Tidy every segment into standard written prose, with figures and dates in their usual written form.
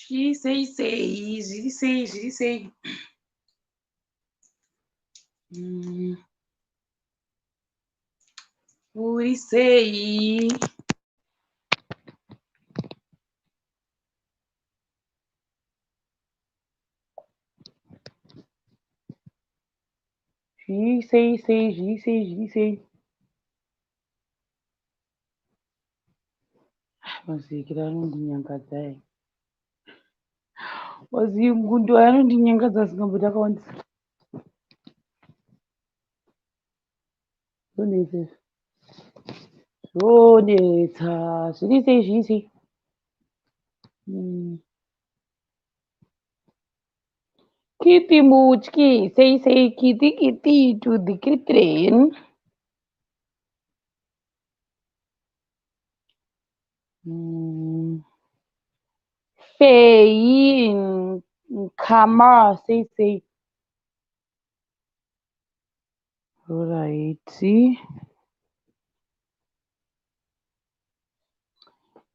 Zviri sei sei, zviri sei, zviri sei. Uri sei? Zviri sei sei, zviri sei, zviri sei. Mazikira anondinyangadza aya. Mazingundo aya anondinyangadza asingamboti akawandisa. Zvonetsa izvi. Zvonetsa. Zviri sei, zviri sei. Kiti mutyi, sei sei, kiti kiti to the kitchen. Feyi Nkama, sei sei. Alright.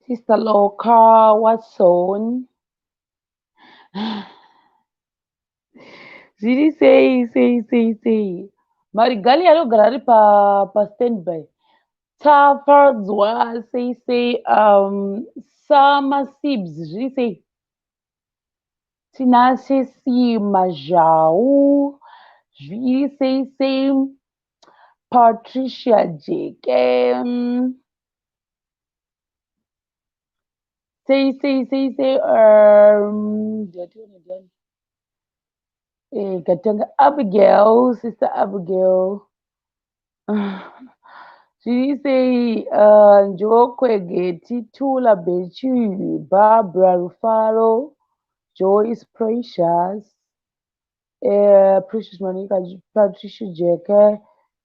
Sister Loka Watson. Zviri sei sei sei sei. Marigali anogara ari pa standby. Tafadzwa sei sei. Sama Sibs zviri sei. Tinashe C Mazhau zviri sei sei. Patricia Jeke sei sei sei sei. Ndationa ndiani? Katanga Abigail, Sister Abigail. Zviri sei? Njokwe Geti, Tula Bechu, Barbara Rufaro, Joyce Precious, Precious Monica, Patricia Jeke,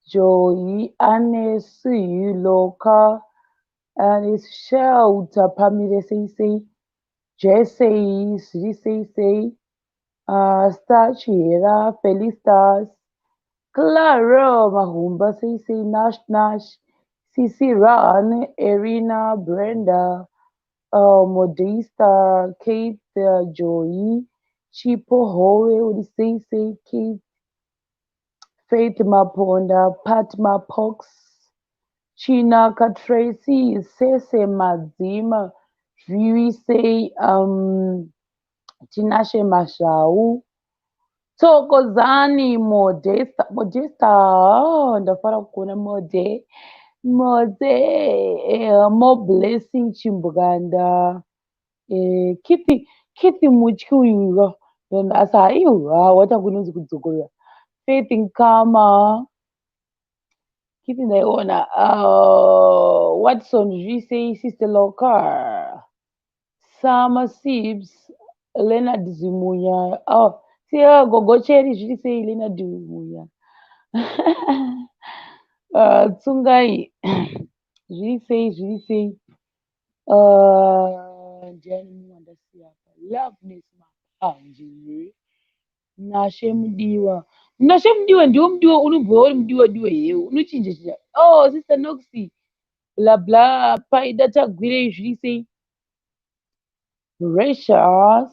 Joey, Anesi, Loka, Anes Shelter, Pamire sei sei, Jesse, zviri sei sei, Star Chihera, Felistas, Clara Mahumba, sei sei, Nash Nash, Sisi Ran, Erina, Brenda, Modesta, Kate, Joey, Chipo Hove, uri sei sei, Kate, Faith Maponda, Pat Mapox, Chinaka Tracy, Sese Madzima, zviri sei, Tinashe Mashau, Thokozani Modesta, Modesta, oh, ndafara kukuona Mode, Mode, Mo Blessing Chimbuganda, Kitty, Kitty Mutyi uyu, asi haiwa, watakunonzi kudzokorora. Faith Nkama, Kitty ndaiona, Watson zviri sei, Sister Loka, Sama Sibs, Leonard Zimunya, oh, siya Gogo Cherry zviri sei, Leonard Zimunya. Tsungai zviri sei, zviri sei. Ndiani mumwe wandasiya apa? Loveness Mapanje, Nashe Mudiwa. Nashe Mudiwa ndiwo mudiwa unombova uri mudiwa diwa here? Unochinja chinja. Oh, Sister Noxy, bla bla, Paida Tagwirei zviri sei? Precious.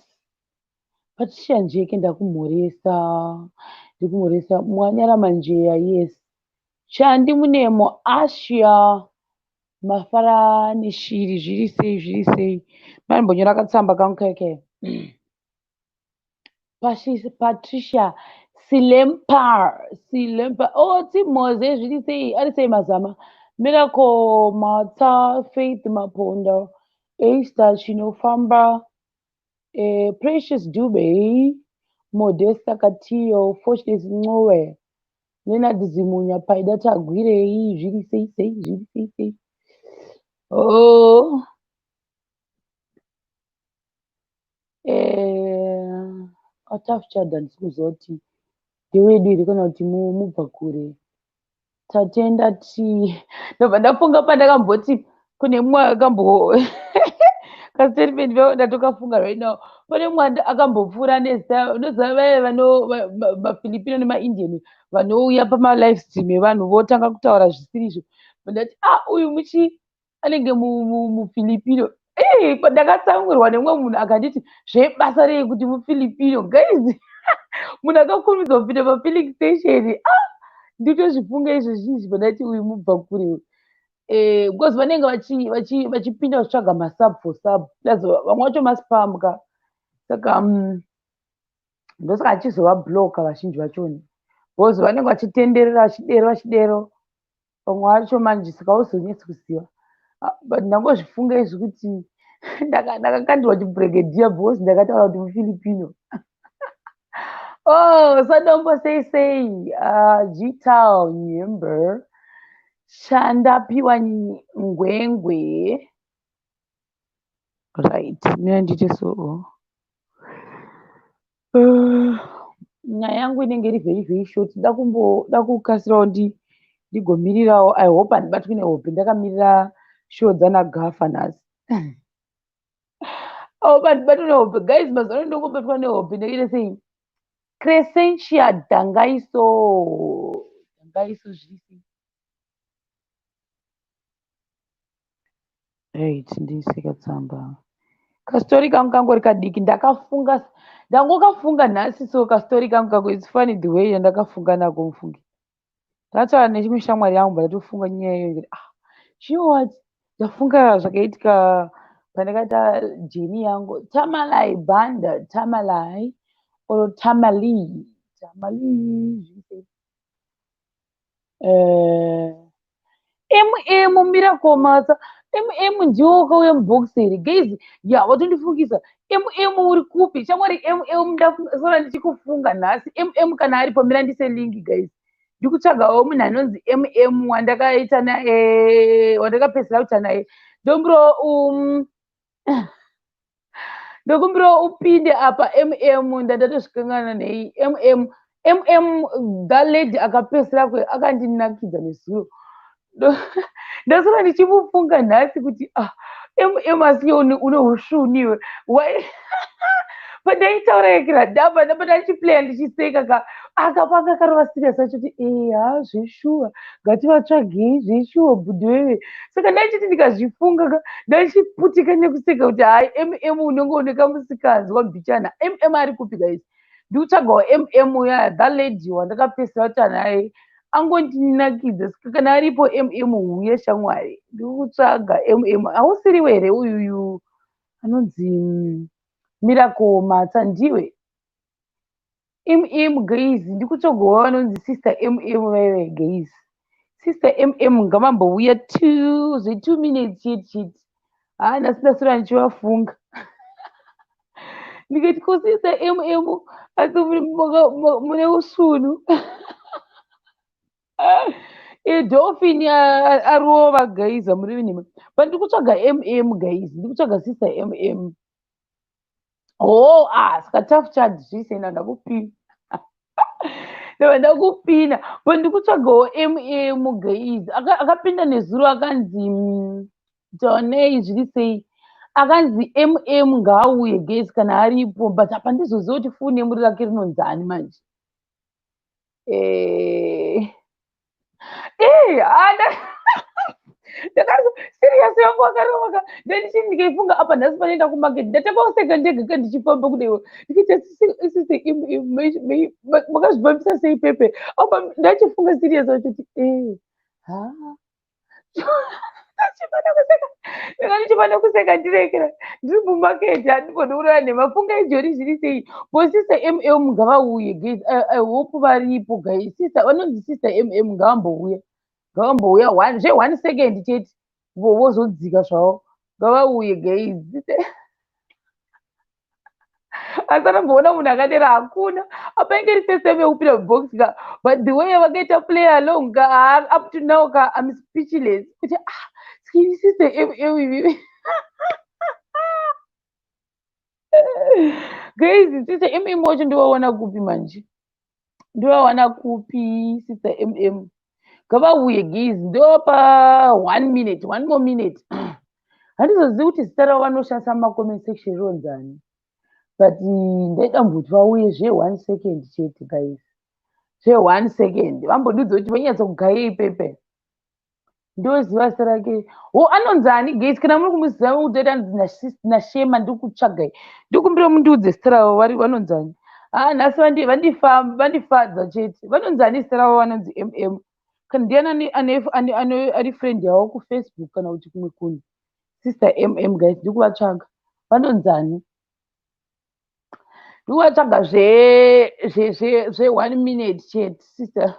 Patricia Njeke ndakumhoresa. Ndikumhoresa. Mwanyara Manjeya, yes. Chandi Munemo, Ashia. Mafara neshiri zviri sei, zviri sei. Maimbonyora katsamba kangu keke. Patricia Silempa, Silempa. Oh, Timoze, zviri sei? Ari sei mazama? Miracle Matsa, Faith Maponda, Esther Chinofamba, Precious Dube, Modesta Katiyo, Fortunate Ncube, Leonard Zimunya, Paida Tagwirei, zviri sei sei, zviri sei sei. Oh. Atafchad handisi kuziva kuti ndewedu here kana kuti mubva kure. Tatenda T. Ndobva ndafunga pandakamboti kune mumwe akambo kastatement ndatokafunga right now. Pane mumwe akambopfuura nezita, unoziva vaya vano maFilipino nemaIndian vanouya pamalive stream evanhu votanga kutaura zvisiri izvo. Ndati ah uyu muchi anenge muFilipino. Ndakatsamwirwa nemumwe munhu akanditi zvebasa rei kuti muFilipino guys. Munhu akakurumidza kupinda pafilling station. Ah, nditozvifunga izvozvi izvi pandati uyu mubva kure. Because vanenge vachipinda vachitsvaga masub for sub. Plus vamwe vacho maspam ka. Saka ndosaka achizovabloka vazhinji vachoni. Because vanenge vachitenderera vachidero vachidero. Vamwe vacho manje saka hauzonyatsi kuziva. But ndangozvifunga izvi kuti ndakakandirwa chibhuregedhiya because ndakataura kuti muFilipino. Oh, Sadombo sei sei. G-Town Nyember. Chandapiwa Ngwengwe. Right, mina ndite so. Nyaya yangu inenge iri very very short. Da kukasirawo ndigomirirawo. I hope handibatwi nehope ndakamirira show dzana Gafa nhasi. I hope handibatwi nehope guys. Mazuva ano ndongobatwa nehope ndakaita sei? Crescentia Dangaiso. Dangaiso zviri sei? Right, ndiise katsamba. Kastori kangu kangori kadiki. Ndakafunga, ndangokafunga nhasi so kastori kangu kako it's funny the way yandakafunga nako mufungi. Ndakataura nechimwe shamwari yangu ndatofunga nyaya iyoyo ndikati ah, you know what? Ndafunga zvakaitika pandakaita journey yangu. Tamalai Banda, Tamalai or Tamali. Tamali zviri sei? MM Miracle Matsa. MM ndiwo wakauya mubox here guys. Ya watondifungisa. MM uri kupi shamwari? MM ndasora ndichikufunga nhasi. MM kana aripo mira ndise link guys. Ndikutsvagawo munhu anonzi MM wandakaita naye, wandakapedzisira kuita naye. Ndokumbirawo upinde apa MM. Ndandatozvikangana nei MM. MM that lady akapedzisira kwe akandinakidza nezuro. Ndasora ndichimufunga nhasi kuti ah MM asi une usvuniwe. Why pandaitaura yekira damba ndichiplaya ndichiseka ka akapanga karova serious achiti eya zveshuwa ngativatsvagei zveshuwa bhudhi wewe. Saka ndachiti ndikazvifunga ka ndachiputika nekuseka kuti hai MM unenge une kamusikanzwa mbichana. MM ari kupi guys? Ndikutsvagawo MM uya that lady wandakapedzisira kuti naye angondinakidza. Saka kana aripo MM huye shamwari, ndikutsvaga MM. Hausiriwe here uyuyu anonzi Miracle Matsa? Ndiwe MM guys? Ndikutsvagawo vanonzi sister MM vaive guys. Sister MM ngavambouya two zve 2 minutes chete chete. Ha, nhasi ndaswera ndichivafunga ndikati ko sister MM asi mune usvunu. Dolphin arova guys, hamuri nhema. But ndikutsvaga MM guys, ndikutsvaga sister MM. Oh ah, saka tough charge zvisena ndakupina. Ndabva ndakupina. But ndikutsvagawo MM guys. Akapinda nezuro akanzi Tonei zviri sei? Akanzi MM ngaauye guys kana aripo, but apa ndizoziva kuti full name rake rinonzani manje. Ana ndakazo serious yangu akarova ndandichiti ndikaifunga apa nhasi panoenda kumarket ndatanga kuseka ndega ka ndichifamba kudaiwo ndikaita sise makazvifambisa sei pepe apa ndachifunga serious vachiti ha. Ndachifana kuseka, ndanga ndichifana kuseka. Ndirekera, ndiri mumaketi, handigoni kureva nhema. Fungai Jori, zviri sei bo? Sister MM ngavauye, guys. I hope varipo, guys. Sister vanonzi Sister MM ngavambouya, ngavambouya one zve one second chete, vozodzika zvavo. Ngavauye, guys. Asi anomboona munhu akadera hakuna. Apa inge ri first time yekupinda mubox ka, but the way yavakaita play along ka, up to now ka, I'm speechless kuti, ah, Sister MM ivivi. Guys, Sister MM wacho ndivaona kupi manje? Ndivawana kupi? Sister MM ngavauye, guys. Ndopa one minute, one more minute. Handizozivi kuti zita ravo vanoshandisa mumacomment section ronzani, but ndaida mbuti vauye zve one second chete, guys, zve one second, vambodudza kuti vanyatsokugayei pepe. Ndoziva zita rake ho, anonzani, guys? Kana muri kumuziva, kutoita anzi naShema. Ndiri kutsvagai, ndikumbira mundiudze zita ravo, vari vanonzani. Ha, nhasi vandifadza chete. Vanonzani zita ravo? Vanonzi MM. Kana ndiani ari friend yavo kuFacebook kana kuti kumwe kunhu? Sister MM, guys, ndiri kuvatsvaga. Vanonzani? Ndikuvatsvaga zve one minute chete, sister.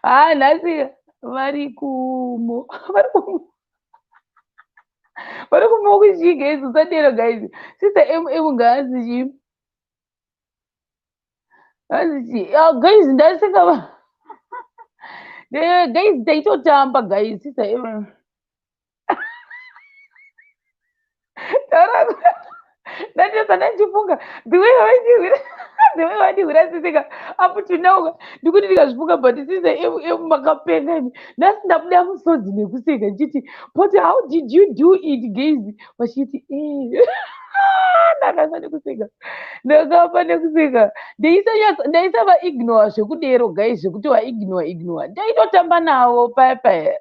Ha, nhasi vari kumo, vari kumo, vari kumo kuchii, guys? Usadero, guys. Sister MM ngaanzi chii? Hanzi chii? Ah, guys, ndaseka, guys. Taitotamba, guys. Sister MM, taura. Ndatesa ndandichifunga the way vaindihwira, the way vandihwira sisika up to now ndikuti ndikazvifunga. But Sister MM, makapenga imi. Nhasi ndabuda musodzi nekuseka ndichiti, "But how did you do it, guys?" Vachiti, eh. Ndakafa nekuseka, ndakafa nekuseka. Ndaisava ignore zvekudero, guys, zvekuti vaignore ignore. Ndaitotamba navo paya paya.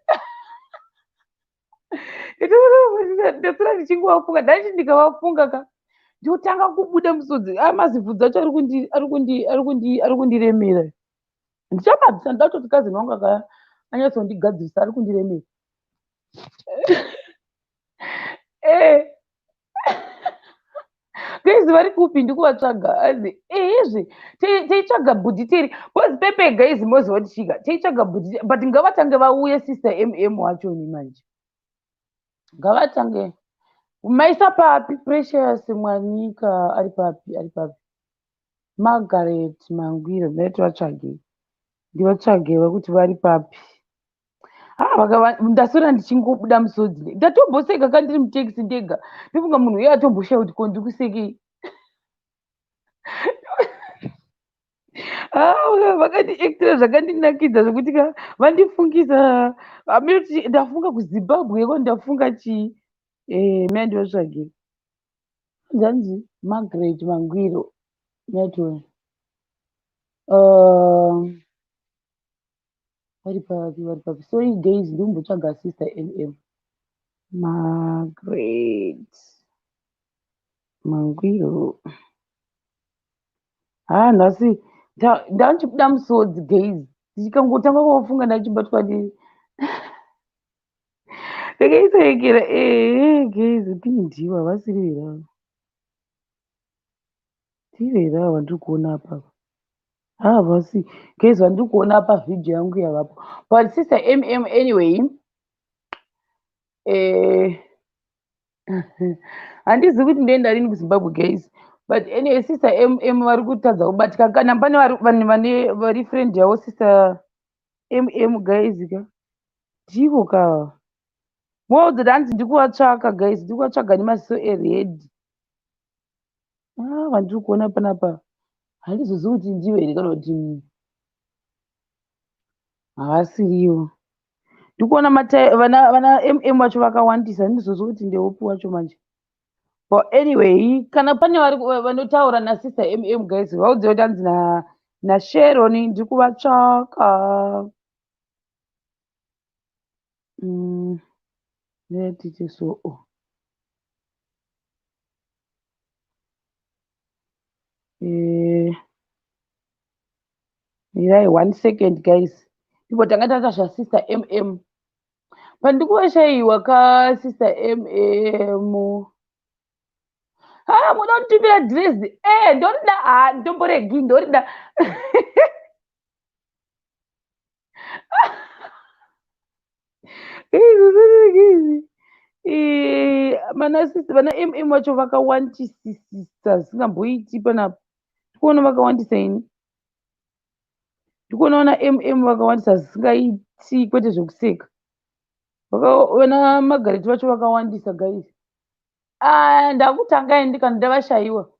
Ndasira ndichingovafunga, ndachi ndikavafunga ka, ndotanga kubuda musodzi. Mazibvudzi acho ari kundiremera. Ndichamabvisa. Ndoda kutoti cousin wangu akaya anyatsondigadzirisa, ari kundiremera. Guys, vari kupi? Ndikuvatsvaga. Azi ehezve, teitsvaga bhudhiteri because pepe, guys, moziva kuti teitsvaga bhudhiteri, but ngavatange vauye. Sister MM wachoni manje ngavatange maisa papi? Precious Mwanika ari papi? Ari papi? Margaret Mangwiro, ndaiti vatsvage, ndivatsvage vakuti vari papi. Ndaswera ndichingobuda musodzi. Ndatomboseka ka ndiri mutekisi ndega. Ndofunga munhu uye atomboshaya kuti ko ndikusekei. Vakandiactira zvakandinakidza zvekuti ka vandifungisa. Hameno, ndafunga kuZimbabwe ko, ndafunga chii? Maya ndivatsvagire. Nzanzi Margaret Mangwiro natione. Vari papi? Vari papi? Sorry guys, ndikumbotsvaga Sister MM Margaret Mangwiro. Ha, nhasi ndandichibuda musodzi, guys. Ndichikangotanga kuvafunga ndachibatwa ne ndakaisaekera. Ehe, guys, tini ndivo havasiri here ava? Ndivo here ava vandiri kuona apapa? Havasi, guys, vandiri kuona pavhidhiyo yangu yavapo. But Sister MM, anyway, handizivi kuti ndoenda rini kuZimbabwe, guys, but anyway, Sister MM vari kutadza kubatika. Kana pane vanhu vane vari friend yavo Sister MM, guys ka, ndivo ka. Moudza kuti hanzi ndikuvatsvaka, guys, ndikuvatsvaga nemaziso ered. Ah, vandiri kuona panapa handizozivi kuti ndivo here kana kuti havasirivo. Ndikuona vana MM vacho vakawandisa, handizozivi kuti ndeupi wacho manje. But anyway, kana pane vari vanotaura naSister MM, guys, vaudze kuti hanzi naSharon ndiri kuvatsvaka. Tiite so. Oh. Mirai one second, guys. Ndipo tanga taita zvaSister MM. Pandikuvashayiwa ka Sister MM. Ha, muda kunditumira dhirezi? E, ndorida. Ha, ndomboregi, ndorida. Vana sisi, vana MM vacho vakawantisisa zvisingamboiti panapa. Ndikuona vakawandisa ini. Ndikuona vana MM vakawandisa zvisingaiti, kwete zvekuseka. Vana Margaret vacho vakawandisa, guys. Ah, ndakutanga ini kana ndavashayiwa,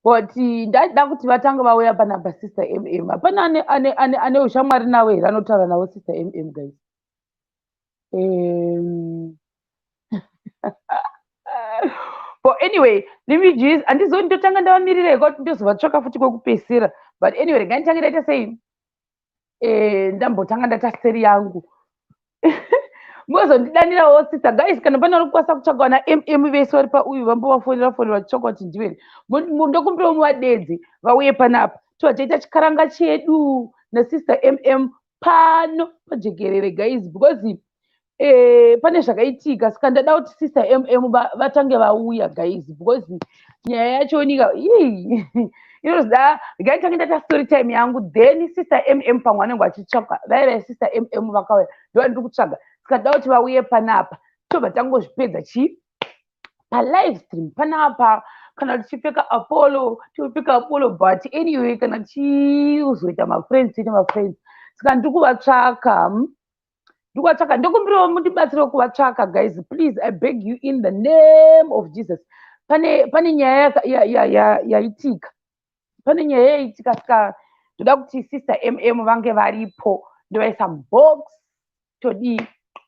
but ndada kuti vatange vauya panapa. Sister MM, hapana ane ushamwari navo here, anotaura navo Sister MM, guys? But anyway, let me just, handizoti ndotanga ndavamirira kuti ndozovatsvaka futi kwekupesera, but anyway, regai nditange ndaita sei, ndambotanga ndaita seri yangu, mozondidanirawo sister. Guys, kana pane vari kukwanisa kutsvaga vana MM vese vari pauyu, vambovafonera fonera vachitsvaka kuti ndive, ndokumbirawo muvadedze vauye panapa, tobva taita chikaranga chedu naSister MM pano pajekerere, guys, because pane zvakaitika. Saka ndada kuti Sister MM vatange vauya, guys, because nyaya yacho nika inozoda. Regai nditange ndaita story time yangu, then Sister MM pamwe vanenge vachitsvaka vaiva. Sister MM vakauya, ndova ndiri kutsvaga, saka ndada kuti vauye panapa, tobva tangozvipedza chi palive stream panapa. Kana tichipfeka Apollo, tinopfeka Apollo, but anyway, kana tichizoita mafriends, toita mafriends. Saka ndiri kuvatsvaka, Ndikuvatsvaka. Ndokumbirawo mundibatsirewo kuvatsvaka, guys, please. I beg you in the name of Jesus. Pane nyaya yaitika, pane nyaya yaitika, saka ndoda kuti Sister MM vange varipo, ndovaisa mubox, todii,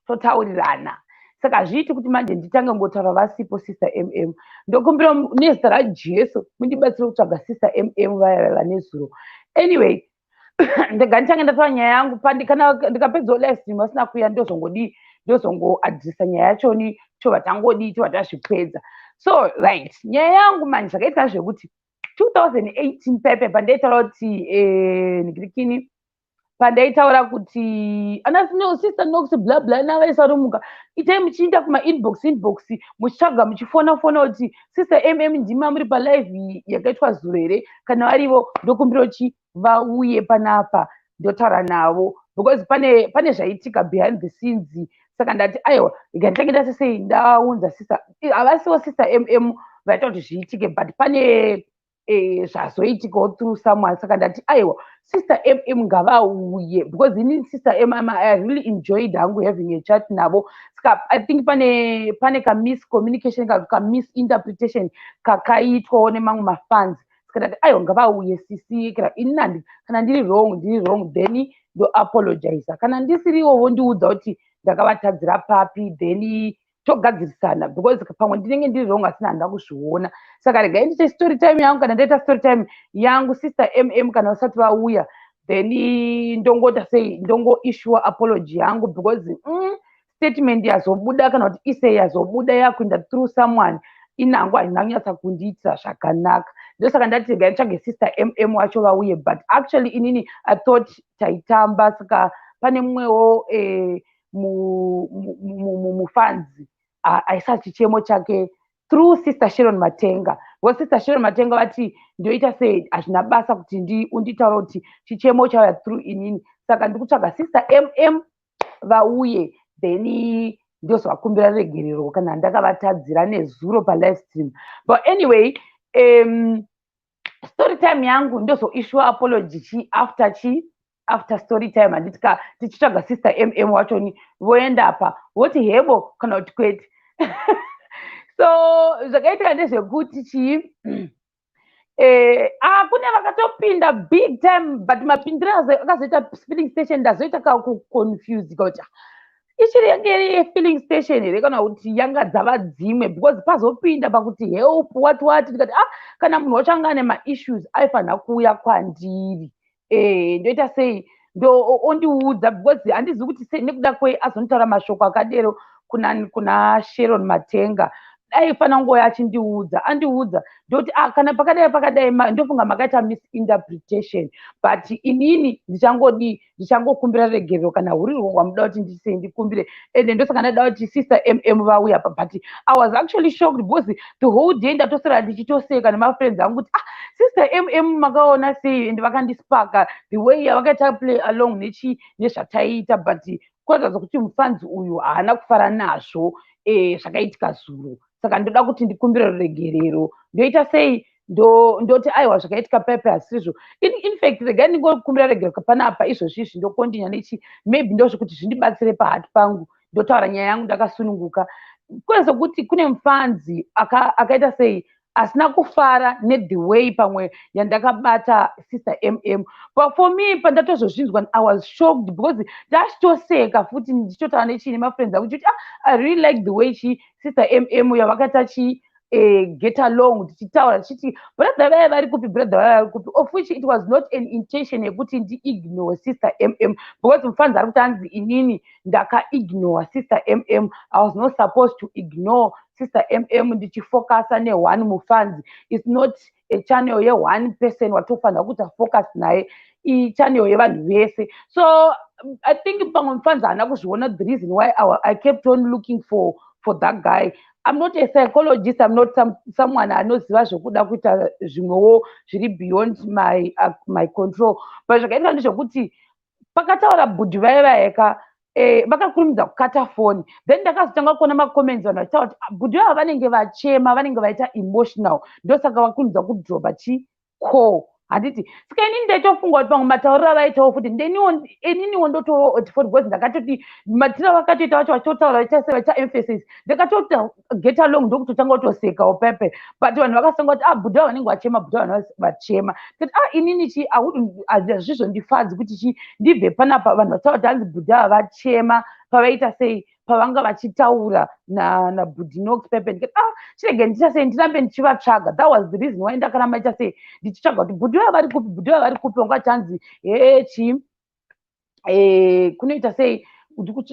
totaurirana. Saka hazviiti kuti manje nditange ngotaura vasipo. Sister MM, ndokumbira nezita raJesu mundibatsire kutsvaga Sister MM vaya vane zuro. Anyway, ndega ndichange ndataura nyaya yangu pandi, kana ndikapedzawo live stream vasina kuuya, ndozongodii, ndozongoadresa nyaya yachoni, tobva tangodii, tobva tazvipedza. So right, nyaya yangu manje, zvakaitika zvekuti 2018 pepe pandaitaura kuti nigirikini, pandaitaura kuti ana no, Sister Nox, bla bla, navaisarumuka, itai muchiinda kumainbox inbox, muchitsvaga, muchifona fona kuti Sister MM ndima muri palive yakaitwa zuro here? Kana varivo, ndokumbira chi vauye panapa, ndotaura navo, because pane zvaitika behind the scenes. Saka ndati aiwa, rega nditange ndati sei, ndaunza sister. Havasiwo Sister MM vaita kuti zviitike, but pane zvazoitikawo through someone. Saka ndati aiwa, Sister MM ngavauye, because inini Sister MM, I really enjoyed hangu having a chat navo. Saka I think pane kamiscommunication, kamisinterpretation kakaitwawo nemamwe mafans. Saka ndati aiwa, ngavauye sisi. Kana ini kana ndiri wrong, ndiri wrong, then ndoapologiza. Kana ndisiriwo, vondiudza kuti ndakavatadzira papi, then togadzirisana, because pamwe ndinenge ndiri wrong, asina handina kuzviona. Saka regai ndiite story time yangu. Kana ndaita story time yangu, Sister MM kana vasati vauya, then ndongoita sei, ndongoissua apology yangu, because statement yazobuda, kana kuti isei yazobuda yakuenda through someone, inangu handina kunyatsa kundiitira zvakanaka. Ndosaka ndati regai nditsvage Sister MM wacho vauye. But actually inini I thought taitamba. Saka pane mumwewo mufanzi aisa chichemo chake through Sister Sharon Matenga, because Sister Sharon Matenga vati ndoita sei, hazvina basa kuti unditaura kuti chichemo chauya through inini. Saka ndiri kutsvaga Sister MM vauye, then ndozovakumbira regerero kana ndakavatadzira nezuro palive stream. But anyway, story time yangu, ndozoissua apology chi after chi after story time, handiti? Ka tichitsvaga Sister MM wachoni, voenda pa voti hebo kana kuti kwete. So zvakaitika ndezvekuti chii, kune vakatopinda big time, but mapindiro akazoita filling station, ndazoita kakuconfuse kuti ichiri yange iri filling station here kana kuti yanga dzava dzimwe, because pazopinda pakuti help, what what, ndikati ah, kana munhu wacho anga ane maissues, aifanira kuuya kwandiri. Ndoita sei, ndo ondiudza, because handizivi kuti sei nekuda kwei azonitaura mashoko akadero kuna Sharon Matenga. Dai fana nguva achindiudza, andiudza, ndoti, "Ah, kana pakadai pakadai, ndofunga makaita misinterpretation, but inini ndichangodii, ndichangokumbira regerero kana hurirwo hwamuda kuti ndisei ndikumbire." Ende ndosaka ndada kuti Sister MM vauya pa. But I was actually shocked because the whole day ndatosara ndichitoseka nemafriends angu kuti, "Ah, Sister MM makaona sei?" Ende vakandispaka the way yavakaita play along nechi nezvataiita, but kuratidza kuti mufanzi uyu haana kufara nazvo zvakaitika zuro. Saka ndoda kuti ndikumbire ruregerero. Ndoita sei? Ndoti aiwa, zvakaitika pepe hasizvo. In fact, regai ndingokumbira regerero panapa izvozvi izvi, ndokondinya nechi maybe ndozvekuti zvindibatsire pahati pangu, ndotaura nyaya yangu ndakasununguka. Kwezekuti kune mufanzi akaita sei, asina kufara nethe way pamwe yandakabata Sister MM. But for me, pandatozozvinzwa, I was shocked because ndachitoseka futi, ndichitotaura nechii nemafriends angu chiti, "Ah, I really like the way chi Sister MM yavakaita chi get along." Tichitaura tichiti, "Brother vaya vari kupi? Brother vaya vari kupi?" Of which it was not an intention yekuti ndiignore Sister MM, because mufanzi ari kuti anzi inini ndakaignore Sister MM. I was not supposed to ignore Sister MM ndichifokasa neone mufanzi. It's not a channel yeone person watofanira kuita focus naye, ichannel yevanhu vese. So I think pamwe mufanzi haana kuzviona the reason why I kept on looking for that guy. I'm not a psychologist, I'm not someone anoziva zvokuda kuita zvimwewo zviri beyond my control, but zvakaitika ndezvekuti pakataura bhudhi vai vaeka, vakakurumidza kukata foni. Then ndakazotanga kuona macomments, vanhu vachitaura kuti, "Ah, bhudhi vava vanenge vachema, vanenge vaita emotional, ndosaka vakurumidza kudropa chi call," handiti? Saka inini ndaitofunga kuti pamwe matauriro avaitawo futi, ininiwo ndototi futi, because ndakatoti matiro avakatoita vacho vachitotaura vachiita vachiita emphasis, ndakatoti get along, ndokutotanga kutosekawo pepe. But vanhu vakasanga kuti, "Ah, bhudhi ava vanenge vachema, bhudhi ava vachema." Kuti, "Ah, inini chi hazvizondifadzi kuti chi ndibve panapa vanhu vachitaura kuti hanzi bhudhi ava vachema pavaita sei, pavanga vachitaura nabhudhi Nox pepe." Ndikati, "Ah, chirege ndicha sei, ndirambe ndichivatsvaga." That was the reason why ndakaramba icha sei ndichitsvaga kuti bhudhi vava vari kupi, bhudhi vava vari kupi. Vanga vachanzi he chi kunoita sei,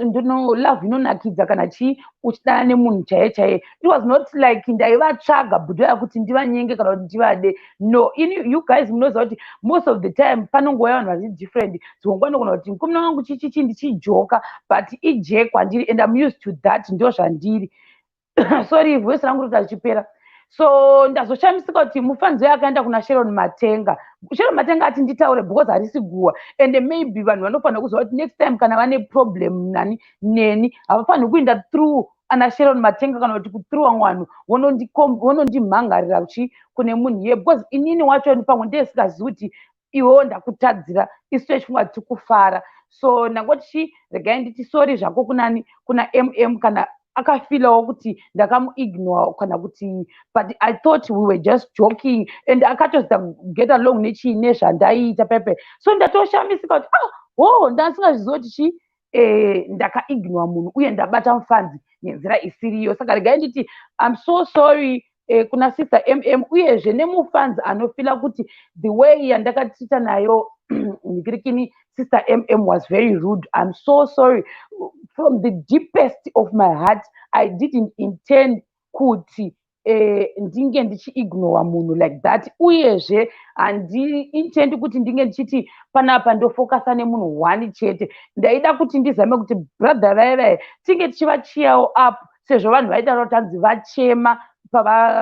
ndino love inonakidza kana chii uchidana nemunhu chaiye chaiye. It was not like ndaivatsvaga bhudhi vaya kuti ndivanyenge kana kuti ndivade, no. Ini, you guys munoziva kuti most of the time panongouya vanhu vari different. Dzimwe nguva ndogona kuti mukomana wangu chichichi ndichijoka, but ije kwandiri and I'm used to that, ndo zvandiri. Sorry, voice rangu roti richipera. So ndazoshamisika kuti mufanzi uyo akaenda kuna Sharon Matenga. Sharon Matenga ati nditaure because harisi guwa, and maybe vanhu vanofanira kuziva kuti next time kana vane problem nani neni, havafaniri kuenda through ana Sharon Matenga kana kuti kuthrough vamwe vanhu vonondimhangarira chi kune munhu iye, because inini wacho pamwe ndesikazivi kuti iwewo ndakutadzira, isu tichifunga tiri kufara. So ndangoti chi regai nditi sorry zvako kunani, kuna MM, kana akafilawo kuti ndakamuignore kana kuti, but I thought we were just joking and akatozoita get along nechii nezvandaiita pepe. So ndatoshamisika kuti, ah, ho, ndasingazviziva kuti chi ndakaignore munhu uye ndabata mufanzi nenzira isiriyo. Saka regai nditi I'm so sorry kuna Sister MM, uyezve nemufanzi anofila kuti the way yandakatita nayo nikirikini Sister MM was very rude. I'm so sorry from the deepest of my heart. I didn't intend kuti ndinge ndichiignora munhu like that, uyezve handiintendi kuti ndinge ndichiti panapa ndofokasa nemunhu one chete. Ndaida kuti ndizame kuti brother vaya vaya tinge tichivachiyawo up, sezvo vanhu vaidaro kuti hanzi vachema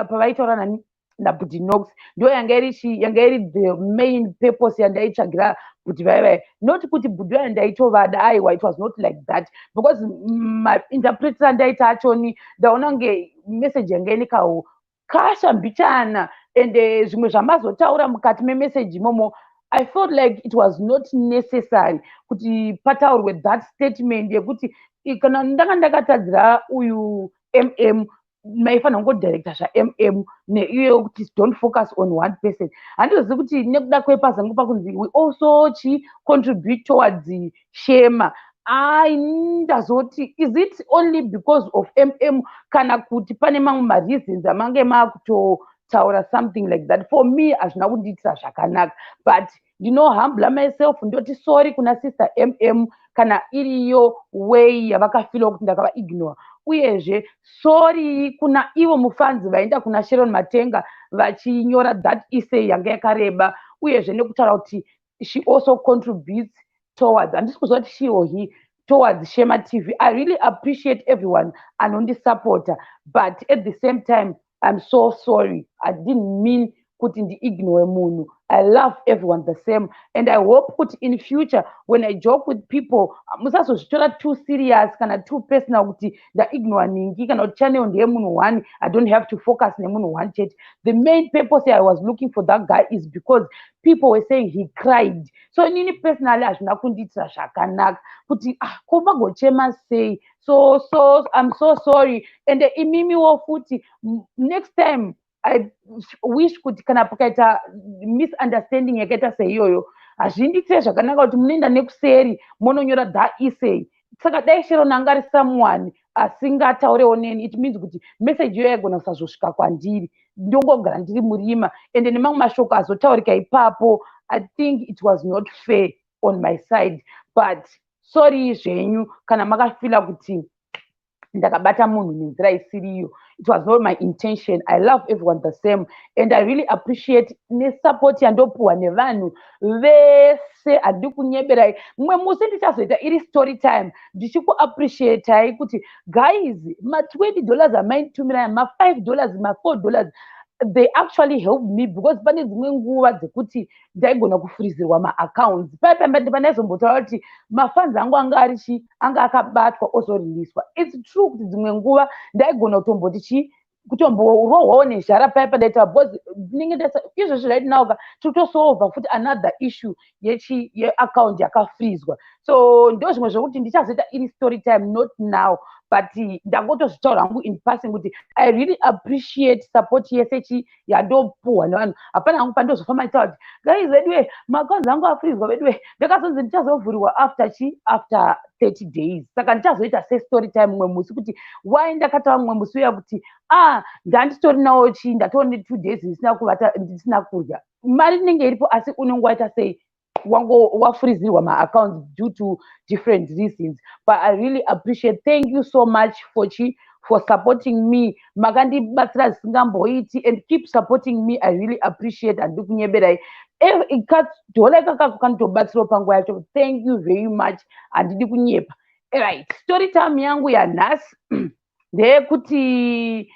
pavaitaura nani, nabhudhi Nox. Ndo yanga iri chi yanga iri the main purpose yandaitsvagira bhudhi vaya vaya, not kuti bhudhi vaya ndaitovada. Aiwa, it was not like that, because mainterpreter andaita achoni, ndaona kunge message yanga ine kahu kasha mbichana, ende zvimwe zvamazotaura mukati memeseji imomo, I felt like it was not necessary kuti pataurwe that statement yekuti kana ndanga ndakatadzira uyu MM, maifanira kungodirecta zvaMM neiyo kuti don't focus on one person. Handizozivi kuti nekuda kwepazangu pakunzi we also chi contribute towards Shema. Ai, ndazoti is it only because of MM kana kuti pane mamwe mareasons amange makutotaura something like that? For me hazvina kundiitira zvakanaka, but ndinohumbla myself, ndoti sorry kuna Sister MM kana iriyo way yavakafila kuti ndakavaignore. Uyezve sorry kuna ivo mufans vaenda kuna Sharon Matenga vachinyora that essay yanga yakareba, uyezve nekutaura kuti she also contributes towards, handisi kuziva kuti she or he, towards Shema TV. I really appreciate everyone anondisupporta, but at the same time I'm so sorry. I didn't mean kuti ndiignore munhu. I love everyone the same, and I hope kuti in future when I joke with people, musazozvitora too serious kana too personal kuti ndaignore ningi kana kuti channel ndeyemunhu one. I don't have to focus nemunhu one chete. The main purpose I was looking for that guy is because people were saying he cried. So inini personally hazvina kundiitira zvakanaka kuti, ah, ko vagochema sei? So I'm so sorry. And imimiwo futi, next time I wish kuti kana pakaita misunderstanding yakaita seiyoyo, hazvindiitire zvakanaka kuti munoenda nekuseri mononyora that essay. Saka dai Sharon anga ari someone asingataurewo neni, it means kuti message iyoyo yaigona kusazosvika kwandiri, ndongogara ndiri murima. Ende nemamwe mashoko azotaurika ipapo, I think it was not fair on my side. But sorry zvenyu kana makafeela kuti ndakabata munhu nenzira isiriyo. It was not my intention. I love everyone the same, and I really appreciate nesupport yandopuhwa nevanhu vese. Handidi kunyeberai, mumwe musi ndichazoita iri story time ndichikuappreciatai kuti guys, ma$20 amainditumirai, ma$5, ma$4, they actually help me, because pane dzimwe nguva dzekuti ndaigona kufurizirwa maaccounts. Pandaizombotaura kuti mafans angu anga ari chi anga akabatwa ozoriliswa, it's true kuti dzimwe nguva ndaigona kutomboti chi kutomborohwawo nezhara paya pandaita, because ndinenge izvozvi right now ka tiri kutosolva futi another issue yechi yeaccount yakafrizwa. So ndo zvimwe zvokuti ndichazoita iri story time, not now, but ndangotozvitaura hangu in passing kuti I really appreciate support yese chi yandopuhwa nevanhu. Hapana hangu pandozofamba nditaura kuti guys, veduwe, maaccounts angu afrizwa, veduwe, ndakazonzi ndichazovhuriwa after chi after 30 days. Saka ndichazoita sestory time mumwe musi kuti why ndakataura mumwe musi uya kuti, ah, ndanditorinawo chi ndatoo ne2 days ndisina kuvata, ndisina kudya. Mari inenge iripo, asi unenge waita sei, wango wafurizirwa maaccounts due to different reasons. But I really appreciate. Thank you so much for chi for supporting me. Makandibatsira zvisingamboiti, and keep supporting me. I really appreciate. Handidi kunyeberai, kadhola ikakako kanotobatsirawo panguva yacho. Thank you very much. Handidi kunyepa. Right, story time yangu yanhasi ndeyekuti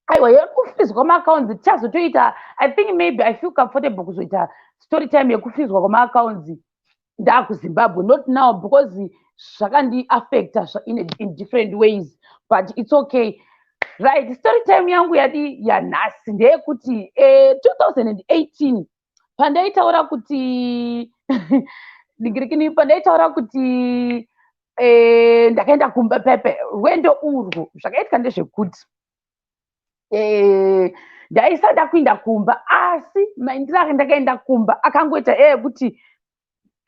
aiwa, yekufrizwa kwamaaccounts tichazotoita. I think maybe I feel comfortable kuzoita story time yekufrizwa kwamaaccounts ndaakuZimbabwe, not now, because zvakandiaffecta in different ways, but it's okay. Right, story time yangu yadi yanhasi ndeyekuti 2018 pandaitaura kuti ndingirikini, pandaitaura kuti ndakaenda kumba pepe rwendo urwu, zvakaitika ndezvekuti ndaisada kuenda kumba, asi maindiro ake ndakaenda kumba akangoita eyekuti,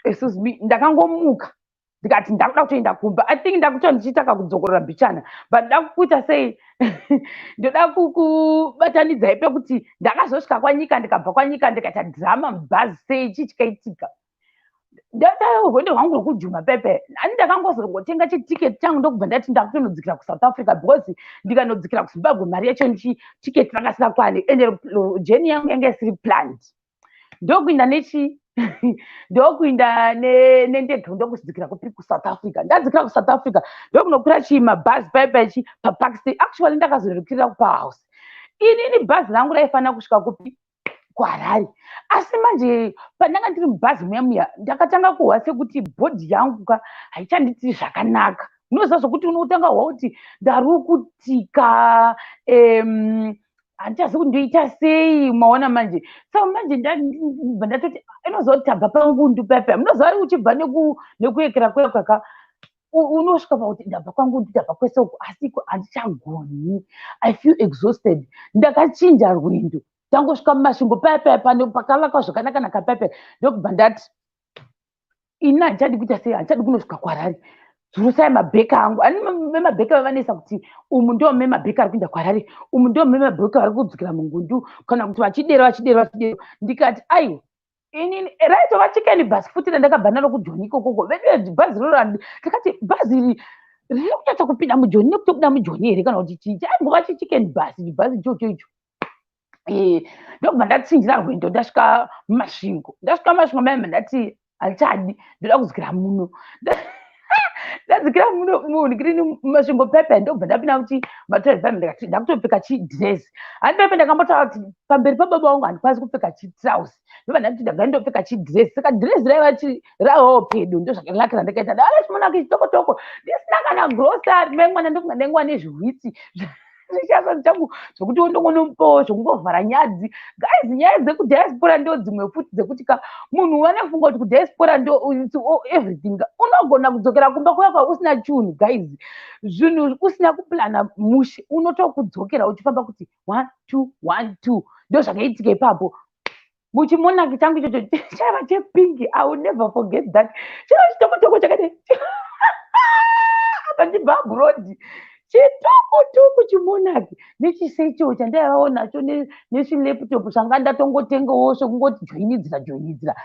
excuse me, ndakangomuka ndikati ndakuda kutoenda kumba. I think ndakuta ndichiita kakudzokorora mbichana, but ndakuita sei, ndoda kubatanidzai pekuti ndakazosvika kwanyika, ndikabva kwanyika, ndikaita dhirama mubhazi. Sei, chii chikaitika? Ndaita rwendo rwangu rwekujuma pepe ani, ndakangozongotenga chitiketi changu, ndokubva ndati ndakutonodzikira kuSouth Africa, because ndikanodzikira kuZimbabwe mari yacho tiketi ranga singakwani, ende journey yangu yanga isiri planned. Ndokuinda nechi ndokuinda nendege, ndokudzikira kupi? KuSouth Africa. Ndadzikira kuSouth Africa, ndokunokwira chii, mabhazi paipai paPark. Actually ndakazorukirira kuPowerhouse. Inini bhazi rangu raifanira kusvika kupi? KuHarare. Asi manje pandanga ndiri mubhazi muya muya, ndakatanga kuhwa sekuti body yangu ka haichanditiri zvakanaka. Unoziva zvokuti unotanga hwa kuti ndarukutika, handichazivi kuti ndoita sei. Maona manje? Saka manje ndabva ndatoti, inoziva kuti tabva pangundu pepe, munoziva ri uchibva nekuekera kuya kwaka, unosvika pakuti ndabva kwangundu, ndabva kwese uku, asi handichagoni. I feel exhausted. Ndakachinja rwendo. Tangosvika muMasvingo paya paya pakavakwa zvakanaka naka paya, ndokubva ndati ini handichadi kuita sei, handichadi kunosvika kuHarare. Dzurusai mabheka angu. Ani vemabheka vavanoisa kuti umu ndo memabheka ari kuenda kuHarare, umu ndo memabheka ari kudzokera mungundu, kana kuti vachidero, vachidero, vachidero. Ndikati aiwa, inini raitova chicken bus futi randakabva naro kuJoni ikokoko. Vedu, bhazi roro, ndikati bhazi iri Riri kunyatsa kupinda mujoni nekutobuda mujoni here kana kuti chii? Chaingova chichicken bus, chibhasi ichocho icho. Ndokubva ndatsinjira rwendo, ndasvika muMasvingo. Ndasvika muMasvingo mai ndati handichadi, ndoda kudzikira muno. Ndadzikira muno mugirini muMasvingo pepe, ndobva ndapinda kuti matora pepe, ndikati ndakutopfeka chidress. Handi pepe ndakambotaura kuti pamberi pababa vangu handikwanisi kupfeka chitrouse, ndobva ndati ndagai ndopfeka chidress. Saka dress raiva raivawo pedo, ndozvakanaka randakaita. Ndava chimonaka chitokotoko ndisina kana grocery mai mwana, ndofunga ndaingova nezvihwitsi zvishaso changu zvokuti ndongonomupawo zvokungovhara nyadzi. Guys, nyaya dzekudiaspora ndo dzimwe futi dzekuti ka munhu vanofunga kuti kudiaspora ndo everything. Unogona kudzokera kumba kuya kwa usina chunhu guys, zvinhu usina kuplana mushe, unotokudzokera uchifamba kuti 1 2 1 2. Ndo zvakaitika ipapo muchimonaki changu ichocho chaiva chepink. I will never forget that. Chaiva chitokotoko chakadai apa ndibva abroad, chitukutuku chimonaki nechisecho chandaivawo nacho nechilaptop zvanga ndatongotengawo zvekungoti joinidzira joinidzira.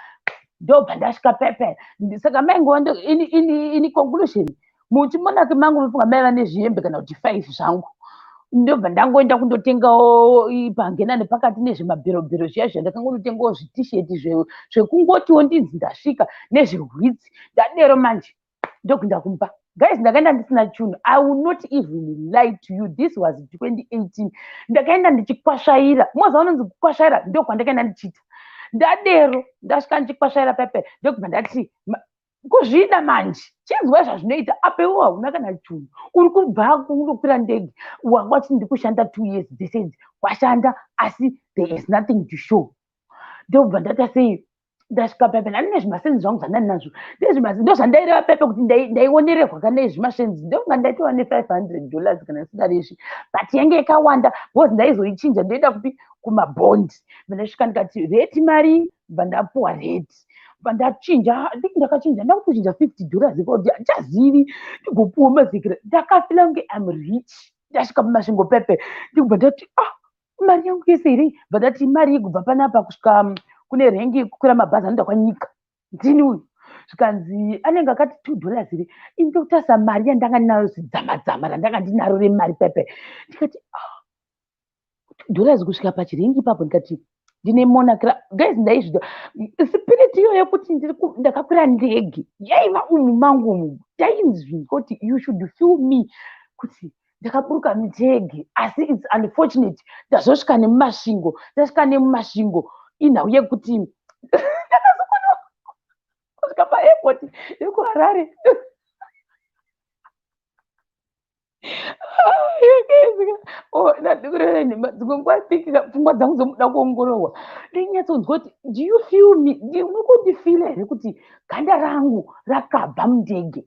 Ndobva ndasvika pepe. Saka maingova ini conclusion, muchimonaki mangu mufunga maiva nezvihembe kana kuti 5 zvangu. Ndobva ndangoenda kundotengawo pangena nepakati nezvemabherobhero zviya zviya, ndakangonotengawo zvitisheti zvekungotiwo ndinzi ndasvika nezvehwitsi. Ndadero manje ndokuenda kumba. Guys, ndakaenda ndisina chunhu. I will not even lie to you, this was 2018. Ndakaenda ndichikwasvaira, moza unonzi kukwasvaira, ndokwandakaenda ndichiita. Ndadero ndasvika ndichikwasvaira pepe, ndokubva ndati kuzvida manje, chinzwa zvazvinoita apa iwo hauna kana chunhu, uri kubva kundokwira ndege, wanga uchiti ndikushanda 2 years dzese idzi, washanda asi there is nothing to show. Ndobva ndata sei, ndasvika pepe ndandine zvimasenzi zvangu zvandandinazvo, ndo zvandaireva pepe kuti ndaionererwa kana zvimasenzi. Ndofunga ndaitova ne$500 kana ndisingarezvi, but yange yakawanda because ndaizoichinja ndoenda kupi, kumabhondi. Ndasvika ndikati rate mari, bva ndapuwa rate, bva ndachinja. I think ndakachinja, ndakutochinja $50 kuti handichazivi, ndigopuwa mazikira. Ndakafila kunge am rich. Ndasvika muMasvingo pepe, ndikubva ndati, ah, mari yangu yese here? Bva ndati mari kubva panapa kusvika kune rank yekukwira mabhazi anoenda kwanyika ndini uyu. Zvikanzi anenge akati $2 here? Ini ndokutarisa mari yandanga ndinayo, zidzamadzama randanga ndinaro remari pepe, ndikati, ah, $2 kusvika pachirank ipapo. Ndikati ndine monakira. Guys, ndaizvida spirit iyo yekuti ndakakwira ndege yaiva umu mangu umu. Ndainzwi kuti you should feel me kuti ndakaburuka mundege, asi it's unfortunate ndazosvika nemuMasvingo. Ndasvika nemuMasvingo, inhau yekuti ndakazokona kusvika paairport yekuHarare. Ndikureva nhema, dzimwe nguva thinkika pfungwa dzangu dzomuda kuongororwa. Ndinyatsonzwa kuti do you feel me? Unokundifila here kuti ganda rangu rakabva mundege,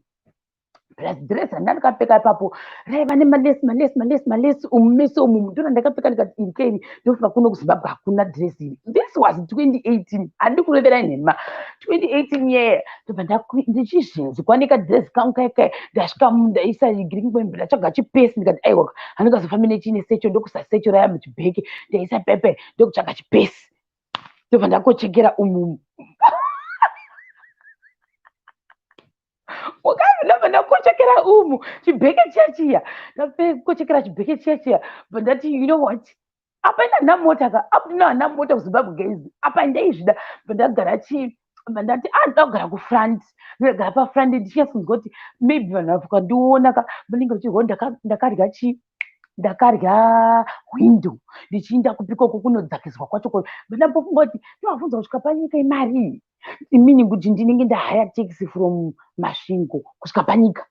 plus dress randandakapfeka ipapo raiva nemalesi malesi malesi malesi umu mese umu, ndona ndakapfeka. Ndikati iri keiri, ndofunga kuno kuZimbabwe hakuna dress iri. This was 2018, handi kureverai nhema, 2018 year. Ndobva ndichizvinzwa nekadress kangu kaikai. Ndasvika, ndaisa green kwembe, ndatsvaga chipesi, ndikati aiwa, handingazofambi nechine secho, ndokusa secho raya muchibheke, ndaisa pepe, ndokutsvaga chipesi, ndobva ndakochekera umumu. Ndabva ndakochekera umu chibheke chiya chiya, ndakochekera chibheke chiya chiya. Bva ndati, you know what, apa ina handina mota ka, apa ndino handina mota kuZimbabwe guys, apa ndaizvida. Bva ndagara chii, bva ndati, ah, ndoda kugara kufront. Ndogara pafront ndichinyatsonzwa kuti maybe vanhu vakandiona ka vanenge vachirwa ndakarya chii, ndakarya hwindo ndichiinda kupikoko kunodzakiswa kwacho. Bva ndambofunga kuti ndovabvunza kusvika panyika imari, meaning kuti ndinenge ndahaya taxi from Masvingo kusvika panyika.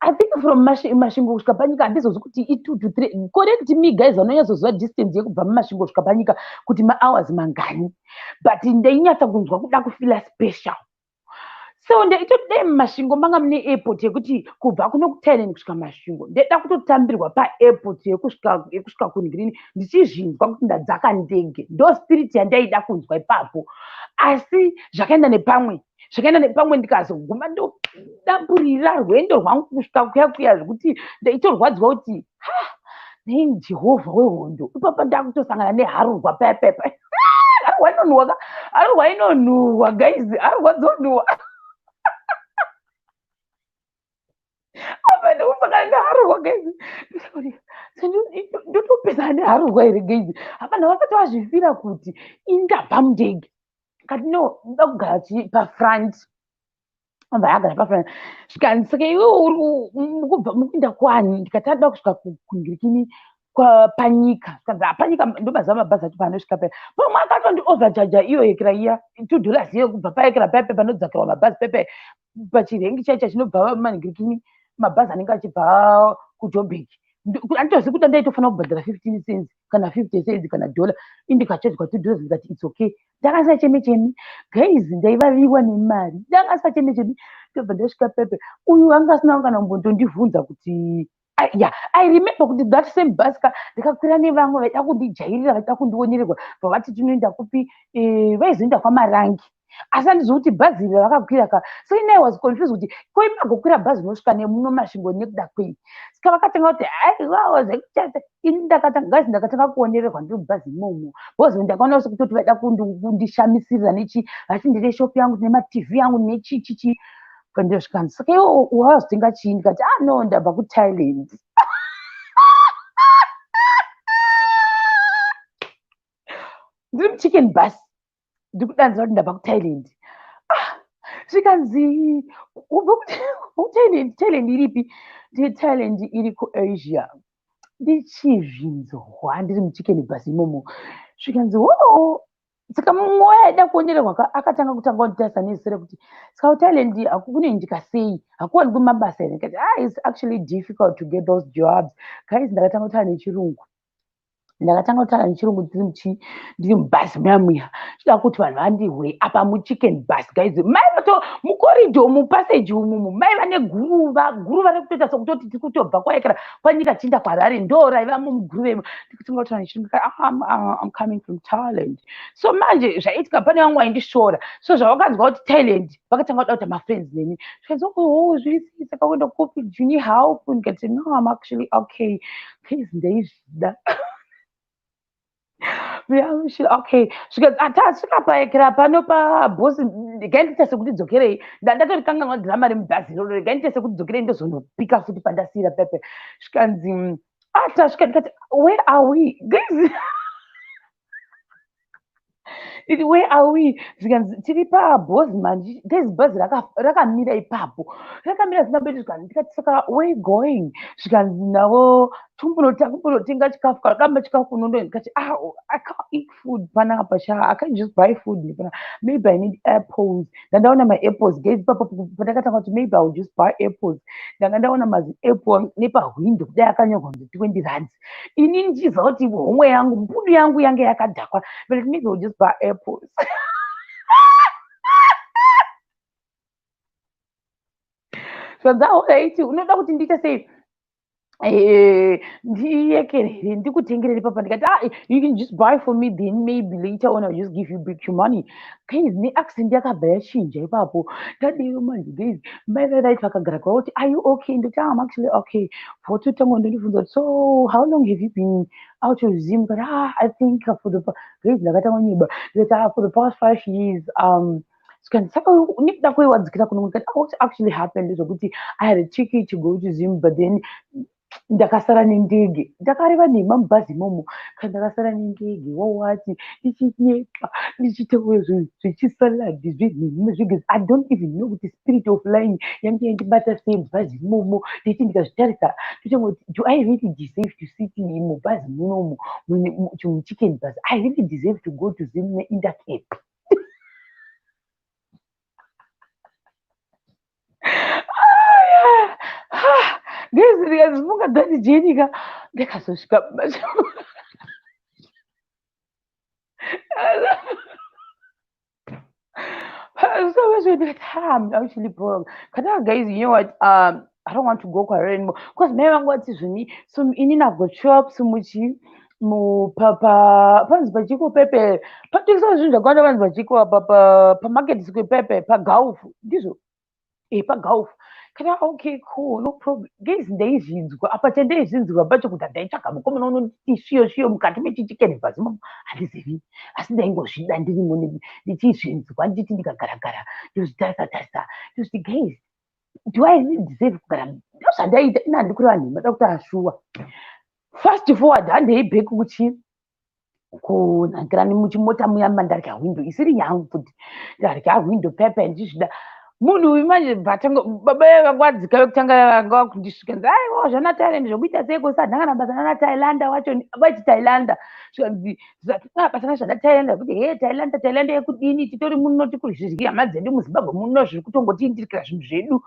I think from Masvingo kusvika panyika handizozi kuti i2 to 3. Correct me guys, vanonyatsoziva distance yekubva muMasvingo kusvika panyika kuti mahours mangani, but ndainyatsa kunzwa kuda kufila special. So ndaitoti dai muMasvingo manga mune airport yekuti kubva kuno kuThailand kusvika Masvingo, ndaida kutotambirwa paairport yekusvika kungreen, ndichizvinzwa kuti ndadzaka ndege. Ndo spirit yandaida kunzwa ipapo, asi zvakaenda nepamwe, zvakaenda nepamwe, ndikazoguma ndodamburira rwendo rwangu kusvika kuya kuya, zvekuti ndaitorwadziwa kuti ha, nei Jehovha wehondo, ipapa ndakutosangana neharurwa pepepe. Harurwa inonhuhwa ka, harurwa inonhuhwa guys, harurwa dzonhuhwa. Apa Ndopesana neharurwa guys, ndotopesana neharurwa here guys? Hapana, vasati vazvifira kuti indabva mundege. Kati no, ndoda kugara pafront. Abva agara pafront. Svikanzi, saka iwe uri mukubva mukuenda kwani? Ndikati ada kusvika kungirikini panyika. Svikanzi, panyika ndomaziva mabhazi acho paanosvika paya. Pamwe akatondi overcharge iyo yekera iya $2 iyo kubva payekera paipe panodzakirwa mabhazi pepe pachirengi chaicha chinobva manhingirikini, mabhazi anenge achibva kuJoburg. Handitozivi kuti ndaitofanira kubhadhara 15 cents kana 50 cents kana dollar, indikachajwa $2. Ndikati it's okay. Ndakasacheme chemi guys, ndaivaviwa nemari, ndakasacheme chemi. Ndobva ndasvika pepe, uyu anga asina kana kumbondondibvunza kuti ya. I remember kuti that same bus ka ndikakwira nevamwe vaida kundijairira, vaida kundionererwa. Vavati tinoenda kupi? Vaizoenda kwaMarangi, asi handizivi kuti bhazi iri ravakakwira ka. So ini I was confused kuti ko imagokwira bhazi unosvika nemuno Masvingo nekuda kwei? Saka vakatanga kuti aiwawo zvekuchata. Ini ndakatanga guys, ndakatanga kuonererwa ndiri mubhazi imomo, because ndakaona sekutoti vaida kundishamisirira nechi vachiti ndine shop yangu, ndine maTV yangu, nechichichi. Ndosvikanzi, saka iwo wazotenga chii? Ndikati, ah no, ndabva kuThailand. Ndiri muchicken bus, ndiri kudanzira kuti ndabva kuThailand. Ah, zvikanzi, ubva kuThailand? Thailand iripi? Ndii, Thailand iri kuAsia. Ndichizvinzwa ndiri muchicken bus imomo. Zvikanzi, oo, saka mumwe aida kuonererwa akatanga kutanga kunditarisa neziso rekuti, saka kuThailand kunoendeka sei? Hakuwanikwi mabasa here? Ndikati, ah, it's actually difficult to get those jobs. Guys, ndakatanga kutaura nechirungu, ndakatanga kutaura nechirungu ndiri muchi ndiri mubhazi muya muya, chida kuti vanhu vandihwe. Apa muchicken bus guys, mai vato mucorridor, mupassage umumu maiva neguruva, guruva rekutoita sokutoti tiri kutobva kwaekera kwanyika tichienda kuHarare, ndo raivamo muguruva imo. Ndikutanga kutaura nechirungu, I'm coming from Thailand. So manje zvaiitika, pane vamwe vaindishora. So zvavakanzwa kuti Thailand, vakatanga kuda kuita mafriends neni. Zvikanzi, oh, zviri sei? Saka kuenda kupi? Do you need help? Ndikati, no, I'm actually okay. Guys, ndaizvida. Okay, tasvika paekera pano pabhosi, regai ndiite sekuti dzokerei. Ndatorikanganwa dhirama remubhazi iroro. Regai ndiite sekuti dzokerei, ndozonopika futi pandasiyira pepe. Zvikanzi, ah, tasvika. Ndikati, where are we guys? Nditi, where are we? Zvikanzi, tiri pabhozi manje. Guys, bhazi rakamira ipapo, rakamira zina betu. Zvikanzi, ndikati, saka where going? Zvikanzi navo, tumbonotenga chikafu, kana damba chikafu unondo. Ndikati, ah, I can't eat food panapa sha, I can't just buy food pana. Maybe I need apples. Ndandaona maapples guys ipapo pandakatanga kuti maybe I will just buy apples. Ndanga ndaona mazi apple nepahwindo kudai akanyorwa kunzi R20. Ini ndichiziva kuti homwe yangu, mbudu yangu yange yakadhakwa, but maybe I will just buy apples. Zvanzi, alright, unoda kuti ndiite sei? Ndiyekerere, ndikutengerere papa? Ndikati, ah, you can just buy for me, then maybe later on I'll just give you back your money. Guys, neaccent yakabva yachinja ipapo. Ndadiyo manje guys, mai vaiti vakagara kwava kuti, are you okay? Ndoti, I'm actually okay. Vototanga ndondibvunza kuti, so how long have you been out of Zim? Ndikati, ah, I think for the, guys, ndakatanga kunyepa. Ndikati, ah, for the past 5 years. Zvikanzi, saka nekuda kwei wadzikira kuno? Ndikati, ah, what actually happened ndezvekuti I had a ticket to go to Zim, but then ndakasara nendege. Ndakareva nhema mubhazi imomo. Kana ndakasara nendege wawati, ndichinyepa, ndichitaura zvinhu zvechisaladhi, zvenhema zvegezi. I don't even know kuti spirit of lying yange yandibata sei mubhazi imomo. Ndichiti ndikazvitarisa, ndotangoti, do I really deserve to sit mubhazi munomu, muchicken bus? I really deserve to go to Zim neIntercape? Guys, ndikazifunga that journey ka, ndakazosvika mumasvingo. So ndikati, ah, I'm actually broke. Kana guys, you know what, I don't want to go kuHarare anymore, because mai vangu vati zvini, so inini I've got shops muchi panzi pachiko pepe patengesa zvinhu zvakawanda, panzi pachiko apa pamarket square pepe paGulf, ndizvo, paGulf. Kana, okay, cool, no problem. Guys, ndaizvinzwa apa, chandaizvinzwa pacho kuti handaitsvaga mukomana unonditi sviyo sviyo mukati mechichicken bus imomo, handizivi, asi ndaingozvida ndirimo, ndichizvinzwa, ndichiti ndikagaragara ndozvitarisa tarisa, ndozviti guys. Do I deserve kugara? Ndozvandaita ina, handikureva nhema, da kuti ashuwa. Fast forward, handei back kuchi kunhangirani muchimota muya, mandarya hwindo isiri yangu futi. Ndarya hwindo pepe ndichizvida. Munhu uyu manje bvatanga baba vangwadzika vekutanga vanga vakundisvika nzi, "Aiwa, zvana Thailand zvokuita seiko? Sadhangana basa nana Thailanda wacho." Vaiti Thailanda, zvikanzi basa nazvana Thailanda kuti he Thailanda, Thailanda yekudini? Titori muno, tikuzvidya hama dzedu muZimbabwe muno, zviri kutongotiindirikira zvinhu zvedu.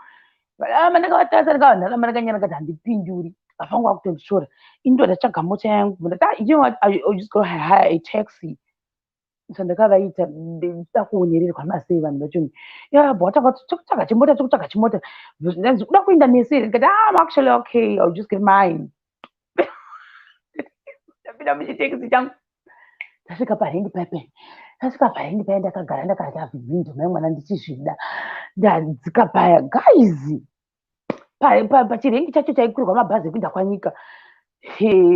Mandakavatarisa, ndikavanharamba, ndakanyara, ndikati handipinduri. Vafanga vakutondishora. Ini ndo ndatsvaga mota yangu, ndati, "Ah, you know what, I just go hire a taxi." Zvandakavaita, ndichida kuonererwa masei vanhu vacho. Ya, bva tokutsvaga chimota, tokutsvaga chimota. Ndanzi, "Uda kuenda nese here?" Ndikati, "Ah, I'm actually okay, I'll just get mine." Ndapinda muchitekisi changu, ndasvika parengi pepe, ndasvika parengi paya, ndakagara, ndakarya vhindo mai mwana ndichizvida. Ndadzika paya, guys, pachirengi chacho chaikwirwa mabhazi ekuenda kwanyika.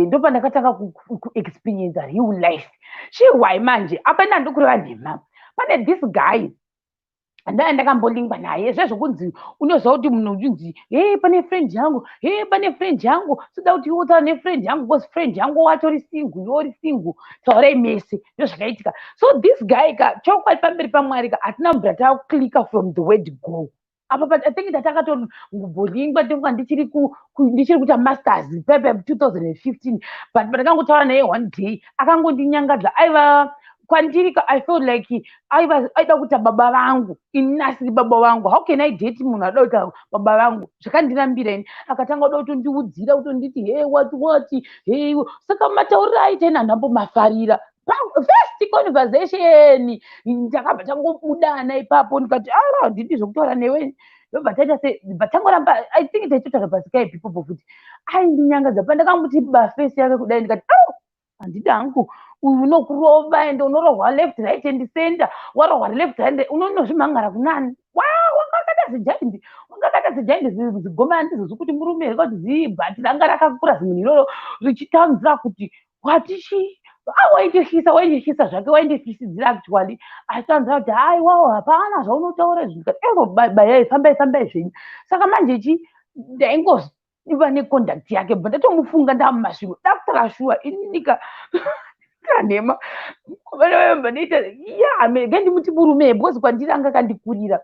Ndopandakatanga kuexperience real life. Chihwai manje apa, ndandikureva nhema. Pane this guy ndaya ndakambolingwa naye zvezvokunzi unoziva kuti munhu uchinzi, "He, pane friend yangu, he, pane friend yangu, soda kuti iwotaura nefriend yangu because friend yangu watori single, iwe uri single, taurai mese." Ndozvakaitika. So this guy ka, chokwadi pamberi paMwari ka, hatina kubvira taklika from the word go. Apa I think ndatakatongombolingwa, ndinga ndichiri kuita masters pepe 2015, but pandakangotaura naye one day, akangondinyangadza. Aiva kwandiri, I felt like aiva aida kuita baba vangu, ini asiri baba vangu. How can I date munhu ada kuita baba vangu? Zvakandirambira ini. Akatanga kuda kutondiudzira, kutonditi, "He, what what, he." Saka matauriro aita ini handambomafarira. First conversation ndakabva tangobudana ipapo, ndikati, "Ara, handidi zvokutaura newe." Ndobva taita se bva tangoramba. I think taitotaura paSkype ipopo futi. Aindinyangadza. Pandakamuti bafesi yake kudai, ndikati, "Oh, handidi hangu. Uyu unokurova, ende unorohwa left, right and center. Warohwa left hand, unonozvimhangara kunani? Wanga akaita zigiant, wanga akaita zigiant, zigoma." Handizozvi kuti murume here kuti zibhati ranga rakakura zimunhu iroro richitanzira kuti watichi waindityisa, waindityisa zvake, waindifisidzira actually, achitanzira kuti haiwawo, hapana zvaunotaura izvi. Ndikati, "Ero, bayai, fambai, fambai zvenyu." Saka manje chi ndaingova necontact yake, bva ndatomufunga ndamumasvingo. Dakutaura shuwa, ininika kanhema vanoita ya mege ndimuti murume because kwandiri anga akandikurira.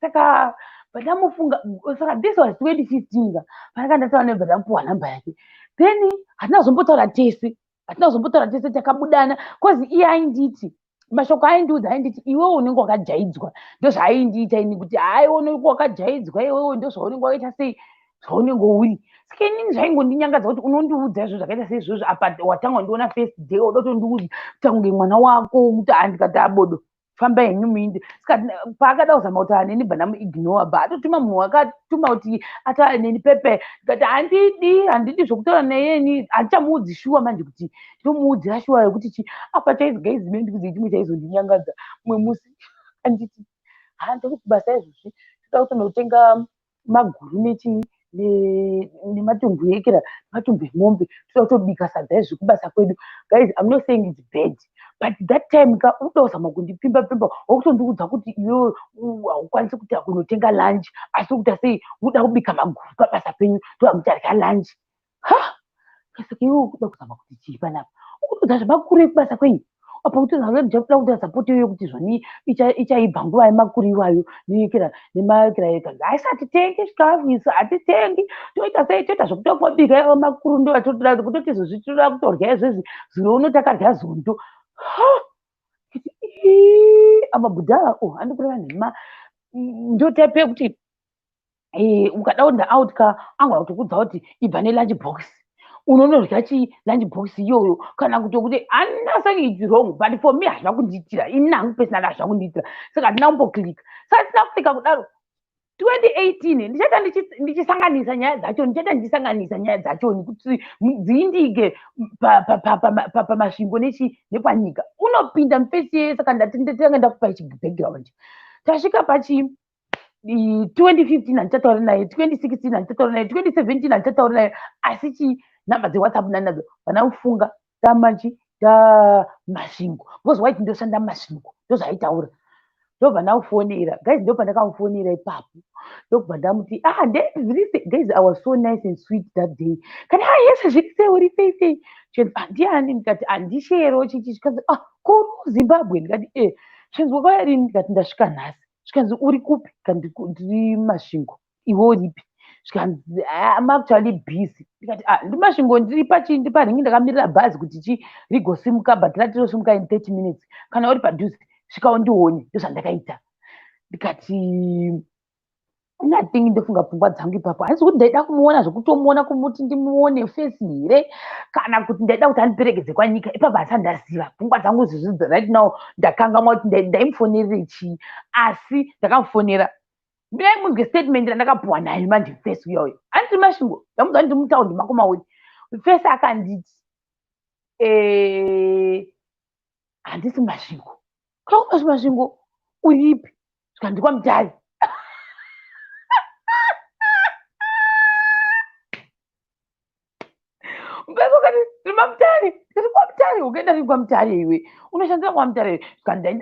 Saka pandamufunga, saka this was 2015 ka, pandaka ndataura naye, bva ndamupuwa nhamba yake. Then hatina kuzombotaura tese, hatina kuzombotaura tese. Takabudana 'cause iye ainditi, mashoko aindiudza, ainditi, "Iwewe unenge wakajaidzwa." Ndozvaaindiita ini kuti, "Haiwa, unenge wakajaidzwa iwewe, ndozvaunenge wakaita sei, zvaunenge uri." Saka inini zvaingondinyangadza kuti unondiudza izvo zvakaita seizvozvo apa watanga kundiona first day, wauda kutondiudza kunge mwana wako kuti handikati abodo, fambai henyu muinde. Saka paakada kuzama kutaura neni, bva ndamuignore. Bva atotuma munhu wakatuma kuti ataura neni pepe, ndikati handidi, handidi zvokutaura neyeni. Handichamuudzi shuwa manje kuti ndomuudzira shuwa yekuti chi apa chaizi. Guys, ndikuzi chimwe chaizondinyangadza, mumwe musi anditi, "Ha, ndiri kubasa izvozvi, toda kutonotenga maguru nechii nematumbu ekera, matumbu emombe, toda kutobika sadza izvi kubasa kwedu." Guys, I'm not saying it's bad, but that time ka unoda kuzama kundipimba pimba, wakutondiudza kuti iwewe haukwanisi kuti kunotenga lunch, asi kuita sei, uda kubika maguru pabasa penyu, toda mucharya lunch. Ha, saka iwewe ukuda kuzama kuti chii panapa? Ukutoudza zvemakuru ekubasa kwenyu apa kutoda kuita support iyoyo kuti zvoni ichaibva nguva yemakuru iwayo nemakira eka. Haisi, hatitengi chikafu isu, hatitengi. Toita sei? Toita zvokuta kobika makuru, ndo atotoda kutoti izvozvi toda kutorya izvezvi, zuro uno takarya zondo. Amabhudha o, handikureva nhema. Ndo type yekuti ukada kuenda out ka, angona kutokuudza kuti ibva nelunch box, unonorya chi lunch box iyoyo, kana kuti handina saying it's wrong, but for me hazvina kundiitira. Ini hangu personally hazvina kundiitira, saka handina kumboclicka. Saka tisina kuclicka kudaro, 2018 ndichaita ndichisanganisa nyaya dzacho, ndichaita ndichisanganisa nyaya dzacho kuti dziindike paMasvingo nechi nepanyika unopinda mufesi yese. Saka ndati nditanga ndakupa ichi background. Tasvika pachi 2015, handichatauri naye. 2016 handichatauri naye. 2017 handichatauri naye. Asi chi nhamba dzeWhatsApp nanadzo vanamufunga tamachi taMasvingo because waiti ndoshanda muMasvingo, ndozvaaitaura. Ndobva ndamufonera, guys, ndobva ndakamufonera ipapo, ndobva ndamuti, "Ah, ndezviri sei?" Guys, I was so nice and sweet that day. Kati, "Ah, yes, zviri sei? Uri sei sei?" Chinzi, "Ah, ndiani?" Ndikati, "Handishero chichi." Chikanzi, "Ah, kuri Zimbabwe?" Ndikati, "E." Chinzi, "Wakauya rini?" Ndikati, "Ndasvika nhasi." Zvikanzi, "Uri kupi?" Ndikati, "Ndiri Masvingo. Iwe uripi?" Zvikanzi, "I'm actually busy." Ndikati, "Ah, ndiri Masvingo, ndiri pachi, ndiri paringi, ndakamirira bhazi kuti chi rigosimuka, but ratirosimuka in 30 minutes. Kana uri padhuze, svika undione." Ndozvandakaita. Ndikati, nothing. Ndofunga pfungwa dzangu ipapo handisi kuti ndaida kumuona zvekutomuona, kumuti ndimuone face here, kana kuti ndaida kuti andiperekedze kwanyika. Ipapo handisati ndaziva pfungwa dzangu zizvi. Right now ndakangamwa kuti ndaimufonerere chii, asi ndakamufonera. Mirai munzwe statement randakapuwa naye manje. Face uya uya handiri Masvingo, ndamudza ndiri mutaundi mako mauri. Face akanditi, "Handisi Masvingo." Kaumasi Masvingo, uripi? Zvikandikwa kwaMutare. Mbeko kati, "Ndiri maMutare." Ndikati, "KwaMutare? Ukaenda rini kwaMutare iwe? Unoshandira kwaMutare?"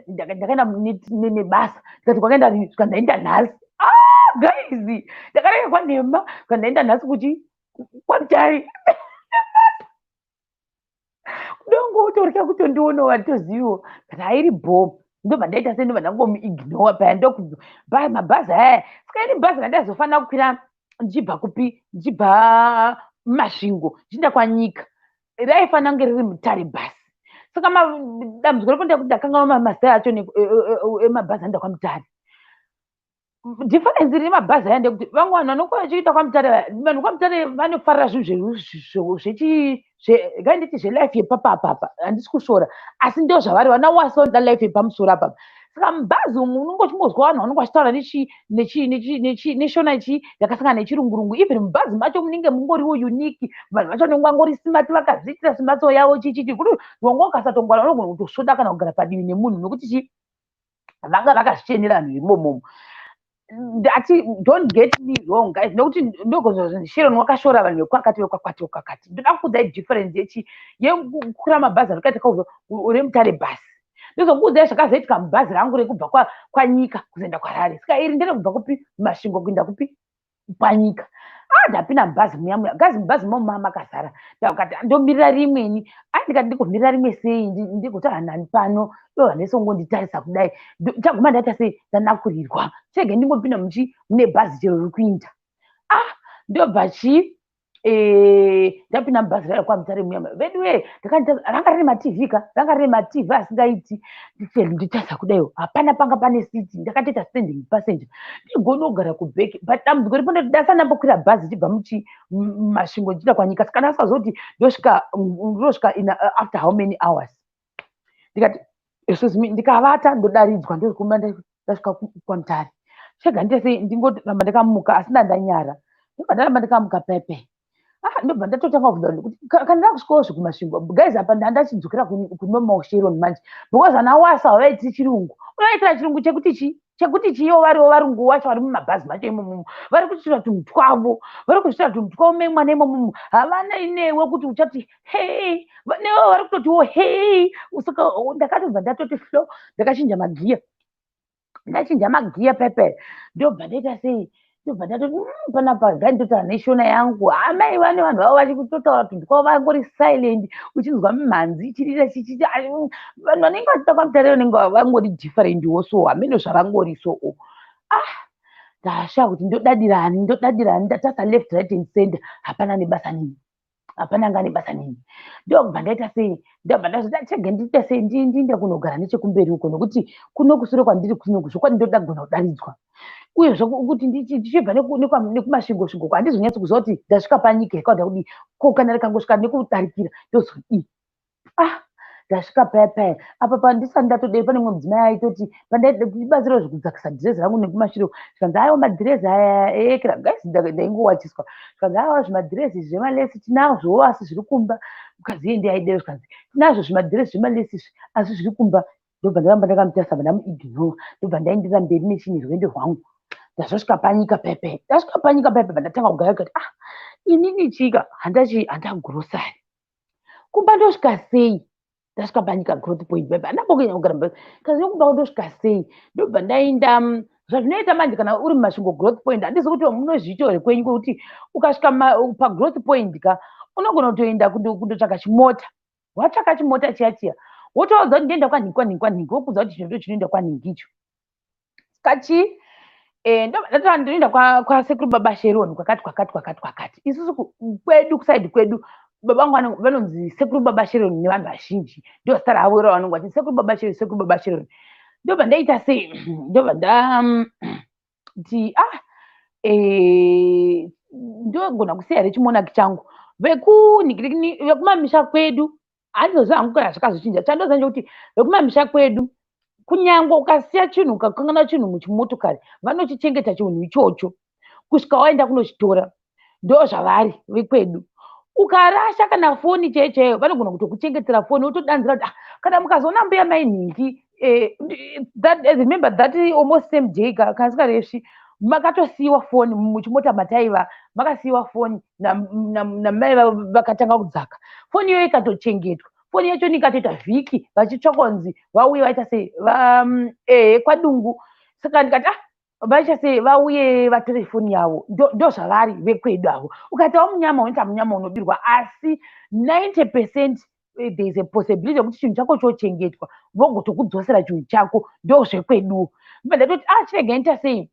Ndakaenda nebasa. Ndikati, "Kwakaenda rini?" Zvikandaenda nhasi. Ah, guys, ndakareka kwanhema. Zvikandaenda nhasi kuchi kwaMutare. Kudongo utorya kutondiona watozivo kati hairi bho. Ndobva ndaita sei? Ndobva ndangomuignore paya. Ndokubva mabhazi aya. Saka ini bhazi randaizofanira kukwira ndichibva kupi, ndichibva Masvingo ndichienda kwanyika, raifanira kunge riri Mutare bhasi. Saka dambudziko ripo ndekuti ndakanganwa mazita acho emabhazi anoenda kwaMutare. Difference rine mabhazi aya ndekuti vamwe vanhu vanokura vachiita kwaMutare, vanhu kwaMutare vanofarira zvinhu zvechi, ngainditi zvelife yepapapapa. Handisi kusvora, asi ndo zvavari vana wasi vanoda life yepamusoro apapa. Saka mubhazi umu unonge uchingozwa vanhu vanonge vachitaura neshona ichi yakasangana nechirungurungu. Even mubhazi macho munenge mungoriwo unique. Vanhu vacho vanenge vangori smart, vakazviitira smart yavo chichiti kuti wanga ukasatongwara unogona kutosvoda kana kugara padivi nemunhu, nekuti chi vanga vakazvichenera vanhu imomomo. Ndati, don't get me wrong, guys, nekuti ndogozva Sharon wakashora vanhu vekwakati, vekwakati, vekwakati. Ndoda kukuudzai difference yechi yekukwira mabhazi arikaita reMutare bhasi. Ndozokuudzai zvakazoitika mubhazi rangu rekubva kwanyika kuzoenda kwaHarare. Saka iri nderekubva kupi? Masvingo kuenda kupi? Kwanyika. Ah, ndapinda mubhazi muya muya, guys, mubhazi momo makazara. Ndakati ndomirira rimweni. Ai, ndikati ndigomirira rimwe sei? Ndigotaura nani pano ivo vanhu vese vongonditarisa kudai? Chaguma ndaita sei? Ndanakurirwa. Chege ndingopinda muchi mune bhazi chero riri kuinda. Ah, ndobva chi ndapinda mubhazi raya kwaMutare muya. Vedu we, ranga rine maTV ka, ranga rine maTV asingaiti. Nditarisa kudaiwo, hapana panga pane siti. Ndakatoita standing passenger, ndigona kugara kuback. But dambudziko ripo ndoti ndasati ndambokwira bhazi ichibva muchi Masvingo ndichienda kwanyika. Saka ndasazoti ndosvika, ndosvika in after how many hours? Ndikati, excuse me, ndikavata ndodaridzwa. Ndozoguma ndasvika kwaMutare. Chega ndiite sei? Ndingoramba ndakamuka, asi ndandanyara. Ndobva ndaramba ndakamuka pepe. Ah, ndobva ndatotanga kubvunza kuti kana ndakusvikawo zvekuMasvingo, guys, apa ndandachidzokera kunormal Sharon manje, because vana wasa havaiti chirungu. Unoitira chirungu chekuti chi chekuti chiivo variwo varungu vacho vari mumabhazi macho imomomo, vari kuchitira tunhu twavo, vari kuzviitira tunhu twavo memwana imomomo. Havana inewe kuti uchati hei, newe vari kutotiwo hei. Saka ndakatobva ndatoti flo, ndakachinja magiya, ndachinja magiya pepe. Ndobva ndaita sei? Ndobva ndatoti, panapa nganditotaura neshona yangu." Amai vane vanhu vavo vachikutotaura tunhu twavo, vangori silent, uchinzwa mimhanzi ichirira chichiti. Vanhu vanenge vachiita kwaMutare vanenge vangori different wo, so hameno zvavangori. So ah, ndashaya kuti ndodadirani, ndodadirani. Ndatasa left, right and center, hapana nebasa nini, hapana anga nebasa nini. Ndobva ndaita sei? Ndobva ndazoti chege ndiite sei? Ndiinde kunogara nechekumberi uko, nokuti kuno kusure kwandiri kunoku zvokwadi ndoda kugona kudaridzwa. Uyezve kuti ndichibva nekuMasvingo svingo handizonyatsi kuziva kuti ndasvika panyika yakauda kudii. Ko kana rikangosvika nekudarikira, ndozodii? Ah, ndasvika paya paya apa pandisati ndatodei, pane mumwe mudzimai aitoti pandibatsirawo zvekudzakisa dhirezi rangu nekumashure. Zvikanzi, "Aiwa, madhirezi aya ekera." Guys, ndaingowachiswa. Zvikanzi, "Aiwa, zvimadhirezi zvemalesi tinazvowo, asi zviri kumba." Mukadzi iye ndiye aidero. Zvikanzi, "Tinazvo zvimadhirezi zvemalesi izvi, asi zviri kumba." Ndobva ndaramba ndakamutarisa, bva ndamuignore. Ndobva ndaenderera mberi nechini, rwendo rwangu. Ndazosvika panyika pepe, ndasvika panyika pepe, bva ndatanga kugara kati, "Ah, inini chika handachi handagurosari kumba, ndosvika sei?" Ndasvika panyika Growth Point baba, handambo kunyanya kugara mubasa kazi yokumba kundosvika sei. Ndobva ndaenda. Zvazvinoita manje kana uri muMasvingo Growth Point, handisi kuti munozviita here kwenyu, kwekuti ukasvika paGrowth Point ka, unogona kutoenda kundotsvaka chimota. Watsvaka chimota chiya chiya, wotoudza kuti ndienda kwanhingi, kwanhingi, kwanhingi, wokuudza kuti chino ndo chinoenda kwanhingi icho. Saka ndobva ndinoenda kwasekuru baba Sheroni, kwakati, kwakati, kwakati, kwakati. Isusu kwedu, kuside kwedu, baba vangu vanonzi sekuru baba Sheroni nevanhu vazhinji. Ndo zita ravo ravanonge vachiti sekuru baba Sheroni, sekuru baba Sheroni. Ndobva ndaita sei? Ndobva ndati, ah, ndogona kusiya here chimonaki changu? Vekumamisha kwedu, handizoziva hangu kana zvakazochinja. Chandoziva ndechekuti vekumamisha kwedu, kunyange ukasiya chinhu, ukakanganwa chinhu muchimotokari, vanochichengeta chinhu ichocho kusvika waenda kunochitora. Ndo zvavari vekwedu. Ukarasha kana foni chaiyo chaiyo, vanogona kutokuchengetera foni, wotodanzira kuti, ah, kana mukazoona mbuya mai nhingi. That, remember that almost same day, kana sikaresvi, makatosiyiwa foni muchimota mataiva. Makasiyiwa foni namai vakatanga kudzaka. Foni iyoyo ikatochengetwa. Foni yacho ikatoita vhiki vachitsvakwa kunzi vauye vaita sei, ehe, kwaDungu. Saka ndikati, ah, vaita sei, vauye vatore foni yavo. Ndo zvavari vekwedu avo. Ukaitawo munyama, unoita munyama, unobirwa, asi 90% there is a possibility yekuti chinhu chako chochengetwa, vogotokudzosera chinhu chako. Ndo zvekweduwo. Ndobva ndatoti, ah, chiregai ndita sei,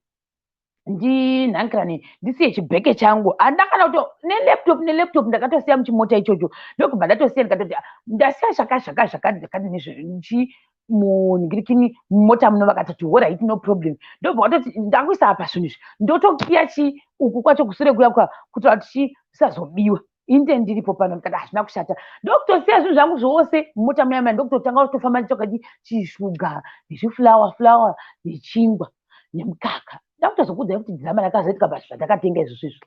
ndinhangirane, ndisiye chibheke changu. Handina kana kuto nelaptop. Nelaptop ndakatosiya muchimota ichocho. Ndokubva ndatosiya, ndikatoti, ah, ndasiya zvaka zvaka zvakati zvakati nezvechi munhingirikini mumota muno. Vakatoti, alright, no problem. Ndobva watoti, ndakuisa apa zvinhu izvi, ndotokiya chi uku kwacho kusure kuya kwa, kuitira kuti chisazobiwa. Inde ndiripo pano. Ndikati, hazvina kushata. Ndokutosiya zvinhu zvangu zvose mumota muya muya, ndokutotanga kutofamba ndichitsvaga chishuga nezviflour flour nechingwa nemukaka. Ndakutozokuudzai kuti dhirama rakazoitika pazvi zvandakatenga izvozvo izvo.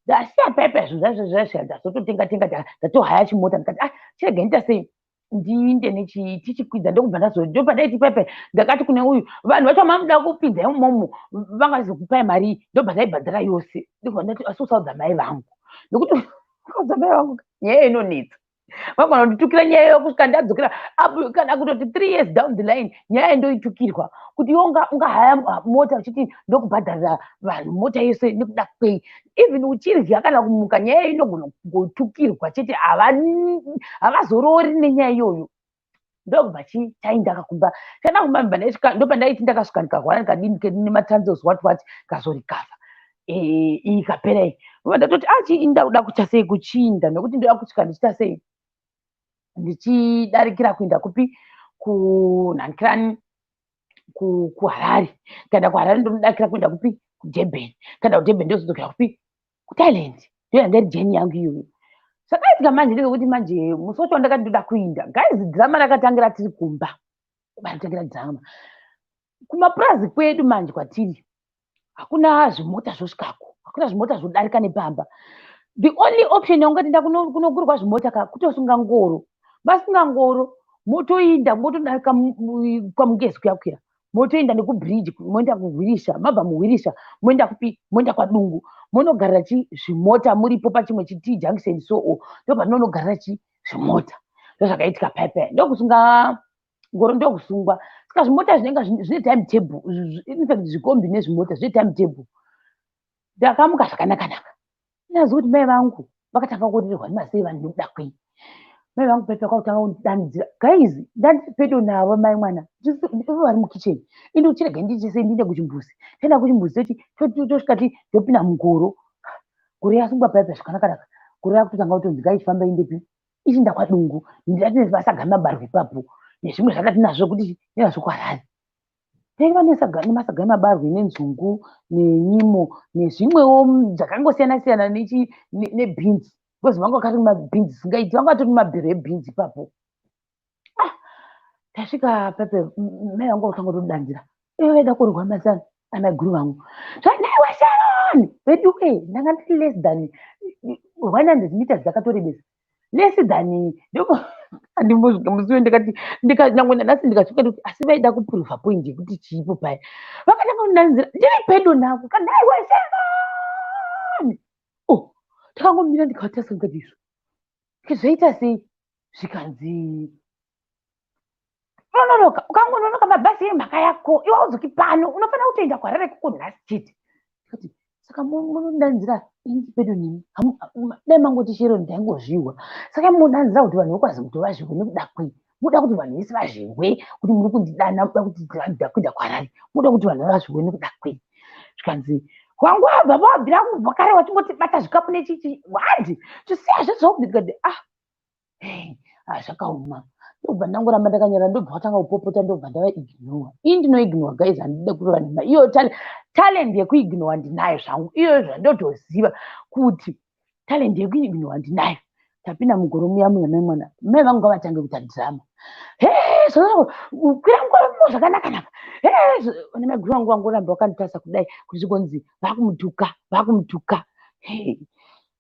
Ndasiya paipa zvinhu zvacho zvazvo, ndazototenga tenga, ndatohaya chimota. Ndikati, ah, chiregai ndita sei, ndiinde tichikwidza. Ndokubva ndazo ndopandaiti paipa, ndakati kune uyu, vanhu vacho mamuda kupinza imomo vangazokupai mari. Ndobva ndaibhadhara yose. Ndobva ndati, asi usaudza mai vangu, nekuti ukaudza mai vangu nyaya inonetsa, vagona kunditukira nyaya iyo kusvika ndadzokera apo, kana kutoti 3 years down the line nyaya ndoitukirwa kuti iwe ungahaya mota uchiti ndokubhadharira vanhu mota yese nekuda kwei. Even uchirya kana kumuka, nyaya inogona kungotukirwa chete, havazorori nenyaya iyoyo. Ndokubva chaenda kumba. Chaenda kumba, mbva ndaisvika, ndopandaiti ndakasvika, ndikarwara, ndikadini nematonsils, what what, ndikazorikavha. Iyi ikapera iyi, ndobva ndatoti, ah, chii, ndakuda kuita sei kuchinda, nekuti ndoda kusvika ndichiita sei, ndichidarikira kuenda kupi, kunhankirani, kuHarare. Kaenda kuHarare, ndonodakira kuenda kupi? KuDurban. Kaenda kuDurban, ndozodzokera kupi? KuThailand. Ndoyanga iri journey yangu iyoyo. Zvakaitika manje ndezvekuti manje musi wacho wandakati ndoda kuinda, guys, dhirama rakatangira tiri kumba. Baratangira dhirama kumapurazi kwedu. Manje kwatiri hakuna zvimota zvosvikako, hakuna zvimota zvodarika nepamba. The only option yaungati nda kunogurwa zvimota ka, kutosunga ngoro. Vasunga ngoro, motoinda, motodarika kwaMungezi kuya kuya, motoenda nekubridge, moenda kuHwirisha. Mabva muHwirisha, moenda kupi? Moenda kwaDungu, monogarira chi zvimota muripo pachimwe chiti junction. So ndopanonogarira chi zvimota. Ndozvakaitika paipai, ndokusunga ngoro, ndokusungwa. Saka zvimota zvinenge zvine time table. Infact, zvikombi nezvimota zvine time table. Ndakamuka zvakanaka-naka, ndaziva kuti mai vangu vakatanga kuonererwa nemasei vanhu nekuda kwei. Mai vangu paipa kwakutanga kundidanidzira. Guys, ndandiri pedo navo mai mwana, ivo vari mukicheni. Indi uchirega ndichise, ndiende kuchimbuzi. Taenda kuchimbuzi, toti tosvika, ti ndopinda mungoro. Ngoro yasungwa paipa zvakanaka-naka. Ngoro yakutotanga kutonzi ngaichifamba indepi, ichinda kwaDungu. Ndati masaga emabarwe ipapo nezvimwe zvakati nazvo kuti ndinazvo kuHarare. Taiva nemasaga emabarwe nenzungu nenyimo nezvimwewo zvakangosiyana siyana nebhinzi, because vanga vakarima bhinzi singaiti, vanga vatori mabhero ebhinzi ipapo. Ah, tasvika pepe, mai vangu vakatanga kutodanzira. Ivo vaida kurwa masana amaiguru vangu, zvandaiwa Sharon veduwe. Ndanga ndiri less than 100 meters, dzakatorebesa less than. Handimbosvika musi uyo. Ndikati nyangwe nanhasi ndikasvika ndikuti, asi vaida kuprova point yekuti chiipo paya. Vakatanga kundanzira ndiri pedo navo, kanaiwa Sharon. Oh, takangomira, ndikatarisa, ndikati, izvo zvaita sei? Zvikanzi Unononoka, ukangononoka mabhazi emhaka yako, iwe haudzoki pano, unofanira kutoenda kuHarare ikoko nhasi chete. Ndikati, saka munodanzira ini pedo nemi, dai mangoti chero ndaingozvihwa. Saka munodanzira kuti vanhu vekwaZimuto vazvihwe nekuda kwei? Munoda kuti vanhu vese vazvihwe kuti muri kundidana, munoda kuti ndida kuenda kuHarare, munoda kuti vanhu vazvihwe nekuda kwei? Zvikanzi, wangu wabva wabvira kubva kare wachingoti bata zvikapu nechichi, handi, chisiya zvezvo. Ndikati, ah, hey, ah, zvakaoma. Ndobva ndangoramba ndakanyara, ndobva watanga kupopota, ndobva ndava ignore. Ini ndinoignore guys, handide kureva nhema. Iyo talent yekuignore ndinayo zvangu. Iyo zvandotoziva kuti talent yekuignore ndinayo. Tapinda mugoro muya muya mai mwana, mai vangu ngavatange kuita drama. Hey, kwira mugoro zvakanaka naka. Hey, nemaiguru vangu vangoramba vakanditarisa kudai kuti zvigonzi vakumutuka, vakumutuka. Hey.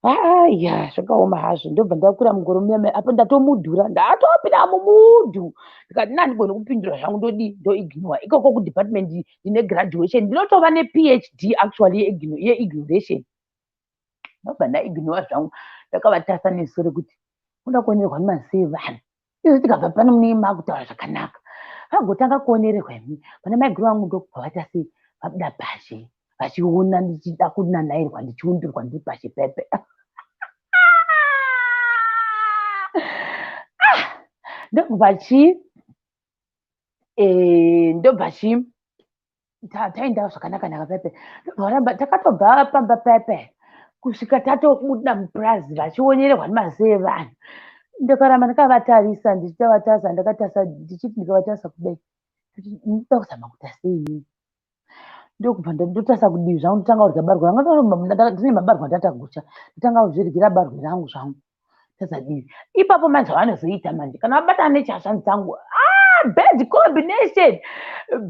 Aya, zvakaoma hazvo. Ndobva ndakwira mugoro muya muya, apo ndatomudhura, ndatopinda mumudhu. Ndikati nandigoni kupindura zvangu, ndodii, ndoignore. Ikoko kudepartment ndine graduation, ndinotova nePhD actually yeignoration. Ndobva ndaignore zvangu, ndakavatarisa neziso rekuti munoda kuonerwa nemaziso evanhu. Izvo tikabva pano munenge makutaura zvakanaka. Vagotanga kuonererwa imi. Vana maiguru vangu ndokubva vaita sei, vabuda pazhe vachiona ndichida kunanairwa, ndichiundirwa ndiri pashe pepe. Ndobva chii, ndobva chii, taenda zvakanaka naka pepe. Ndobva varamba, takatobva pamba pepe kusvika tatobuda mupurazi vachionererwa nemaziso evanhu. Ndakaramba ndakavatarisa, ndichitavatarisa, ndakatarisa, ndichiti ndikavatarisa kudai, ndinoda kuzama kuita sei inini? Ndokubva ndotarisa kudivi zvangu, ndotanga kudya barwe rangu. Ndine mabarwe andatagucha, ndotanga kuzviryira barwe rangu zvangu. Tarisa divi. Ipapo manje zvavanozoita manje, kana vabatana nechasha dzangu, bad combination,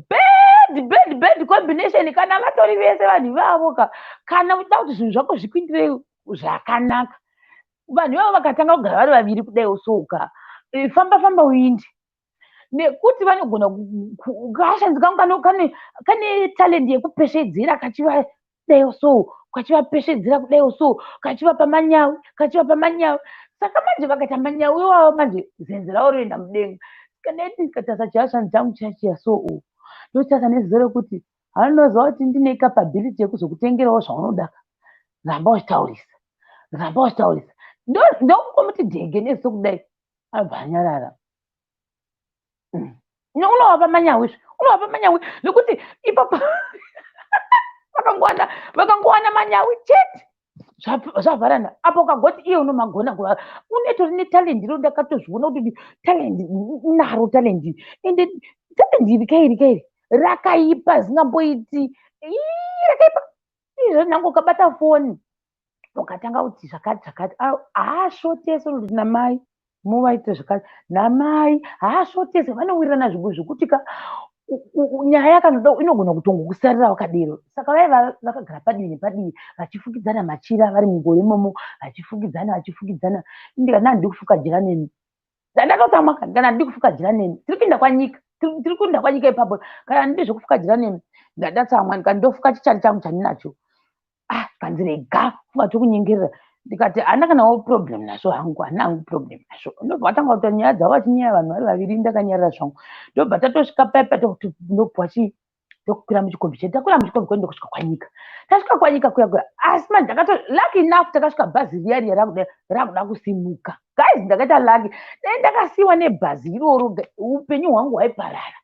bad, bad, bad combination. Kana vatori vese vanhu ivavo ka, kana uchida kuti zvinhu zvako zvikuitire zvakanaka, vanhu ivavo vakatanga kugara vari vaviri kudai soka, famba famba uinde. Nekuti vanogona kashanzi kangu kane talent yekupeshedzera, kachiva kudai so, kachivapeshedzera kudai so, kachivapa manyawi, kachivapa manyawi. Saka manje vakaita manyawi iwawo manje zenze ravo roenda mudenga. Saka ndaiti ndikatarisa chihashanzi changu chiya chiya so, ndotarisa neziso rekuti haunoziva kuti ndine capability yekuzokutengerawo zvaunoda. Ramba uchitaurisa, ramba uchitaurisa. Ndokungomuti dhege neziso kudai, abva anyarara. Unovapa manyawi izvi, unovapa manyawi nekuti ipapo vakangowana manyawi chete zvavharana. Apo ukagoti iye unomagona kuva unetori netalent iro, ndakatozviona kuti talent naro, talent ende talent iri kairi kairi rakaipa zingamboiti rakaipa. Izvo nyange ukabata foni ukatanga kuti zvakati zvakati, haasvotese kuti namai muvaite zvakati, namai haasvotese, vanowirirana zvinhu zvekuti ka nyaya yakanoda inogona kutongokusarira wakadero. Saka vaiva vakagara padivi nepadivi vachifukidzana machira vari mungoro imomo, vachifukidzana vachifukidzana. Ndikati handidi kufuka jira nemi, ndatotsamwa kana handidi kufuka jira nemi, tiri kuenda kwanyika, tiri kuenda kwanyika ipapo, kana handidi zvekufuka jira nemi, ndatsamwa. Ndikati ndofuka chichari changu chandinacho. Ah, kanzi rega funga tokunyengerera. Ndikati handina kanawo problem nazvo hangu, handina hangu problem nazvo. Ndobva vatanga kuita nyaya dzavo vachinyaya vanhu vari vaviri, ndakanyarara zvangu. Ndobva tatosvika paipa, ndopuwa chii, ndokukwira muchikombi chedu. Takwira muchikombi kwedu ndokusvika kwanyika. Tasvika kwanyika kuya kuya, asi manje ndakato lucky enough takasvika bhazi riya riya rakuda kusimuka. Guys, ndakaita lucky, dai ndakasiyiwa nebhazi iroro upenyu hwangu hwaiparara.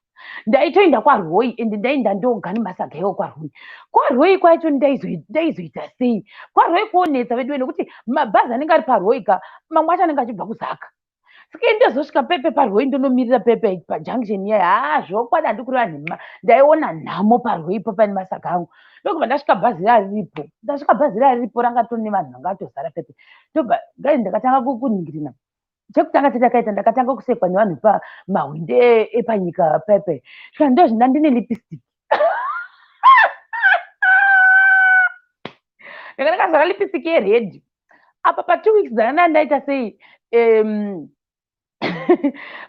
Ndaitoenda kwaRoy ende ndaenda ndoga nemasaga iwo kwaRoy. KwaRoy kwacho ndaizoita sei? KwaRoy kuonetsa vedu nekuti mabhazi anenge ari paRoy ka, mamwe acho anenge achibva kuZaka. Saka ndozosvika pepe paRoy, ndonomirira pepe pajunction iya. Haa, zvokwadi handi kureva nhema, ndaiona nhamo paRoy ipapo nemasaga angu. Ndokubva ndasvika bhazi riya riripo, ndasvika bhazi riya riripo, ranga tone vanhu vanga vatozara pepe. Ndobva guys ndakatanga kuningirina. Chekutanga chandakaita, ndakatanga kusekwa nevanhu pamahwinde epanyika pepe. Svika ndozvinda ndine lipstick, ndanga ndakazara lipstick yered apa. Pa2 weeks dzandanga ndaita sei,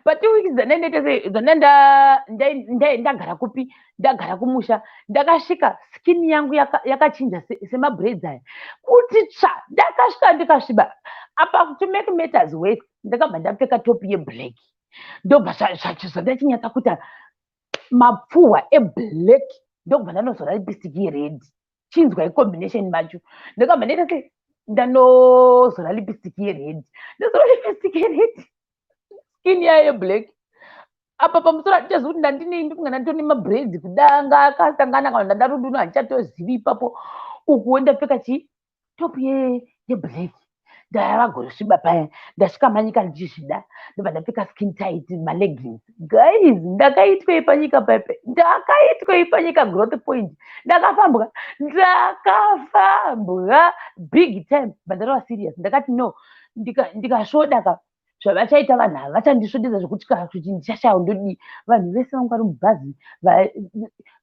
pa2 weeks dzandanga ndaita sei, dzandanga ndagara kupi, ndagara kumusha, ndakasvika skin yangu yakachinja semabraids aya kuti tsva. Ndakasvika ndikasviba. Apa to make matters worse, ndakabva ndapfeka top yeblack. Ndobva zvandachinyatsa kuita mapfuhwa eblack, ndokubva ndanozora lipstick yered. Chinzwai combination macho. Ndakabva ndaita sei? Ndanozora lipstick yered, ndozora lipstick yered, skin yayo yeblack. Apa pamusoro handichazivi kuti ndandinei, ndofunga ndanditone mabraids kudanga akasangana kana ndandarudunu, handichatozivi ipapo. Ukuwo ndapfeka chii? Top yeblack. Ndavagorosviba paya, ndasvika manyika ndichizvida, ndobva ndapfeka skin tight maleggings. Guys, ndakaitwei panyika pepe? Ndakaitwei panyika? Growth point. Ndakafambwa, ndakafambwa big time. Bva serious, ndakati no, ndikasvoda ka, zvavachaita vanhu ava vachandisvodedza zvokuti kuti ndichashaya ndodii. Vanhu vese vangu vari mubhazi,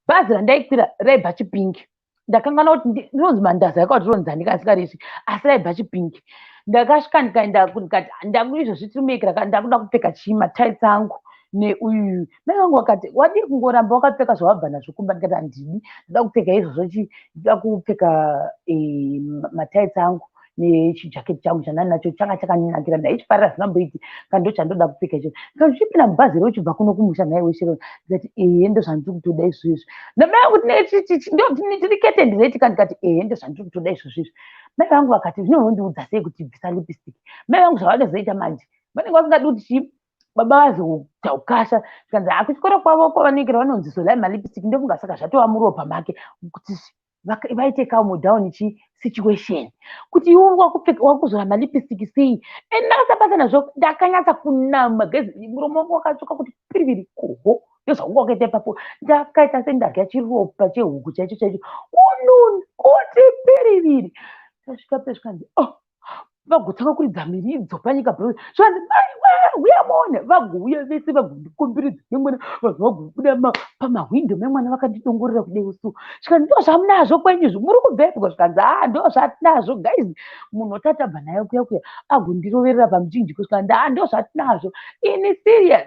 bhazi randaikwira raibva Chipinge. Ndakanganwa kuti rinonzi Mandaza yakati ronzani kasikaresvi, asi raibva Chipinge. Ndakasvika ndikaenda, ndikati ndaku izvozvi tiri muekera, ndakuda kupfeka chii? Matights angu neuyu. Mai vangu vakati, "Wadii kungoramba wakapfeka zvawabva nazvo kumba?" Ndikati, "Handidi, ndoda kupfeka izvozvo chi, ndoda kupfeka matights angu nechijaketi changu chandani changa chakandinakira, ndaichifarira zvinamboiti kana ndo chandoda kupfeka icho." Ndikati, "Uchipinda mubhazi re uchibva kuno kumusha nhaiwe Sharon?" Ndikati, "Ehe, ndo zvandiri kutoda izvozvo izvi." Namai vangu tiri ketendireti ka. Ndikati, "Ehe, ndo zvandiri kutoda izvozvo izvi." Mai vangu vakati, "Zvinondiudza sei kuti bvisa lipstick?" Mai vangu zvavanozoita manje, vanenge vasingadi kuti chii, baba vazoita ukasha. Zvikanzi hakuchikoro kwavo kwavanoikira vanonzi zolai malipstick. Ndofunga saka zvatova muropa make kuti vaite calm down chi situation, kuti iwe wakuzora malipstick sei? And ndakasabasa nazvo, ndakanyatsa kunama gezi, muromo wangu wakatsvuka kuti piriviri koho. Ndozvakunga wakaita ipapo. Ndakaita sendarya chiropa chehuku chaicho chaicho, kununa kuti piriviri. Tasvika pesvikanzi, oh, vagotanga kuridza miridzo panyika. Zvanzi, "Maiwe, uya muone." Vagouya vese, vagondikomberedza nemwana. Vanhu vagobuda pamahwindo memwana, vakandidongorera kudai so. Zvikanzi, "Ndo zvamunazvo kwenyu izvi? Muri kubvepwa?" Zvikanzi, "A, ndo zvatinazvo guys." Munhu otatabva naye kuya kuya agondiroverera pamuchinjiko. Zvikanzi, "A, ndo zvatinazvo." Ini serious,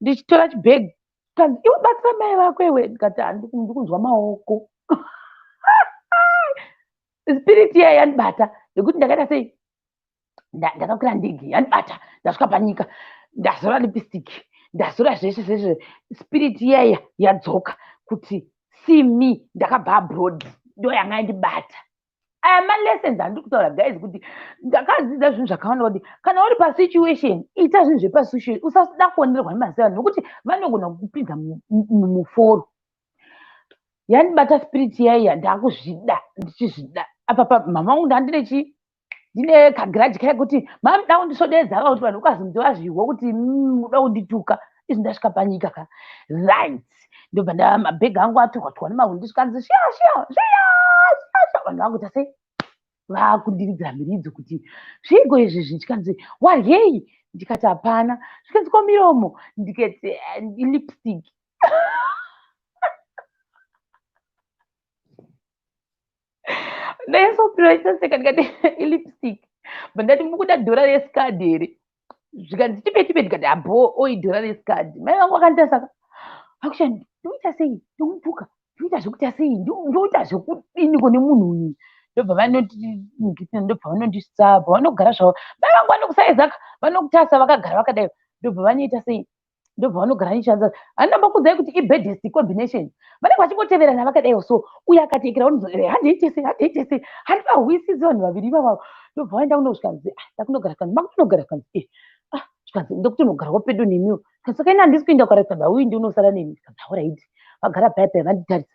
ndichitora chibhegi. Kanzi, "Iwe, batsira mai vako iwe." Ndikati, "Handikunzwa maoko." Spirit iya yandibata nekuti ndakaita sei? Ndakakwira ndege, yandibata. Ndasvika panyika, ndazora lipstick, ndazora zveshe zveshe. Spirit iyaiya yadzoka kuti see me, ndakabva abroad, ndo yanga yandibata. Aya malessons andiri kutaura guys, kuti ndakadzidza zvinhu zvakawanda, kuti kana uri pasituation, ita zvinhu zvepasituation. Usada kuonerwa nemaziva, nokuti vanogona kukupinza mumuforo. Yandibata spirit iyaiya, ndakuzvida, ndichizvida. Apa mama vangu ndandine chii? Ndine kagrudge kaya kuti mamuda kundisvodedza, kuti vanhu ukazonzi vazvihwa kuti muda kundituka. Izvi ndasvika panyika ka, right, ndobva nda mabhegi angu atorwa torwa nemahwindi. Zvikanzi, "Sviya, sviya, sviya, sviya." Vanhu vakuita sei? Vakundiridzira miridzo kuti zviiko izvi. Zvichikanzi, "Waryei?" Ndikati, "Hapana." Zvikanzi, "Ko miromo?" Ndikati, "Lipstick." Ndaisopira, ndikati, "Ilipstick." Bva ndati, "Mukuda dhora rescard here?" Zvikanzi, "Tipe, tipe." Ndikati, "Abo, oi dhora rescard." Mai vangu vakandiita saka akusha, ndoita sei? Ndomutuka? Ndoita zvekuita sei? Ndoita zvekudini kune munhu uyu? Ndobva vanoti, ndobva vanondisaba, vanogara zvavo. Mai vangu vanokusaizaka, vanokutarisa vakagara vakadai. Ndobva vanoita sei? Ndobva vanogara nechanza. Handinambokuudzai kuti ibadest combination. Vanenge vachingoteverana vakadaiwo so, uyo akatekera, handiite sei, handiite sei, handivahwisisi vanhu vaviri ivavavo. Ndobva vaenda kunosvikanzi, "Ah, ndakunogara." Kanzi, "Makutonogara?" Kanzi, "E ah." Zvikanzi, "Ndokutonogarawo pedo nemiwo." Kanzi, "Saka ini handisi kuenda kare." Kanzi, "Hauyi, ndiunosara nemi." Kanzi, "Alright." Vagara paya paya, vanditarisa,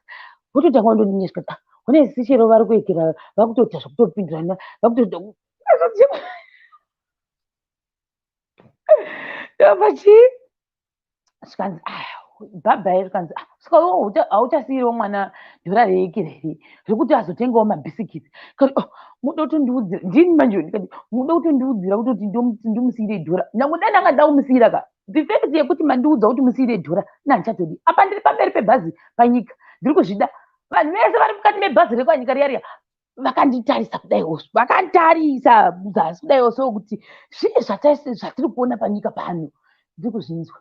vototanga vandoninya. Zvikanzi, "Ah, hone sichero vari kuekera, vakutoita zvekutopindirana, vakutoita." Ndobva chii? Zvikanzi, "Ah, bhabhai." Zvikanzi, "Ah, saka iwe hauchasiyiwo mwana dhora reekera here zvekuti azotengawo mabhisikitsi?" Kati, "Oh, muda kutondiudzira ndini manje?" Ndikati, "Muda kutondiudzira kutoti ndimusiyire dhora? Nyange dai ndanga ndida kumusiyira ka, the fact yekuti mandiudza kuti musiyire dhora, ina handichatodi. Apa ndiri pamberi pebhazi panyika, ndiri kuzvida. Vanhu vese vari mukati mebhazi rekwanyika riya riya vakanditarisa kudaiwo, vakanditarisa muzasi kudaiwo so, kuti zvii zvatiri kuona panyika pano? Ndiri kuzvinzwa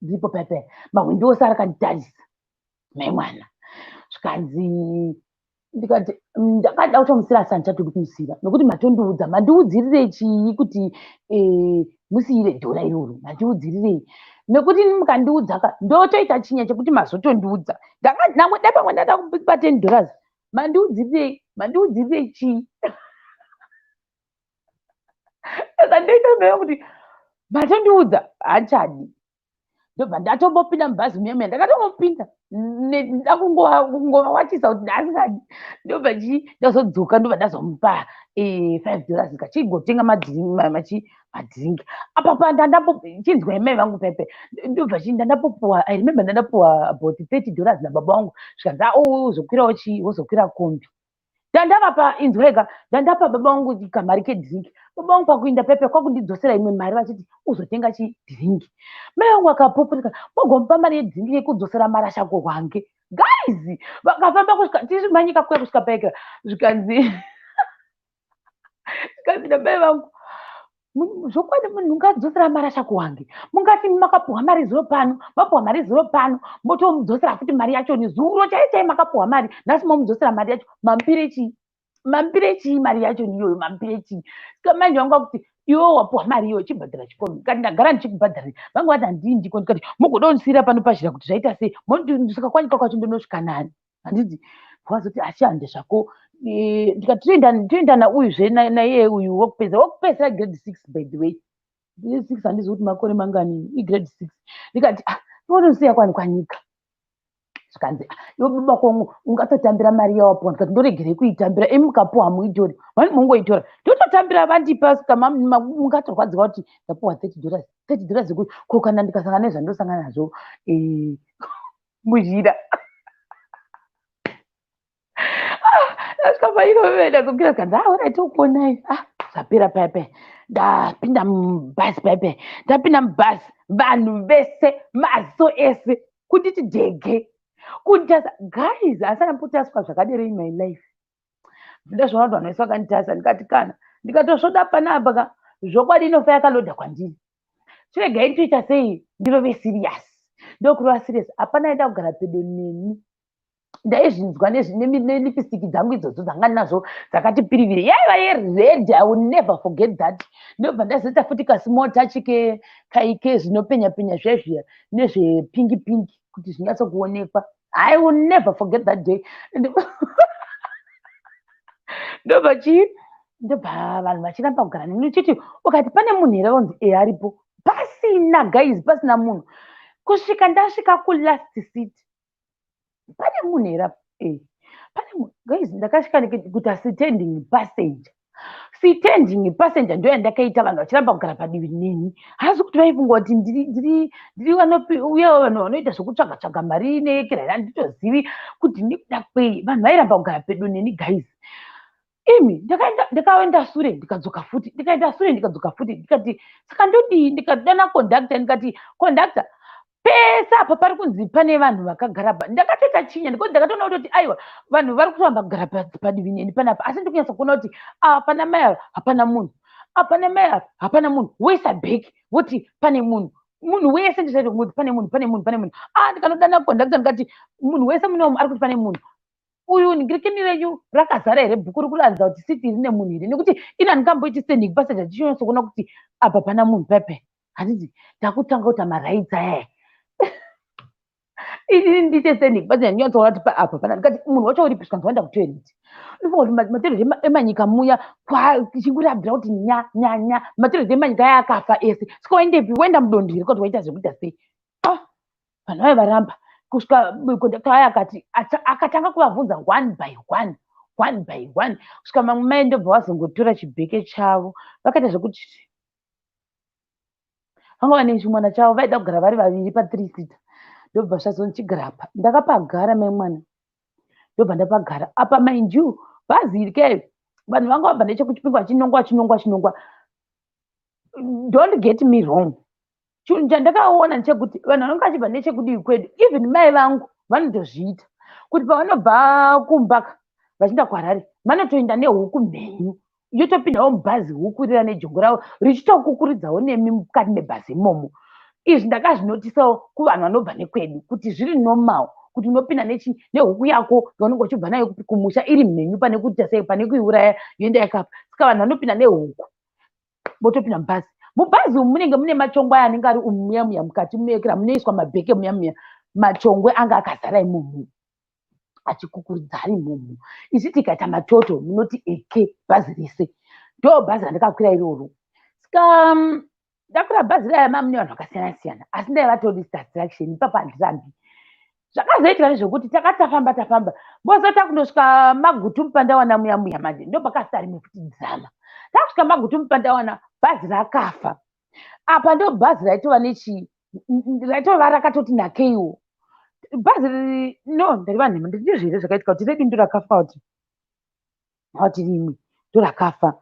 ndiripo paya paya, mahwindo ose arakanditarisa." Mai mwana, zvikanzi, ndikati, "Ndakada kutomusira, asi handichatodi kumusira, nokuti matondiudza. Mandiudzirire chii kuti Musiyire dhora iroro, mandiudzirirei? Nekuti mukandiudza ka, ndotoita chinya chekuti mazotondiudza. Ndanga dai pamwe ndada kupa $10. Mandiudzirirei? Mandiudzirirei chii? Saka ndoita mheyo kuti matondiudza, handichadi. Ndobva ndatombopinda mubhazi muya muya, ndakatombopinda nda kungovawachisa kuti ndaasingadi. Ndobva chii, ndazodzoka, ndobva ndazomupa $5, kachigotenga madhiringi apa pa ndandambo chinzwai mai vangu pepe. Ndobva chii, ndandapopuwa, I remember ndandapuwa about $30 nababa vangu, zvikanzi, "Oh, uzokwirawo chii, wozokwira kombi." Ndandavapa, inzweka, ndandapa baba vangu kamari kedhiringi. Baba vangu pakuinda pepe kwakundidzosera imwe mari vachiti, "Uzotenga chidhiringi." Mai vangu akapopoteka, "Mogomupa mari yedhiringi yekudzosera marasha kuhwange?" Guys, vakafamba kusvika tichimanyika kuya kusvika paikira, zvikanzi namai vangu, "Zvokwadi munhu ungadzosera marasha kuwange? Mungati makapuhwa mari zuro pano, mapuhwa mari zuro pano, motomudzosera futi mari yacho nezuro chai chai makapuhwa mari, nhasi momudzosera mari yacho. Mamupire chii? Mamupire chii mari yacho niyoyo? Mamupire chii?" Saka manje vanga kuti, "Iwe wapuhwa mari iyoyo, chibhadhara chikombi." Kati, "Ndagara ndichikubhadharira." Vanga vati, "Handii ndiko." Ndikati, "Mugoda kundisiyira pano pazhira kuti zvaita sei? Saka kwanyika kwacho ndonosvika nani?" Handiti wazoti, "Asi hande zvako." Ndikati, "Toenda nauyuzve naiye uyu wokupedzera, wokupedzera grade 6, by the way, grade 6, handizivi kuti makore mangani igrade 6." Ndikati, "Ah, tonosiya kwani kwanyika?" Zvikanzi, "Ah, iwe baba kongo ungatotambira mari yawapuwa." Ndikati, "Ndoregerei kuitambira? Imi mukapuwa hamuitori, vani mungoitora, ndototambira vandipa. Saka mungatorwadziwa kuti ndapuwa $30, $30 yekuti ko kana ndikasangana nezvandosangana nazvo muzhira?" Asvika paiko, ndazokira, zvikanzi, "Ah, alright, tokuonai." Ah, zvapera paya paya, ndapinda mubhazi paya paya, ndapinda mubhazi, vanhu vese maziso ese kunditi dhege, kunditarisa. Guys, asana mbotariswa zvakadero in my life. Ndazviona kuti vanhu vese vakanditarisa. Ndikati, kana ndikatosvoda panapa ka, zvokwadi inofa yakalodha kwandiri. Chiregai nditoita sei, ndirove serious. Ndokurova serious, hapana aida kugara pedo neni. Ndaizvinzwa nelipstick dzangu idzodzo dzanga ndinazvo dzakati piriviri, yaiva yered, I will never forget that. Ndobva ndazoita futi kasmall touch kaike zvinopenya penya zviya zviya nezvepingi pingi kuti zvinyatsokuonekwa. I will never forget that day. Ndobva chii, ndobva vanhu vachiramba kugara neni. Uchiti ukati, "Pane munhu here?" Onzi, "E, aripo." Pasina, guys, pasina munhu, kusvika ndasvika kulast seat. "Pane munhu here apa?" "E, pane munhu." Guys, ndakasvika kuita standing passenger. Standing passenger ndo yandakaita, vanhu vachiramba kugara padivi neni. Hasi kuti vaifunga kuti ndiri uye vanhu vanoita zvokutsvaga tsvaga mari nekeraira, handitozivi kuti nekuda kwei vanhu vairamba kugara pedo neni. Guys, imi, ndakaenda sure, ndikadzoka futi, ndikaenda sure, ndikadzoka futi. Ndikati, "Saka ndodii?" Ndikadana kondakta, ndikati, "Kondakta, pese apa pari kunzi pane vanhu vakagara pa." Ndakatoita chinya ndikuti ndakatoona kutoti, aiwa, vanhu vari kuramba kugara padivi neni panapa, asi ndikunyatsa kuona kuti pana mai ava hapana munhu, apana mai ava hapana munhu, woisa bheki voti pane munhu. Munhu wese ndichaita kuti pane munhu, pane munhu, pane munhu. Ah, ndikanodana kondakta, ndikati, "Munhu wese munomu ari kuti pane munhu uyu. Ngirikini renyu rakazara here? Bhuku ri kuratidza kuti seat rine munhu here? Nekuti ini handingamboiti standing passenger ndichinyatsokuona kuti apa pana munhu pepe." Handiti ndakutanga kuita marights aya, inini ndiite standing passenger, ndinyatsoona kuti apa pana. Ndikati, "Munhu wacho uripi?" Zvikanzi, "Waenda kutoilet." Ndofunga kuti matoilet emanyika muya chingurabvira kuti nya nya nya, matoilet emanyika aya akafa ese. Saka waendepi? Waenda mudondo here? Kuti waita zvekuita sei? Ah, vanhu vaiva varamba, kusvika kondakta aya akati, akatanga kuvabvunza one by one, one by one, kusvika mamwe mai ndobva vazongotora chibheke chavo, vakaita zvekuti vanga vane chimwana chavo, vaida kugara vari vaviri pathree seater. Ndobva zvazondichigara apa, ndakapagara mai mwana, ndobva ndapagara apa. Mind you, bhazi iri ke, vanhu vanga vabva nechekuchipinga vachinongwa, vachinongwa, vachinongwa. Don't get me wrong, chinhu chandakaona ndechekuti vanhu vanonge vachibva nechekudivi kwedu, even mai vangu vanotozviita kuti pavanobva kumba vachienda kuHarare, vanotoenda nehuku mhenyu, yotopindawo mubhazi, huku rira nejongo ravo richitokukuridzawo nemi mukati mebhazi imomo. Izvi ndakazvinotisawo kuvanhu vanobva nekwedu kuti zviri normal kuti unopinda nehuku yako yaunenge uchibva nayo kumusha iri mhenyu, pane kuita sei, pane kuiuraya yoenda yakafa. Saka vanhu vanopinda nehuku, votopinda mubhazi. Mubhazi umu munenge mune machongwe aya anenge ari umu muya muya mukati munoekera munoiswa mabheke muya muya, machongwe anga akazara imomo achikukuridza ari imomo. Isi tikaita matoto munoti eke bhazi rese. Ndo bhazi randakakwira iroro. Saka ndakwira bhazi raya mamune vanhu vakasiyana siyana, asi ndaiva tourist attraction ipapo handirambi. Zvakazoitika ndezvekuti takati tafamba tafamba mbozo takundosvika Magutu Mupandawana muya muya manje ndopakasita rimwe futi drama. Takusvika Magutu Mupandawana bhazi rakafa. Apa ndo bhazi raitova nechi raitova rakatoti nakeiwo. Bhazi no ndariva nhema, ndizvo here zvakaitika kuti redu ndorakafa kuti kuti rimwe ndorakafa.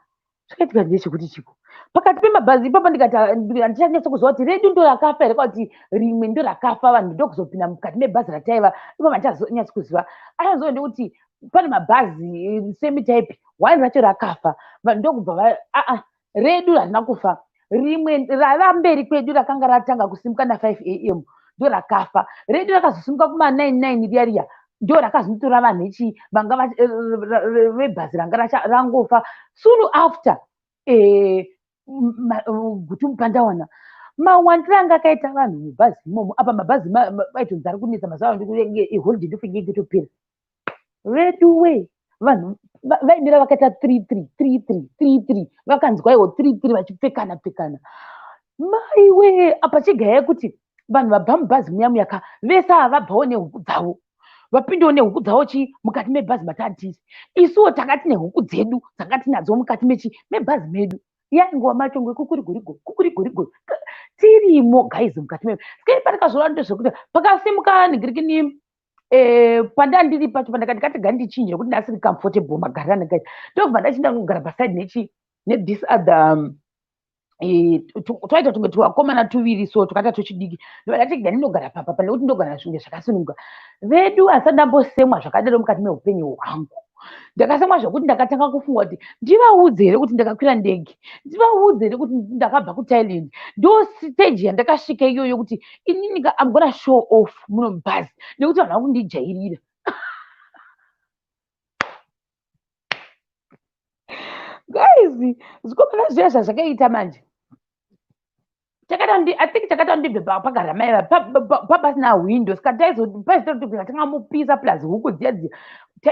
Zvakaitika ndechekuti chiko pakati pemabhazi ipapo ndikati handichanyatso kuziva kuti redu ndorakafa here kana kuti rimwe ndorakafa. Vanhu ndokuzopinda mukati mebhazi rataiva ipapo handichanyatso kuziva. Ayanzoo ndekuti pane mabhazi same type, one racho rakafa, vanhu ndokubva aa redu harina kufa, rimwe raiva mberi kwedu rakanga ratanga kusimuka na5 a.m. ndo rakafa. Redu rakazosimuka kuma9 9 riya riya, ndo rakazonotora vanhu ichi vanga vebhazi ranga rangofa soon after Gutu Mupandawana. Mawandiro anga akaita vanhu mubhazi imomo apa mabhazi aitonzi ari kunetsa mazuva ano, iholiday ndofunge ikutopera. Vedu we, vanhu vaimira vakaita 3 3 3 3 3 3, vakanzwa iwo 3 3 vachipfekana pfekana. Maiwe, apa chigaya kuti vanhu vabva mubhazi muya muya ka, vese ava vabvawo nehuku dzavo, vapindawo nehuku dzavo chi mukati mebhazi matatiri. Isuwo takati nehuku dzedu dzanga tinadzo mukati mechi mebhazi medu, yaingova machongwe kukurigorigo kukurigorigo tirimo guys mukati me. Saka patakazviona ndezvekuti pakasimuka nigirikini pandandiri pacho pandakati ndikati ngandichinje nekuti ndasiri comfortable magariro andakaita, ndobva ndachinda kugara paside nechi nethis other twaita tunge tuvakomana tuviri so twakaita tuchidiki. Ndobva ndati ndinogara papa pane kuti ndogara zvinge zvakasununguka. Vedu, asati ndambosemwa zvakadaro mukati meupenyu hwangu. Ndakasemwa zvokuti ndakatanga kufunga kuti ndivaudze here kuti ndakakwira ndege, ndivaudze here kuti ndakabva kuThailand. Ndo stage yandakasvika iyoyo kuti inini am gonna show off muno mubhazi nekuti vanhu vakundijairira. Guys, zvikomana zviya zvazvakaita manje, takati I think takati ndibve pagara mai papasina hwindo, saka taizopaizototi tingamupisa plus huku dziya dziya,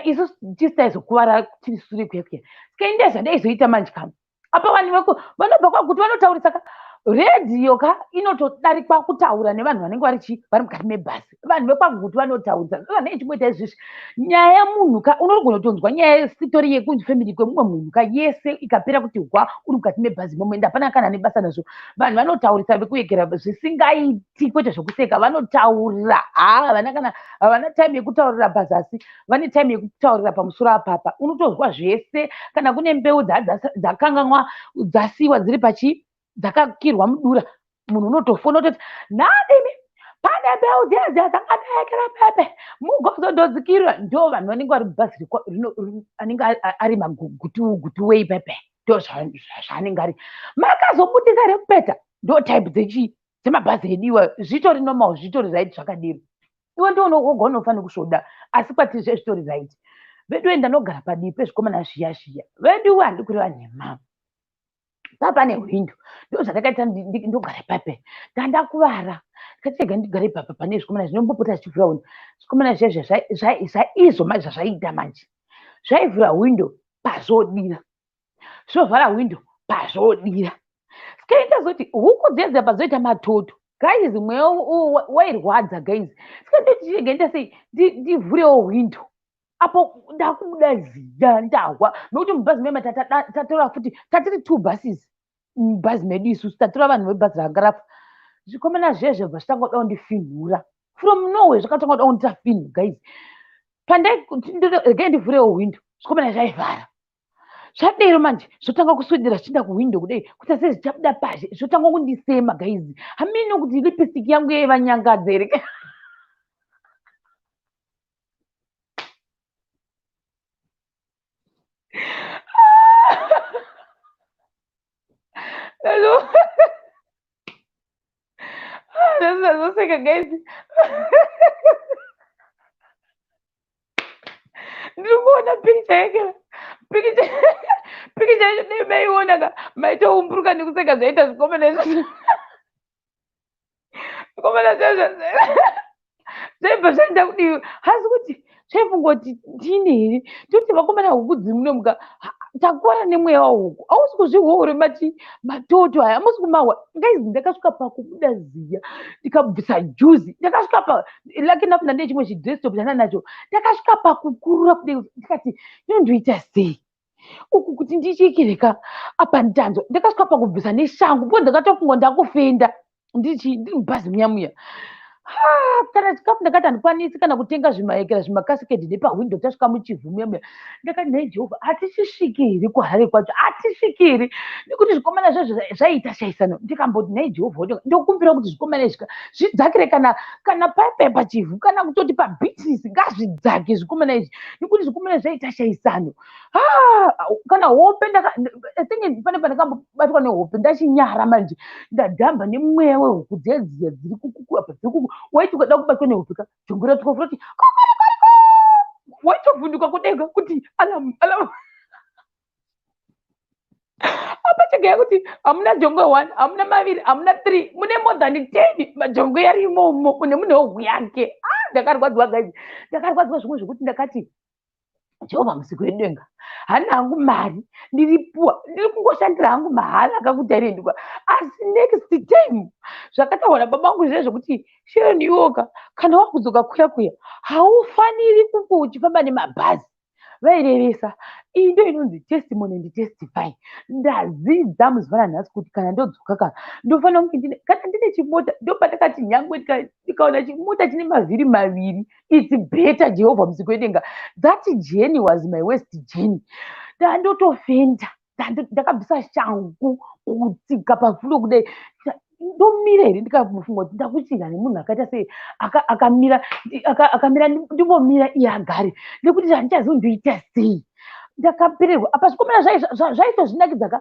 isu tisu taizokuvara tiri sure kuya kuya. Saka inde zvandaizoita manje kama apa vanhu vanobva kwakuti vanotaurisa ka, redhiyo ka inotodarikwa kutaura nevanhu vanenge vari chi vari mukati mebhasi. Vanhu vekwaGutu vanotaurisa vanenge chimboita izvizvi nyaya yemunhu ka, unogona kutonzwa nyaya yesitori yekufamily kwemumwe munhu ka yese ikapera kuti hwa uri mukati mebhazi imomo, ende hapana kana nebasa nazvo. Vanhu vanotaurisa vekuyekera zvisingaiti, kwete zvokuseka, vanotaura. Ha, havana kana havana time yekutaurira pazasi, vane time yekutaurira pamusoro apapa. Unotozwa zvese kana kune mbeu dzakanganwa dzasiyiwa dziri pachi dzakakirwa mudura, munhu unotofona utoti nhadini pane mbeu dziya dziya dzakadaekera pepe mugozondodzikirira. Ndo vanhu vanenge vari mubhazi anenge ari magutu gutu wei pepe, ndo zvaanenge ari makazobudisa rekupeta. Ndo type dzechi dzemabhazi ediwa, zvitori normal, zvitori right zvakadero. Iwe ndo woga unofanira kusvoda, asi kwatiri zvezvitori right. Vedu we, ndanogara padivi pezvikomana zviya zviya. Vedu we, handi kureva nhema, papa nehwindo ndo zvandakaita ndogara ipape. Ndandakuvara ndikati ndigare ipapa pane zvikomana zvinombopota zvichivhura windo. Zvikomana zviya zvaizvo manje zvazvaiita manje, zvaivhura hwindo pazvodira, zvovhara hwindo pazvodira. Saka ndazoti huku dziya dziya padzoita matoto guys, mweya wairwadza guys. Saka ndochirega ndita sei, ndivhurewo hwindo apo ndakubuda ziya ndahwa nokuti mubhazi mema tatora futi tatiri two buses mubhazi medu isusu tatora vanhu vebhazi ranga rafa. Zvikomana zviya zvabva zvitanga kuda kundifinhura from nowhere, zvakatanga kuda kundita finhu guys. Pandai ndivhurewo hwindo, zvikomana zvaivhara zvadero manje zvotanga kuswedera zvichienda kuhwindo kudai kuita sezvichabuda pazhe, zvotanga kundisema guys. Hameno kuti lipstick yangu yaiva nyangadza here. Ndazoseka guys, ndiri kuona pikicha yake, pikicha yacho dai maiona ka. Maitoumburuka nekuseka zvaita zvikomana izvozvo. Zvikomana zvaizvo zvaibva zvaenda kudivi, asi kuti zvaifungwa kuti ndini here? Toti vakomana huku dzimunomuka, takura nemweya wahuku, hausi kuzvihwa uri mati matoto aya, hamusi kumahwa. Guys, ndakasvika pakubuda ziya ndikabvisa juzi, ndakasvika pa lucky enough ndandine chimwe chidress top chandanga nacho, ndakasvika pakukurura kudai, ndikati inondoita sei uku kuti ndichikereka apa ndanzwa. Ndakasvika pakubvisa neshangu because ndakatofunga ndakufenda ndiri mubhazi muya muya. Kana chikafu ndakati handikwanisi kana kutenga zvimaekera zvimakasiketi nepahwindo. Tasvika muChivhu muya muya, ndakati nhai Jehovha, hatichisviki here kuHarare kwacho? Hatisviki here? Nekuti zvikomana zvazvo zvaiita shaisano. Ndikamboti nhai Jehovha, ndokumbira kuti zvikomana izvi zvidzakire kana paipai paChivhu, kana kutoti paBeatrice, ngazvidzake zvikomana izvi, nekuti zvikomana zvaita shaisano. Kana hope, I think pane pandakambobatwa nehope, ndachinyara manje, ndadhamba nemweya wehuku dziya dziya dziri kukuku apa dziri kuku. Waiti ukada kubatwa nehope ka, jongwe ra 12 roti kokoriko, waitovhunduka kudenga kuti alarm, alarm. Apa chegaya kuti hamuna jongwe 1, hamuna maviri, hamuna 3, mune more than 10 majongwe ari imomo, mune mune huku yake. Ndakarwadziwa guys, ndakarwadziwa zvimwe zvekuti ndakati Jehovha musiki wedenga, handina hangu mari, ndiri puwa, ndiri kungoshandira hangu mahara akakutarendwa, asi next time zvakataurwa nababa vangu zviya zvekuti Sharon, iwoka kana wakudzoka kuya kuya haufaniri kunge uchifamba nemabhazi, vairevesa. Iyi ndo inonzi testimony and testify. Ndadzidza muzuva ranhasi kuti kana ndodzoka ka, ndofanira kunge ndine, kana ndine chimota. Ndopandakati nyangwe ndikaona chimota chine mavhiri maviri, it's better. Jehovha musiki wedenga, that journey was my worst journey. Ndandotofenda, ndakabvisa shangu kutsika pafuro kudai, ndomira here? Ndikafunga kuti ndakuchinja nemunhu akaita sei, akamira, akamira, ndimbomira iye agare, nekuti handichazivi ndoita sei. Ndakapererwa. Apa zvikomana zvaitozvinakidza ka,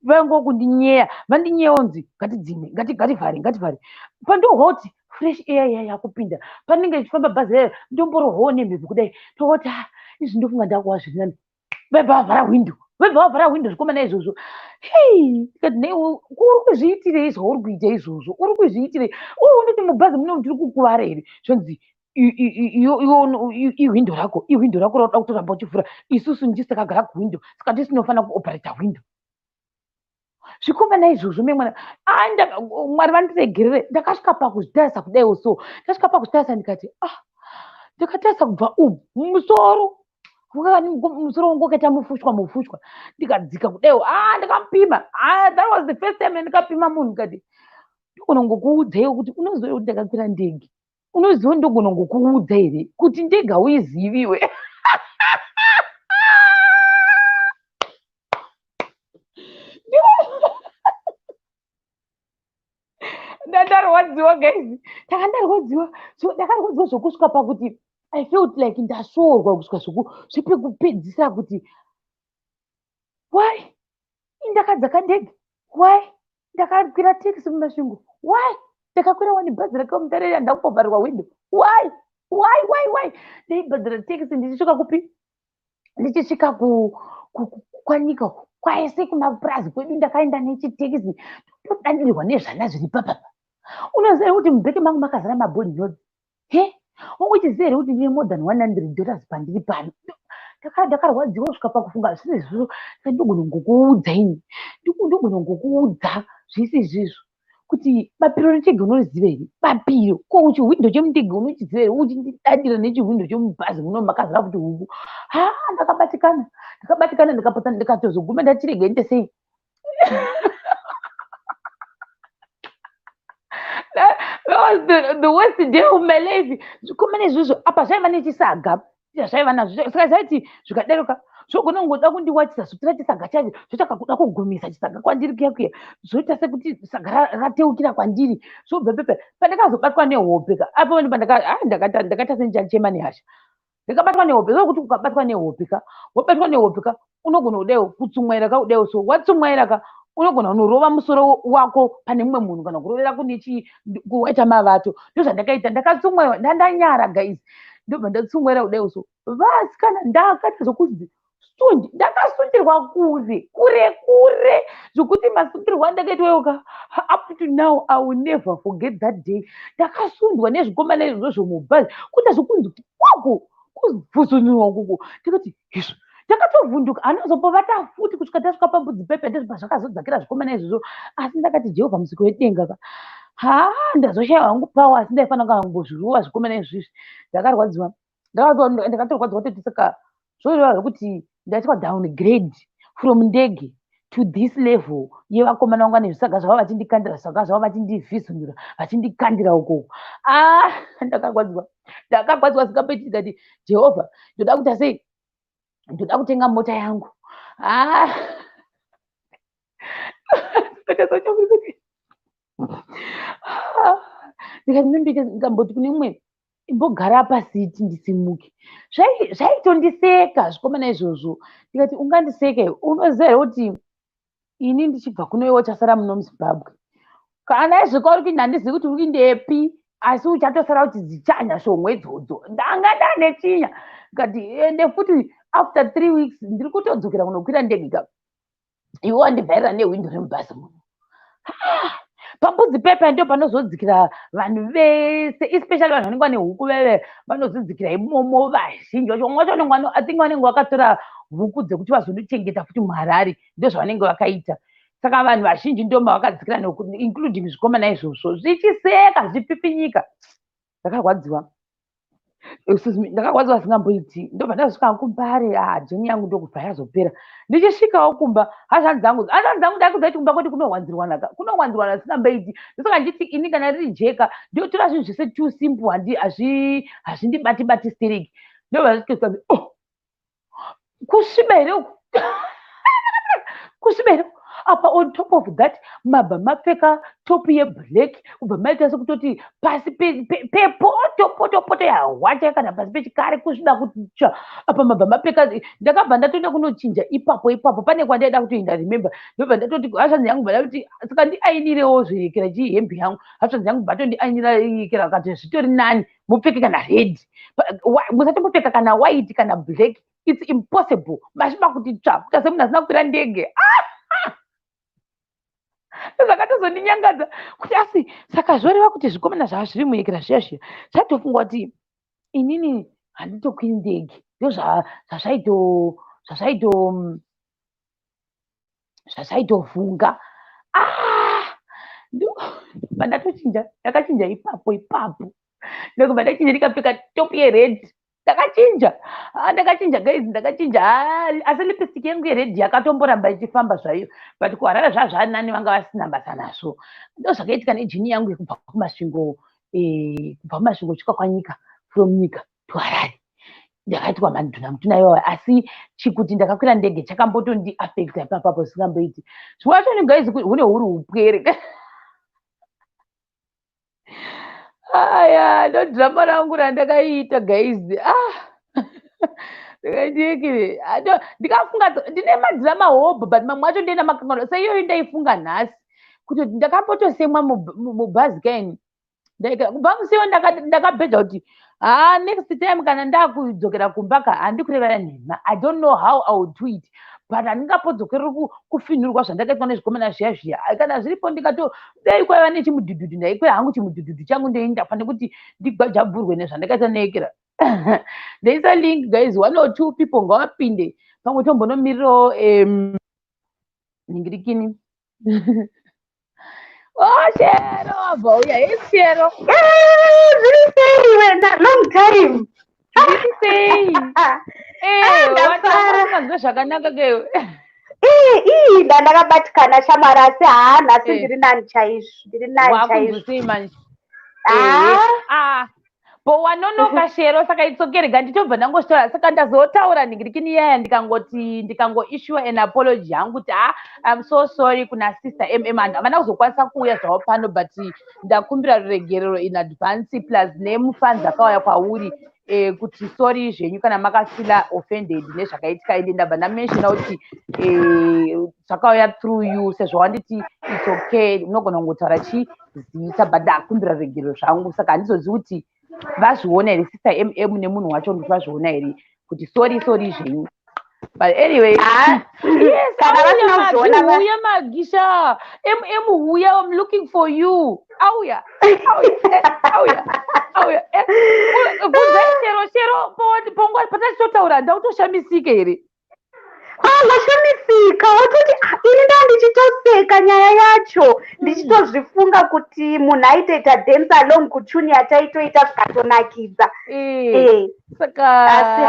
vaingokundinyeya, vandinyeya, onzi ngatidzime, ngativhare, ngativhare. Pandohwa kuti fresh air iya yakupinda, panenge ichifamba bhazi rayo, ndomborohwawo nemhepo kudai, tooti ha, izvi ndofunga ndakuwa zviri nani. Vabva vavhara hwindo, vabva vavhara hwindo zvikomana izvozvo. Hei, ndikati nei, uri kuzviitirei zvauri kuita izvozvo? Uri kuzviitirei? Uri undoti mubhazi muno ndiri kukuvara here? Zvonzi ihwindo rako, ihwindo rako rauda kutoramba uchivhura, isusu ndisu takagara kuhwindo, saka tisinofanira kuoperata hwindo. Zvikomana izvozvo, memwana, Mwari vandiregerere, ndakasvika pakuzvitarisa kudaiwo so, ndasvika pakuzvitarisa ndikati ah, ndakatarisa kubva umu mumusoro, musoro wangu wakaita mufushwa mufushwa, ndikadzika kudaiwo. Ah, ndikamupima. Ah, that was the first time ndikapima munhu. Ndikati ndogona ngokuudzaiwo kuti unoziva kuti ndakakwira ndege? Unoziva ndogona ngokuudza here kuti ndege hauiziviwe? Ndandarwadziwa guys, ndanga ndarwadziwa. So ndakarwadziwa zvokusvika pakuti I felt like ndasvorwa kusvika zvepekupedzisira, kuti why ndakadzaka ndege? Why ndakakwira taxi muMasvingo? Why ndakakwira wani bhazi rake muTarere, handakubovharirwa window? Why, why, why, why ndaibhadhara taxi ndichisvika kupi, ndichisvika kwanyika uku kwaese kumapurazi kwedu? Ndakaenda nechitekisi, todandirwa nezvana zviri papapa. Unoziva kuti mubheke mangu makazara mabond notes? He, wangu uchiziva here kuti ndine more than $100 pandiri pano? Ndakarwadziwa kusvika pakufunga zvisi izvozvo. Ndogona ngokuudza ini, ndogona ngokuudza zvisi izvizvo kuti bapiro retege unoriziva here? Bapiro ko chihwindo chemutege unochiziva here? Uchindidadira nechihwindo chemubhazi muno makazara kuti huku. Ha, ndakabatikana, ndakabatikana, ndikapota, ndikatozoguma ndachirega inde sei. That was the worst day of my life. Zvikomana izvozvo apa zvaiva nechisaga zvaiva nazvo, saka zvaiti zvikaderuka zvogona kungoda kundiwachisa, zvotora chisaga chacho, zvotsvaka kuda kugumisa chisaga kwandiri kuya kuya, zvoita sekuti saga rateukira kwandiri, zvobva pepe. Pandakazobatwa nehope ka apo, ndakaita sendichachema nehasha. Ndikabatwa nehope zvokuti ukabatwa nehope ka, wabatwa nehope ka, unogona kudaiwo kutsumwaira ka, kudaiwo so watsumwaira ka, unogona kunorova musoro wako pane mumwe munhu, kana kurovera kune chii, kuwaita mavato. Ndozvandakaita, ndakatsumwaira, ndandanyara guys, ndobva ndatsumwaira kudaiwo so. Vasikana, ndakaita zvokunzi Ndakasundirwa kure kure kure, zvokuti masundirwo andakaitwa iwoka, up to now I will never forget that day. Ndakasundwa nezvikomana izvozvo mubhazi, kuita zvokunzi wako kuvhuzunurwa ukoko. Ndikati izvo ndakatovhunduka, hanazombovata futi kusvika tasvika pambudzi pepe. Ndozva zvakazodzakira zvikomana izvozvo. Asi ndakati, "Jehovha musiki wedenga ka, ha, ndazoshayiwa hangu power, asi ndaifanira kungozvirova zvikomana izvizvi." Ndakarwadziwa, ndakatorwadziwa toti saka zvoreva zvekuti ndaitwa downgrade from ndege to this level yevakomana vangu nezvisaga zvavo, vachindikandira zvisaga zvavo, vachindivhizunura, vachindikandira ukoko. Ah, ndakarwadziwa, ndakagwadziwa zingapeti. Ndikati, "Jehovha, ndoda kuita sei? Ndoda kutenga mota yangu." Ah, ndikati ndikamboti kune mumwe, "Imbogara pasiti ndisimuke." Zvaitondiseka zvikomana izvozvo. Ndikati, "Ungandiseke? Unoziva here kuti ini ndichibva kuno, iwe uchasara muno muZimbabwe? Kana izvika uri kuinda, handizivi kuti uri kuindepi, asi uchatosara kuti dzichanya shomwe idzodzo." Ndanga ndane chinya. Ndikati, "Ende futi after 3 weeks ndiri kutodzokera kunokwira ndege ka, iwe wandivhairira nehwindo remubhazi muno." Pambudzi pepa ndo panozodzikira vanhu vese, especially vanhu vanenge vane huku veve, vanozodzikira imomo vazhinji vacho. Vamwe vacho vanenge, I think, vanenge vakatora huku dzekuti vazonochengeta futi muHarare, ndozvavanenge vakaita. Saka vanhu vazhinji ndo mavakadzikira, including zvikomana izvozvo, zvichiseka, zvichipipinyika. Ndakarwadziwa, excuse me, ndakarwadziwa zvingamboiti. Ndobva ndazosvika kuMbare. Ah, journey yangu ndokubva yazopera. Ndichisvikawo kumba, hazvanzi dzangu ndakuziva kuti kumba kweti kunowanzirwana ka, kunowanzirwana zvisingamboiti. Ndosaka nditi ini kana riri jeka, ndotora zvinhu zvese too simple, hazvindibati bati stereki. Ndobva ndasvika, "Oh, kusviba here uku? Kusviba here?" Apa on top of that mabva mapfeka top yeblack, kubva maita sekutoti pasi pepoto poto poto yahwacha kana pasi pechikare, kusvida kutsva. Apa mabva mapfeka. Ndakabva ndatoenda kunochinja ipapo ipapo, pane kwandaida kutoenda, remember. Ndobva ndatoti hazvanzi yangu, bva ndati, "Saka ndiainirewo zvekera chihembe yangu." Hazvanzi yangu bva tondiainira kati, "Zvitori nani mupfeke kana red, musatombopfeka kana white kana black, it's impossible, masviba kuti tsva, kuita semunhu asina kukwira ndege." Zvakatozondinyangadza kuti asi saka zvoreva kuti zvikomana zvava zviri muyekera zviya zviya zvaitofunga kuti inini handitokwiri ndege. Ndo zvazvaitofunga. Ah, ndobva ndatochinja, ndakachinja ipapo ipapo. Ndokubva ndachinja, ndikapfeka top yered. Ndakachinja, ah, ndakachinja guys, ndakachinja. Ah, asi lipstick yangu yered yakatomboramba ichifamba zvayo, but kuHarare zvazvanani, vanga vasina basa nazvo. Ndo zvakaitika nejourney yangu yekubva kuMasvingo, kubva kuMasvingo kusvika kwaNyika, from Nyika to Harare. Ndakaitwa madhuna mutuna iwayo, asi chikuti ndakakwira ndege chakambotondiafecta ipapapo zvisingamboiti. Zvimwe vacho guys, hune huri upwere. Aya ndo drama rangu randakaita guys. Ah, ndikandiyekere, ndikafunga ndine madrama hobho, but mamwe acho ndienda makanganwa. Seiyoyo ndaifunga nhasi kuti ndakambotosemwa mubhazi kaini. Kubva musiwo ndakabheja kuti haa, next time kana ndakudzokera kumba ka, handi kurevera nhema, I don't know how I will do it, but handingapodzokereri kufinhurwa zvandakaitwa nezvikomana zviya zviya. Kana zviripo, ndikato dai kwaiva nechimudhudhudhu, ndaikwira hangu chimudhudhudhu changu, ndoenda, pane kuti ndigwajabvurwe nezvandakaita neekera. Ndaisa link guys, one or two people ngavapinde, pamwe tombonomirirawo ningirikini. Oh, Shero wabva uya. Hey Shero. Zviri sei wena? Long time. Zviri sei? Ah, ndafara. Watanzwe zvakanaka kewe. Ii, ndandakabatikana shamwari, asi haa, nhasi ndiri nani chaizvo, ndiri nani chaizvo. Wakunzwa sei manje? Ah. Ah, bo wanonoka Shero, saka itsokerega nditobva ndangosvitaura. Saka ndazotaura ningirikini yaya, ndikangoti ndikangoissue an apology hangu kuti ha, I'm so sorry kuna Sister MM, hanhu havana kuzokwanisa kuuya zvavo pano, but ndakumbira ruregerero in advance, plus nemufans akauya kwauri, kuti sorry zvenyu kana makafeela offended nezvakaitika. Ende ndabva ndamentiona kuti zvakauya through you, sezvo wanditi it's okay, unogona kungotaura chizita, but ndakumbira ruregerero zvangu. Saka handizozivi kuti vazviona here, Sister MM nemunhu wacho, ndoti vazviona here kuti sorry, sorry zvenyu. But anyway, Ah, yes, kana auya. Vasina Magi. kuzviona Huya, Magisha. Huya, I'm looking for you. Auya, auya, auya, auya. Bvunzai Shero. Shero, pongwa patachitotaura, ndautoshamisike here? Ah, washamisika, wototi, "Ah, ini ndaa ndichitoseka nyaya yacho, ndichitozvifunga kuti munhu aitoita dance along kutune yataitoita, zvikatonakidza." Saka Asi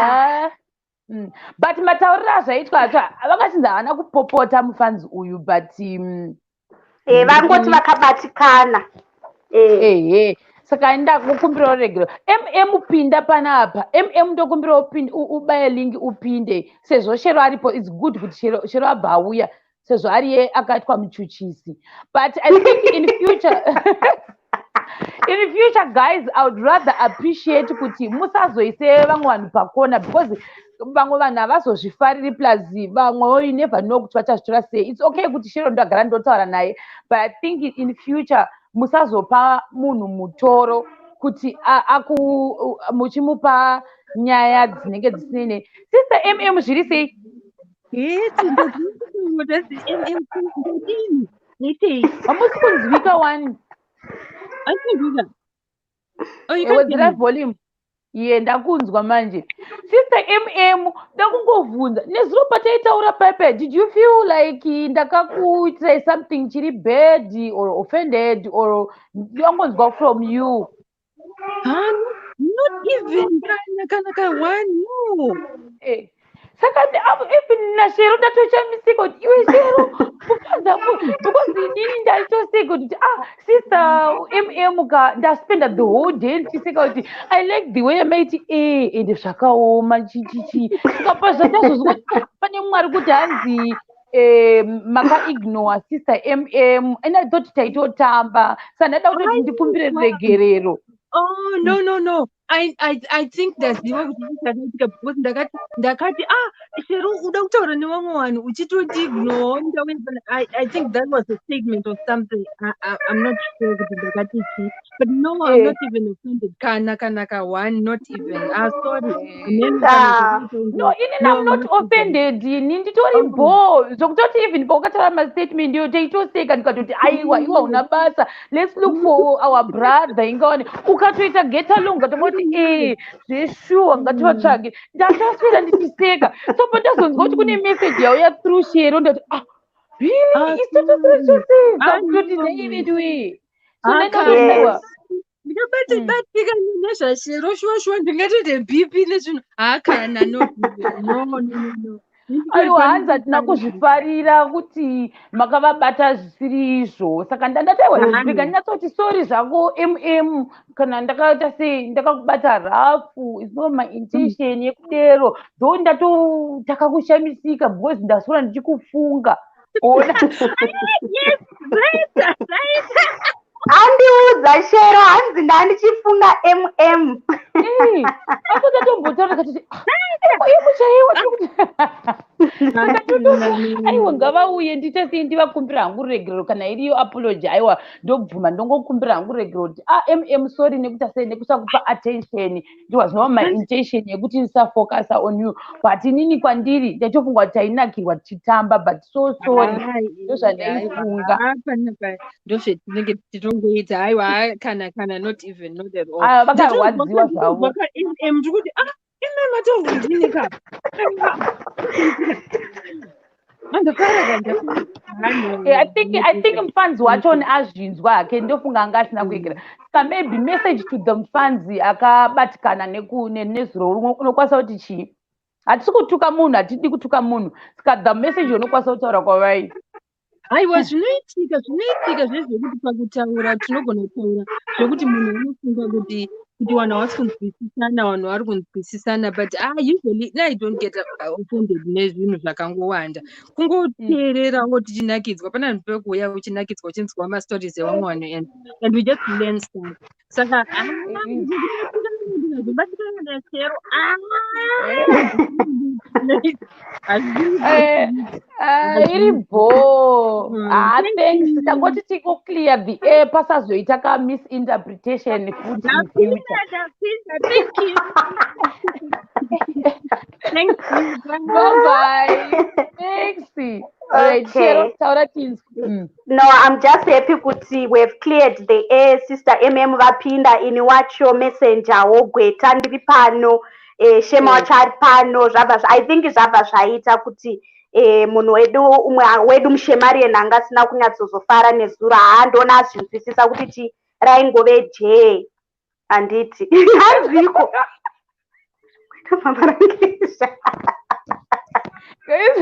But matauriro azvaitwa acho, vakachinzi havana kupopota mufanzi uyu, but Vangoti vakabatikana. Ehe, saka ndakukumbirawo regero. Pinda panapa. Ndokumbirawo ubaye link upinde, sezvo Shero aripo. It's good kuti Shero abva auya, sezvo ariye akaitwa muchuchisi. But I think in future, guys, I would rather appreciate kuti musazoise vamwe vanhu pakona, because vamwe vanhu havazozvifariri. Plus vamwewo, you never know kuti vachazvitora sei. It's okay kuti Shero ndagara ndotaura naye, but I think in future musazopa munhu mutoro kuti muchimupa nyaya dzinenge dzisinene. Sister zviri sei? Eti ndodini? Itei? Hamusi kunzwika wani. Asinzwika. Oh, you can't hear Wedzera me. volume. Ye, ndakunzwa manje. Sister ndakungovhunza, nezuro pataitaura pepe, did you feel like ndakakuitirai something chiri bad or offended, or ndangonzwa from you? Huh? Not even kana ka one, no. Saka even naShero ndatoshamisika kuti iwe Shero kufanza, because inini ndaitoseka kuti, ah, Sister ka, ndaspenda the whole day ndichiseka kuti I like the way amaiti ende zvakaoma chichichi. Saka pazvatazozwa kuti pane mwari kuti hanzi makaignore Sister and I thought taitotamba, saka ndada kutoti ndikumbire regerero. Oh, no. I think ndaziva kuti chakaitika, because ndakati, ah, Shero uda kutaura nevamwe vanhu uchitoti ignore. I think that was a statement or something. I'm not sure kuti ndakati chii. But no, I'm not even offended. Kana ka one, not even. Ah, sorry. Hameno kana zvakaita. No, inini No, I'm not not even. offended. Ini nditori bo zvokutoti even paukataura mastatement iyo taitoseka, ndikatoti, aiwa, iwa una basa, let's look for our brother. Ingawane ukatoita get along, ukatongoti zveshuwa, ngativatsvage. Ndataswera ndichiseka, so pandazonzwa kuti kune message yauya through Shero, ndati, ah, really? Ah, Isu sorry. toseka Ah, kutoti no. naiveduwe, so Ah, ndaitaiwa. Ndikabatika nezvaShero, shuwa shuwa ndingatoite BP nezvinhu. Hakana, no, no, no, no, no. Aiwa, hanzi hatina kuzvifarira kuti makavabata zvisiri izvo. Saka ndandati, aiwa, rega ndinyatsoti sorry zvako kana ndakaita sei, ndakakubata rough. It's not my intention yekudero, though ndato takakushamisika because ndaswera ndichikufunga, ona. Yes, right. Andiudza Shero, hanzi ndandichifunga. Asi ndatombotaura katiti emu chaiwa. Aiwa, ngavauye, ndiite sei, ndivakumbira hangu ruregerero. Kana iriyo apology, aiwa, ndobvuma, ndongokumbira hangu ruregerero kuti, ah, sorry nekuita sei, nekusakupa attention. It was not my intention yekuti ndisafocusa on you, but inini kwandiri ndaitofunga kuti tainakirwa tichitamba, but so sorry, ndozvandaifunga. Panapa ndozvetinenge tichitongoita. Aiwa, kana not even, not at all. Aya, vakarwadziwa zvavo. Ndiri kuti, ah, atondidini ka? Andafara. I think mufanzi wachona azvinzwa hake, ndofunga anga asina kuegera. Saka maybe message to the mufanzi akabatikana nezuro, unokwanisa kuti chii? Hatisi kutuka munhu, hatidi kutuka munhu. Saka the message unokwanisa kutaura kwavai? Aiwa, zvinoitika, zvinoitika zvezvekuti pakutaura tinogona kutaura zvekuti munhu unofunga kuti vanhu havasi kunzwisisana, vanhu vari kunzwisisana. But ah, usually I don't get offended nezvinhu zvakangowanda. Kungoteererawo tichinakidzwa, pana vanhu pekuuya uchinakidzwa uchinzwa mastories evamwe vanhu, and we just learn stuff. Saka batikana naShero. Iri bho. Ah, thanks. Tangoti tiko-clear the air, pasazoita ka-misinterpretation futi in future. Thank you. Thank you. Bye. Bye bye. Thanks. All right, Okay. Shero, taura tinzwe. No, I'm just happy kuti we've cleared the air. Sister MM vapinda, ini wacho messenger wogweta ndiri pano. Shema wacho ari pano. Zvabva I think zvabva zvaita kuti munhu wedu, umwe wedu mushemarian anga asina kunyatsozofara nezuro, haandona azvinzwisisa kuti chi raingove jee, handiti? Hanziko Mamarangizha. Guys,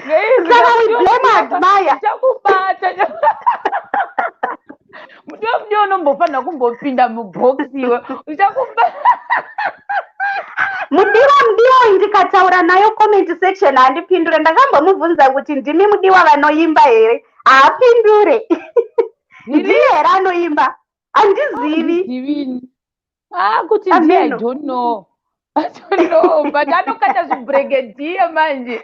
guys, Saka we blame Admire. Chakubata. Mudiwa, mudiwa, unombofanira kumbopinda mubhokisi iwe. Uchakubata. Mudiwa, mudiwa uyu ndikataura nayo comment section handipindure. Ndakambomubvunza kuti, "Ndimi mudiwa vanoimba here?" Haapindure. Ndiye here anoimba? Handizivi. Handizivini. Ah, kuti ndiye, I Ameno. don't know. I don't know, but anokata zvibregedhiya manje.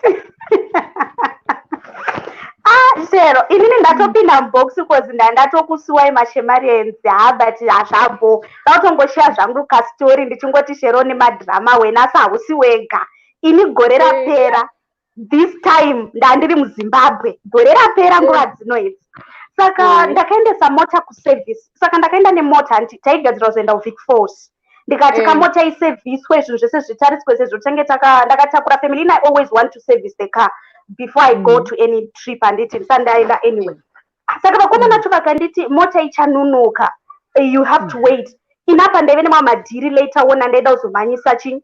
Ah, Shero, inini ndatopinda mubox cause ndandatokusuwai mashemarians. Ha, but hazvabho, ndakutongoshiya zvangu kastori ndichingoti Shero nemadhirama wena, asi hausi wega. Ini gore rapera this time ndandiri muZimbabwe, gore rapera nguva dzino idzi. Saka ndakaendesa mota kuservice. Saka ndakaenda nemota, taigadzira kuzoenda kuVic Falls. Ndikati kamota isevhiswe, zvinhu zvese zvitariswe sezvo tinge ndakatakura family. I always want to service the car before I go to any trip, handiti? Ndisati ndaenda anyway. Saka vakomana vacho vakanditi mota ichanunuka, you have to wait. Inapa ndaive nemwe madhiri later on andaida kuzomhanyisa chi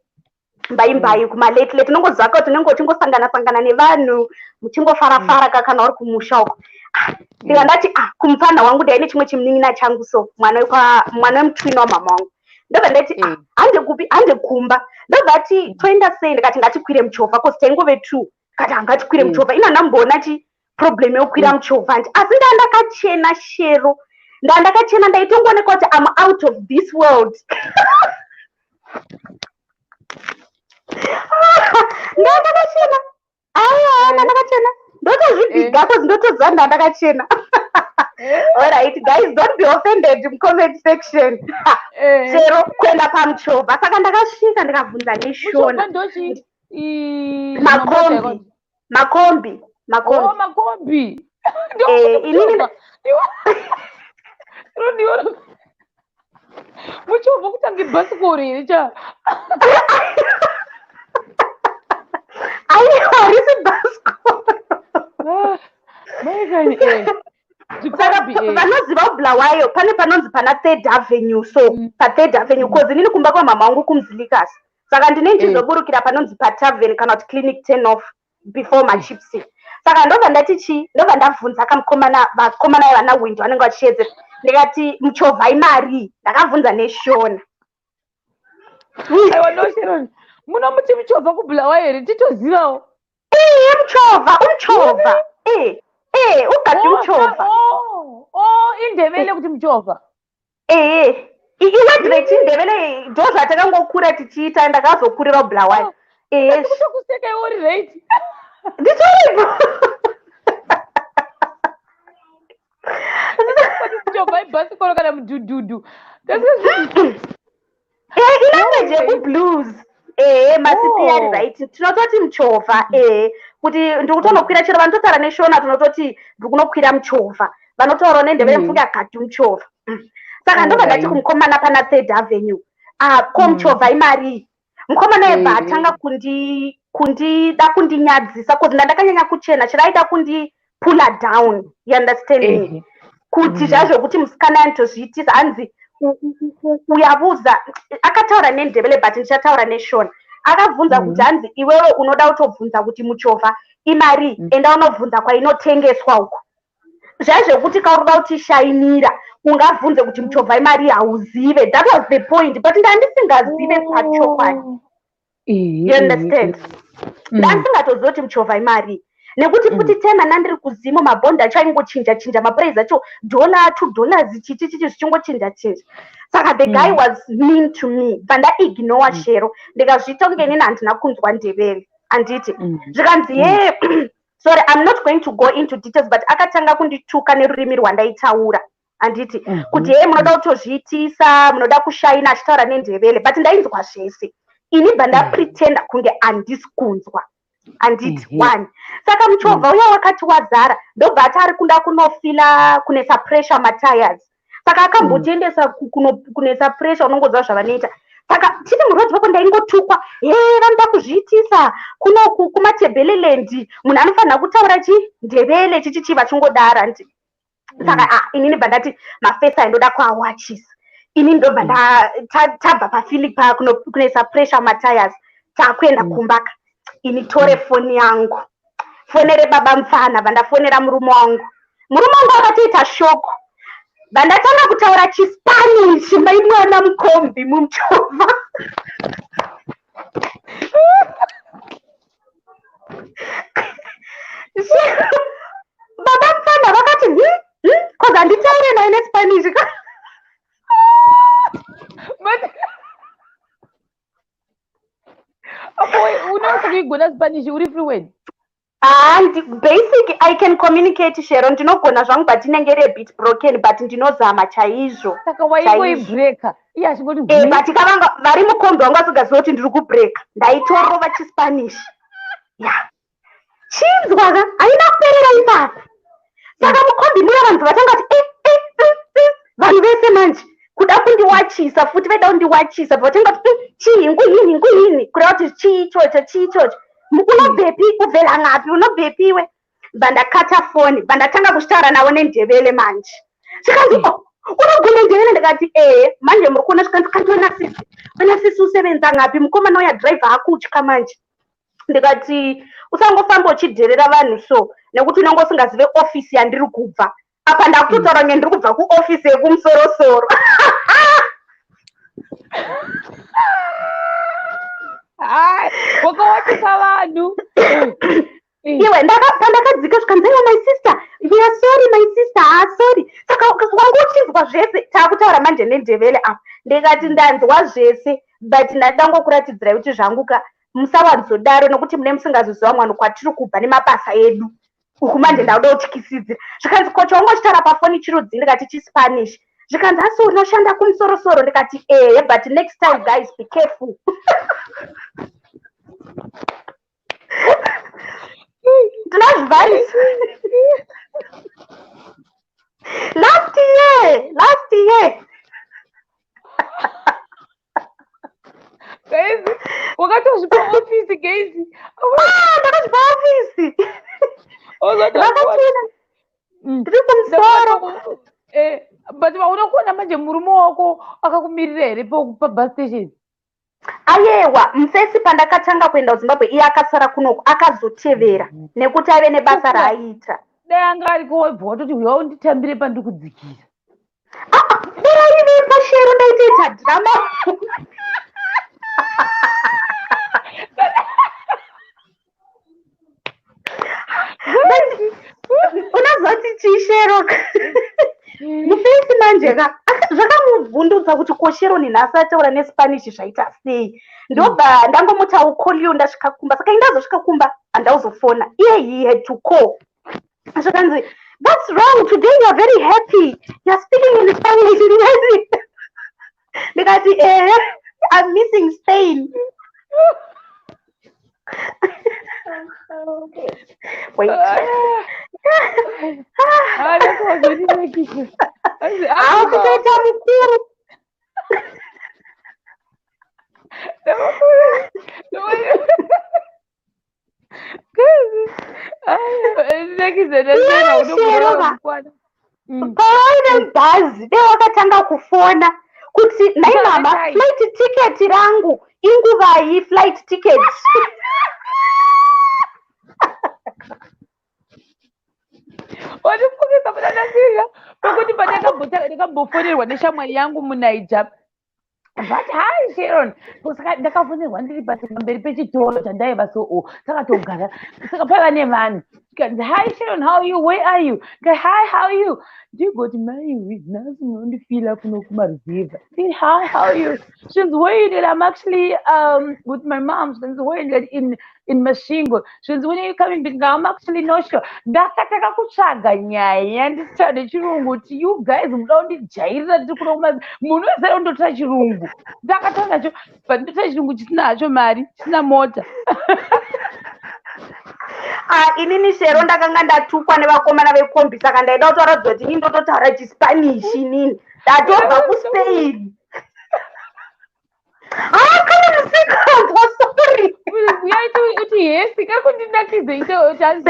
mbaimbai kumalate late. Unongoziva kuti unenge uchingosangana sangana nevanhu, muchingofarafara ka kana uri kumusha uko. Ah, ndika ndati, ah, kumupfana wangu, ndaine chimwe chimunin'ina changu, so mwana mwana wemutwini wamama wangu. Ndobva ndati, ah, hande kupi? Hande kumba. Ndobva ati, "Toenda sei?" Ndikati, "Ngatikwire muchovha," cause taingove two. Kati, "Ngatikwire muchovha." Ina ndamboona chi problem yekukwira muchovha ndi, asi ndaa ndakachena, Shero, ndaa ndakachena, ndaitongooneka kuti am out of this world. Ndaa ndakachena, aiwa, ndaa ndakachena, ndotozvibhiga cause ndotoziva ndaa ndakachena. Alright guys, don't be offended mucomment section. Chero kuenda pamuchovha, saka ndakasvika ndikabvunza Muchovha neshona. ndochi? Makombi, makombi, makombi. Oh, makombi. Inini Rondiona muchovha kutange bhasikoro here cha? Aiwa, risi bhasikoro. Ah, maikani Saka zvikombi. Vanoziva kuBulawayo, pane panonzi pana Third Avenue, so paThird Avenue, cause inini kumba kwamama wangu kuMzilikasi, saka ndine ndichizoburukira panonzi patavern kana kuti Clinic turn off before machips. Saka ndobva ndati chi, ndobva ndabvunza kamukomana, vakomana vana windo vanenge vachiedzera. Ndikati, "Muchovha imari?" Ndakabvunza neshona. Aiwa, no, Sharon, munomuti muchovha kuBulawayo here? Titozivawo. Iye muchovha, umchovha, ugadi umchovha. Oh, iNdebele kuti muchovha? Ee, iword rechiNdebele, ndo zvatakangokura tichiita. Ndakazokurira kuBulawayo, ee. Kutokuseka iwe uri right. Nditoripo. Kuti muchovha ibhasikoro kana mudhudhudhu. Ilanguage yekublues, ehe, masipiyari. Right, tinototi muchovha, ehe, kuti ndikutonokwira. Chero vanototaura neshona tinototi ndikunokwira muchovha, vanotaurawo neNdebele mufunge agadi muchovha. Saka ndobva ndati kumukomana pana Third Avenue, ah, ko muchovha imari? Mukomana yebva atanga kundida kundinyadzisa cause ndandakanyanya kuchena. Chero aida kundipula down, you understand me? Kuti zvazvokuti musikana anotozviitisa, hanzi uyabuza. Akataura neNdebele, but ndichataura neshona. Akabvunza kuti, hanzi, "Iwewe unoda kutobvunza kuti muchovha imari? Enda unobvunza kwainotengeswa uko." Zvazvekuti kauroda kutishainira, ungabvunze kuti muchovha imari, hauzive. That was the point, but ndandisingazive pachokwadi. You understand? Ndandisingatozivi kuti muchovha imari, nekuti futi tema nandiri kuzimo, mabhondi acho aingochinja chinja, maprice acho, dollar, $2, chichi chichi, zvichingochinja chinja. Saka the guy was mean to me. Bva ndaignore, Shero, ndikazviita kunge inini handina kunzwa Ndebele, handiti? Zvikanzi, ye, sorry, I'm not going to go into details, but akatanga kundituka nerurimi rwandaitaura, handiti? Kuti, "He, munoda kutozviitisa, munoda kushaina," achitaura neNdebele, but ndainzwa zvese. Ini bva ndapretenda kunge handisi kunzwa, handiti? One, saka muchovha uya wakati wazara, ndobva ati ari kuda kunofila kunesa pressure matires. Saka akambotiendesa kunesa pressure, unongoziva zvavanoita. Saka tiri muroad pako, ndaingotukwa, he, vanoda kuzviitisa kunoku kuMatebeleland, munhu anofanira kutaura chi Ndebele, chichichi, vachingodara ndi. Saka ah, inini bva ndati mafesi aindoda kuawachisa. Ini ndobva tabva pafili kunesa pressure matires, takuenda kumbaka. Ini tore foni yangu, fonere baba mufana. Vandafonera murume wangu, murume wangu akatoita shock. Vandatanga kutaura chiSpanish, mai mwana, mukombi, mumuchovha. Baba mufana vakati, 'Cause handitaure naye neSpanish.' But apo unonasa kuigona Spanish, uri fluent? Basic, I can communicate, Shero. Ndinogona zvangu, but inenge iri a bit broken, but ndinozama chaizvo. Saka waingoibreaka iye achingoti But kavanga vari mukombi wangu asingaziva kuti ndiri kubreaka, ndaitorova chiSpanish ya. Chinzwa ka, haina kuperera ipapo. Saka mukombi muya vanhu vatanga kuti eh, eh, eh, eh. Vanhu vese manje kuda kundiwachisa futi, vaida kundiwachisa. Vatanga kuti, chii nguyini nguyini?" Kureva kuti chii ichocho, chii ichocho, unobvepi, ubvela ngapi, unobvepiwe. Bva ndakata foni, bva ndatanga kuchitaura navo neNdebele manje. Zvikanzi, "Oh, unogona Ndebele?" Ndikati, "Ehe." Manje muri kuona, zvikanzi, "Kanti wena sisi, wena sisi, usebenza ngapi?" Mukomana uya dhiraivha akutya manje. Ndikati, "Usangofamba uchidherera vanhu so, nekuti unenge usingazive ofisi yandiri kubva." Apa ndakutotaura kunge ndiri kubva kuofisi yekumusorosoro. Hai, wakawachisa vanhu. Iwe, pandakadzika zvikanzi, "Aiwa, my sister, we are sorry, my sister, ah, sorry." Saka wanga uchinzwa zvese taakutaura manje neNdebele apa. Ndikati, "Ndanzwa zvese, but ndangokuratidzirai kuti zvangu ka, musawanzodaro, nokuti mune musingazoziva mwanhu kwatiri kubva nemabasa edu uku." Manje ndakuda kutyisidzira. Zvikanzi, "Kocho wanga uchitaura pafoni chirudzi?" Ndikati, "ChiSpanish." Zvikanzi, "Asi unoshanda kumusorosoro?" Ndikati, "Ehe, but next time, guys, be careful." Ndinozvivharisa. Last year, last year. Guys, wakatozvipa ofisi, guys. Ah, ndakazvipa ofisi. Vakatuna ndiri kumusoro. But vauna kuona manje murume wako akakumirira here pabus station? Ayewa, mufesi pandakatanga kuenda kuZimbabwe, iye akasara kunoku, akazotevera nekuti aive nebasa raaiita. Dai anga ariko, wabva watoti, "Uya unditambire pandiri kudzikira." Dera ivepo, Shero, ndaitoita drama. Unozoti chishero, mufesi manje ka, zvakamubvundutsa kuti ko Sharon nhasi ataura neSpanish, zvaita sei? Ndobva ndangomuti, "I will call you ndasvika kumba." Saka indazosvika kumba, handauzofona iye, he had to call. Zvakanzi, "What's wrong today? You are very happy, you are speaking in Spanish." Ndikati, "Ehe, I'm missing Spain." Wait. Akazondinakisa. Akutoita mukuru. Nakisa. Pawaive bhazi, dai wakatanga kufona kuti, "Nhai mama, flight ticket rangu inguvai, flight ticket?" Wandifungisa pandanasirira pekuti pandakambofonerwa neshamwari yangu muNaija. But, "Hi Sharon." Saka ndakafonerwa ndiri pasi pamberi pechitoro chandaiva, so takatogara, saka paiva nevanhu. Zvikanzi, "Hi Sharon, how are you? Where are you?" Ndikati, "Hi, how are you?" Ndigoti, "Maiwe, nhasi munondifila kuno kumaruzevha." Nditi, "Hi, how are you?" Zvinzi, "Where you?" "I'm actually with my mom." Zvinzi, "Where?" Ndikati, In Masvingo." Zvinzi, "When are you coming back?" "I'm actually not sure." Ndakatanga kutsvaga nyaya ndichitaura nechirungu kuti you guys muda kundijairira ndiri kuno munhu wese undotora chirungu. Ndakataura nacho, but ndotora chirungu chisina hacho mari, chisina mota. Ah, inini Shero, ndakanga ndatukwa nevakomana vekombi, saka ndaida kutaura kuti inini ndototaura chiSpanish. Inini ndatobva kuSpain. Ah, kana musikanzwa, sorry. Uyaiti uti hesi, kari kundinakidza ite.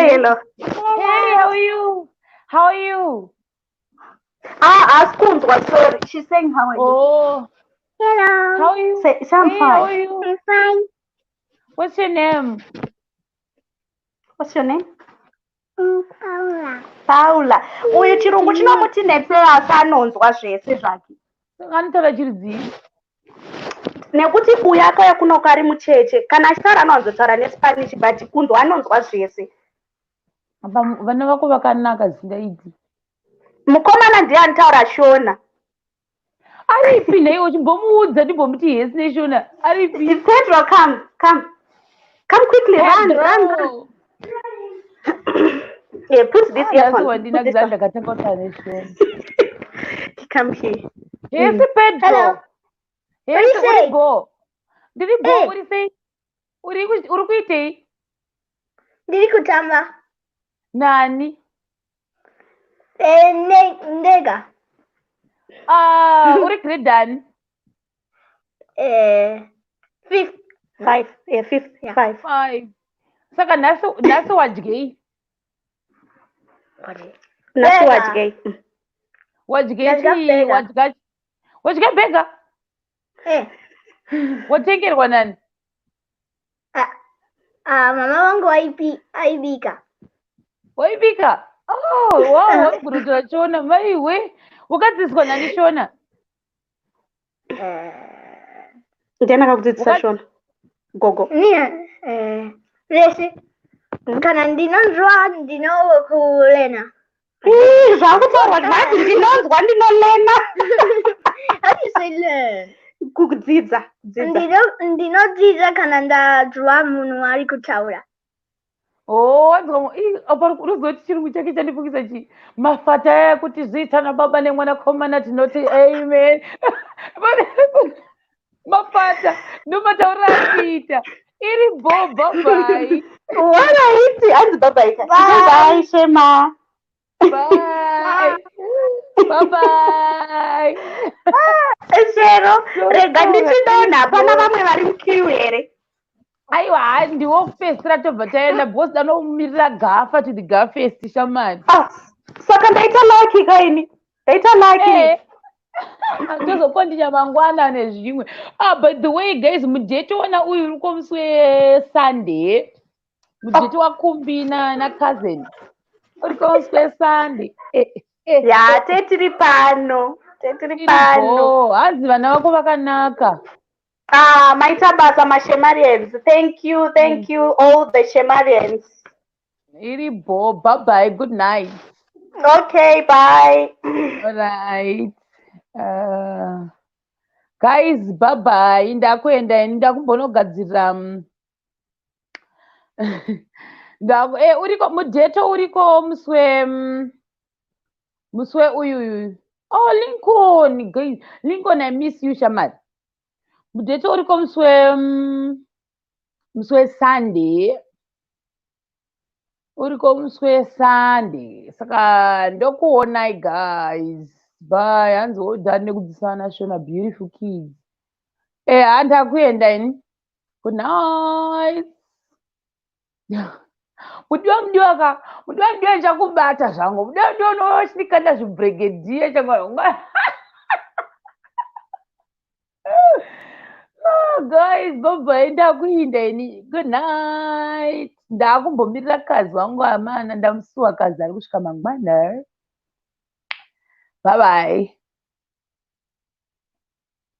Hello. Hey, how are you? How are you? Ah, haasi kunzwa, sorry. She's saying, "How are you?" Oh. Hello. How are you? Say, "I'm Hey, how fine." are you? I'm fine. What's your name? What's your name? Paula. Paula. Uyu chirungu chinomuti netsei, asi anonzwa zvese zvake. Anotaura chirudzii? Nekuti uyu akauya kunoku ari mucheche, kana achitaura anowanzotaura neSpanish, but kunzwa anonzwa zvese. Apa vana vako vakanaka zvisingaiti. Mukomana ndiye anotaura Shona. Aripi nhaiwo? Chimbomuudza ndimbomuti hesi neShona. Aripi? Pedro, come, come, come quickly, run, run, run. Pedro. Yeah, put this Nhasi earphone. Put this wandinakidza on. ndakatanga kutaura neShona. Come here. Hesi, Pedro. Hello. Hesi. Uri Uri sei? bo, ndiri bo. Eh. Uri sei? Uri kuitei? Ndiri kutamba. Nani? Eh, ndega. Ah, uri grade ani? Fifth. Five, yeah, fifth. Yeah. Five. Five. Saka nhasi wadyei? Nhasi Burger. wadyei? Wadyei? Ndadya Chii? burger. Wadya burger? Eh. Watengerwa nani? Ah, ah, mama wangu aibika. Waibika? Oh wow, wakurotora Shona. Maiwe, wakadzidziswa nani Shona? Ndiani akakudzidzisa Shona? Gogo? Ni vese. Kana ndinonzwa, ndinokulena. Ii, zvakutaurwa nhasi, ndinonzwa, ndinolena. How do you say "learn"? Kudzidza, kudzidza. Ndinodzidza kana ndanzwa munhu ari kutaura. Oh, wanzwa apa unozoti chirungu chake chandifungisa chii? Mafata aya kuti zviita nababa nemwanakomana, tinoti amen. Mafata ndomatauriro ari kuita. Iri bo, bye. Alright, hanzi bye bye. Bye. Bye, Shema. Bye bye bye. Shero, rega ndichidonha. Hapana vamwe vari muqueue here? Aiwa, ha, ndiwo kupedzisira, tobva taenda because danomirira gafa to the gafest shamani. Ah, saka ndaita lucky kaini, ndaita lucky. Tozokondinya mangwana nezvimwe. Ah, by the way guys, mudheti ona uyu uri komusi weSunday, mudheti waKumbi nacousin uri komusi weSunday. Ya, tetiri pano, tetiri Iri pano. bho. Hanzi vana vako vakanaka. Ah, maita basa, maShemarians. Thank you, thank you, all the Shemarians. Iri bho, bye bye, good night. Okay, bye. Alright, guys, bye bye. Ndakuenda ini, ndakumbonogadzirira uriko mudheto, uriko musi uyuyu. Oh, Lincoln, guys, Lincoln, I miss you shamari. Mudheto uriko musi weSunday, uriko musi weSunday, saka ndokuonai guys. Bye. Hanzi wodhani nekudzidzisana Shona, beautiful kids. Handakuenda ini. Good night. Mudiwa, mudiwa ka, mudiwa, mudiwa, ndichakubata zvangu. Mudiwa, mudiwa, unochindikanda zvibregedhiya changwa. Oh, guys, bye bye, ndakuinda ini. Good night. Ndakumbomirira kazi wangu amana, ndamusuwa. Kazi ari kusvika mangwana. Bye bye.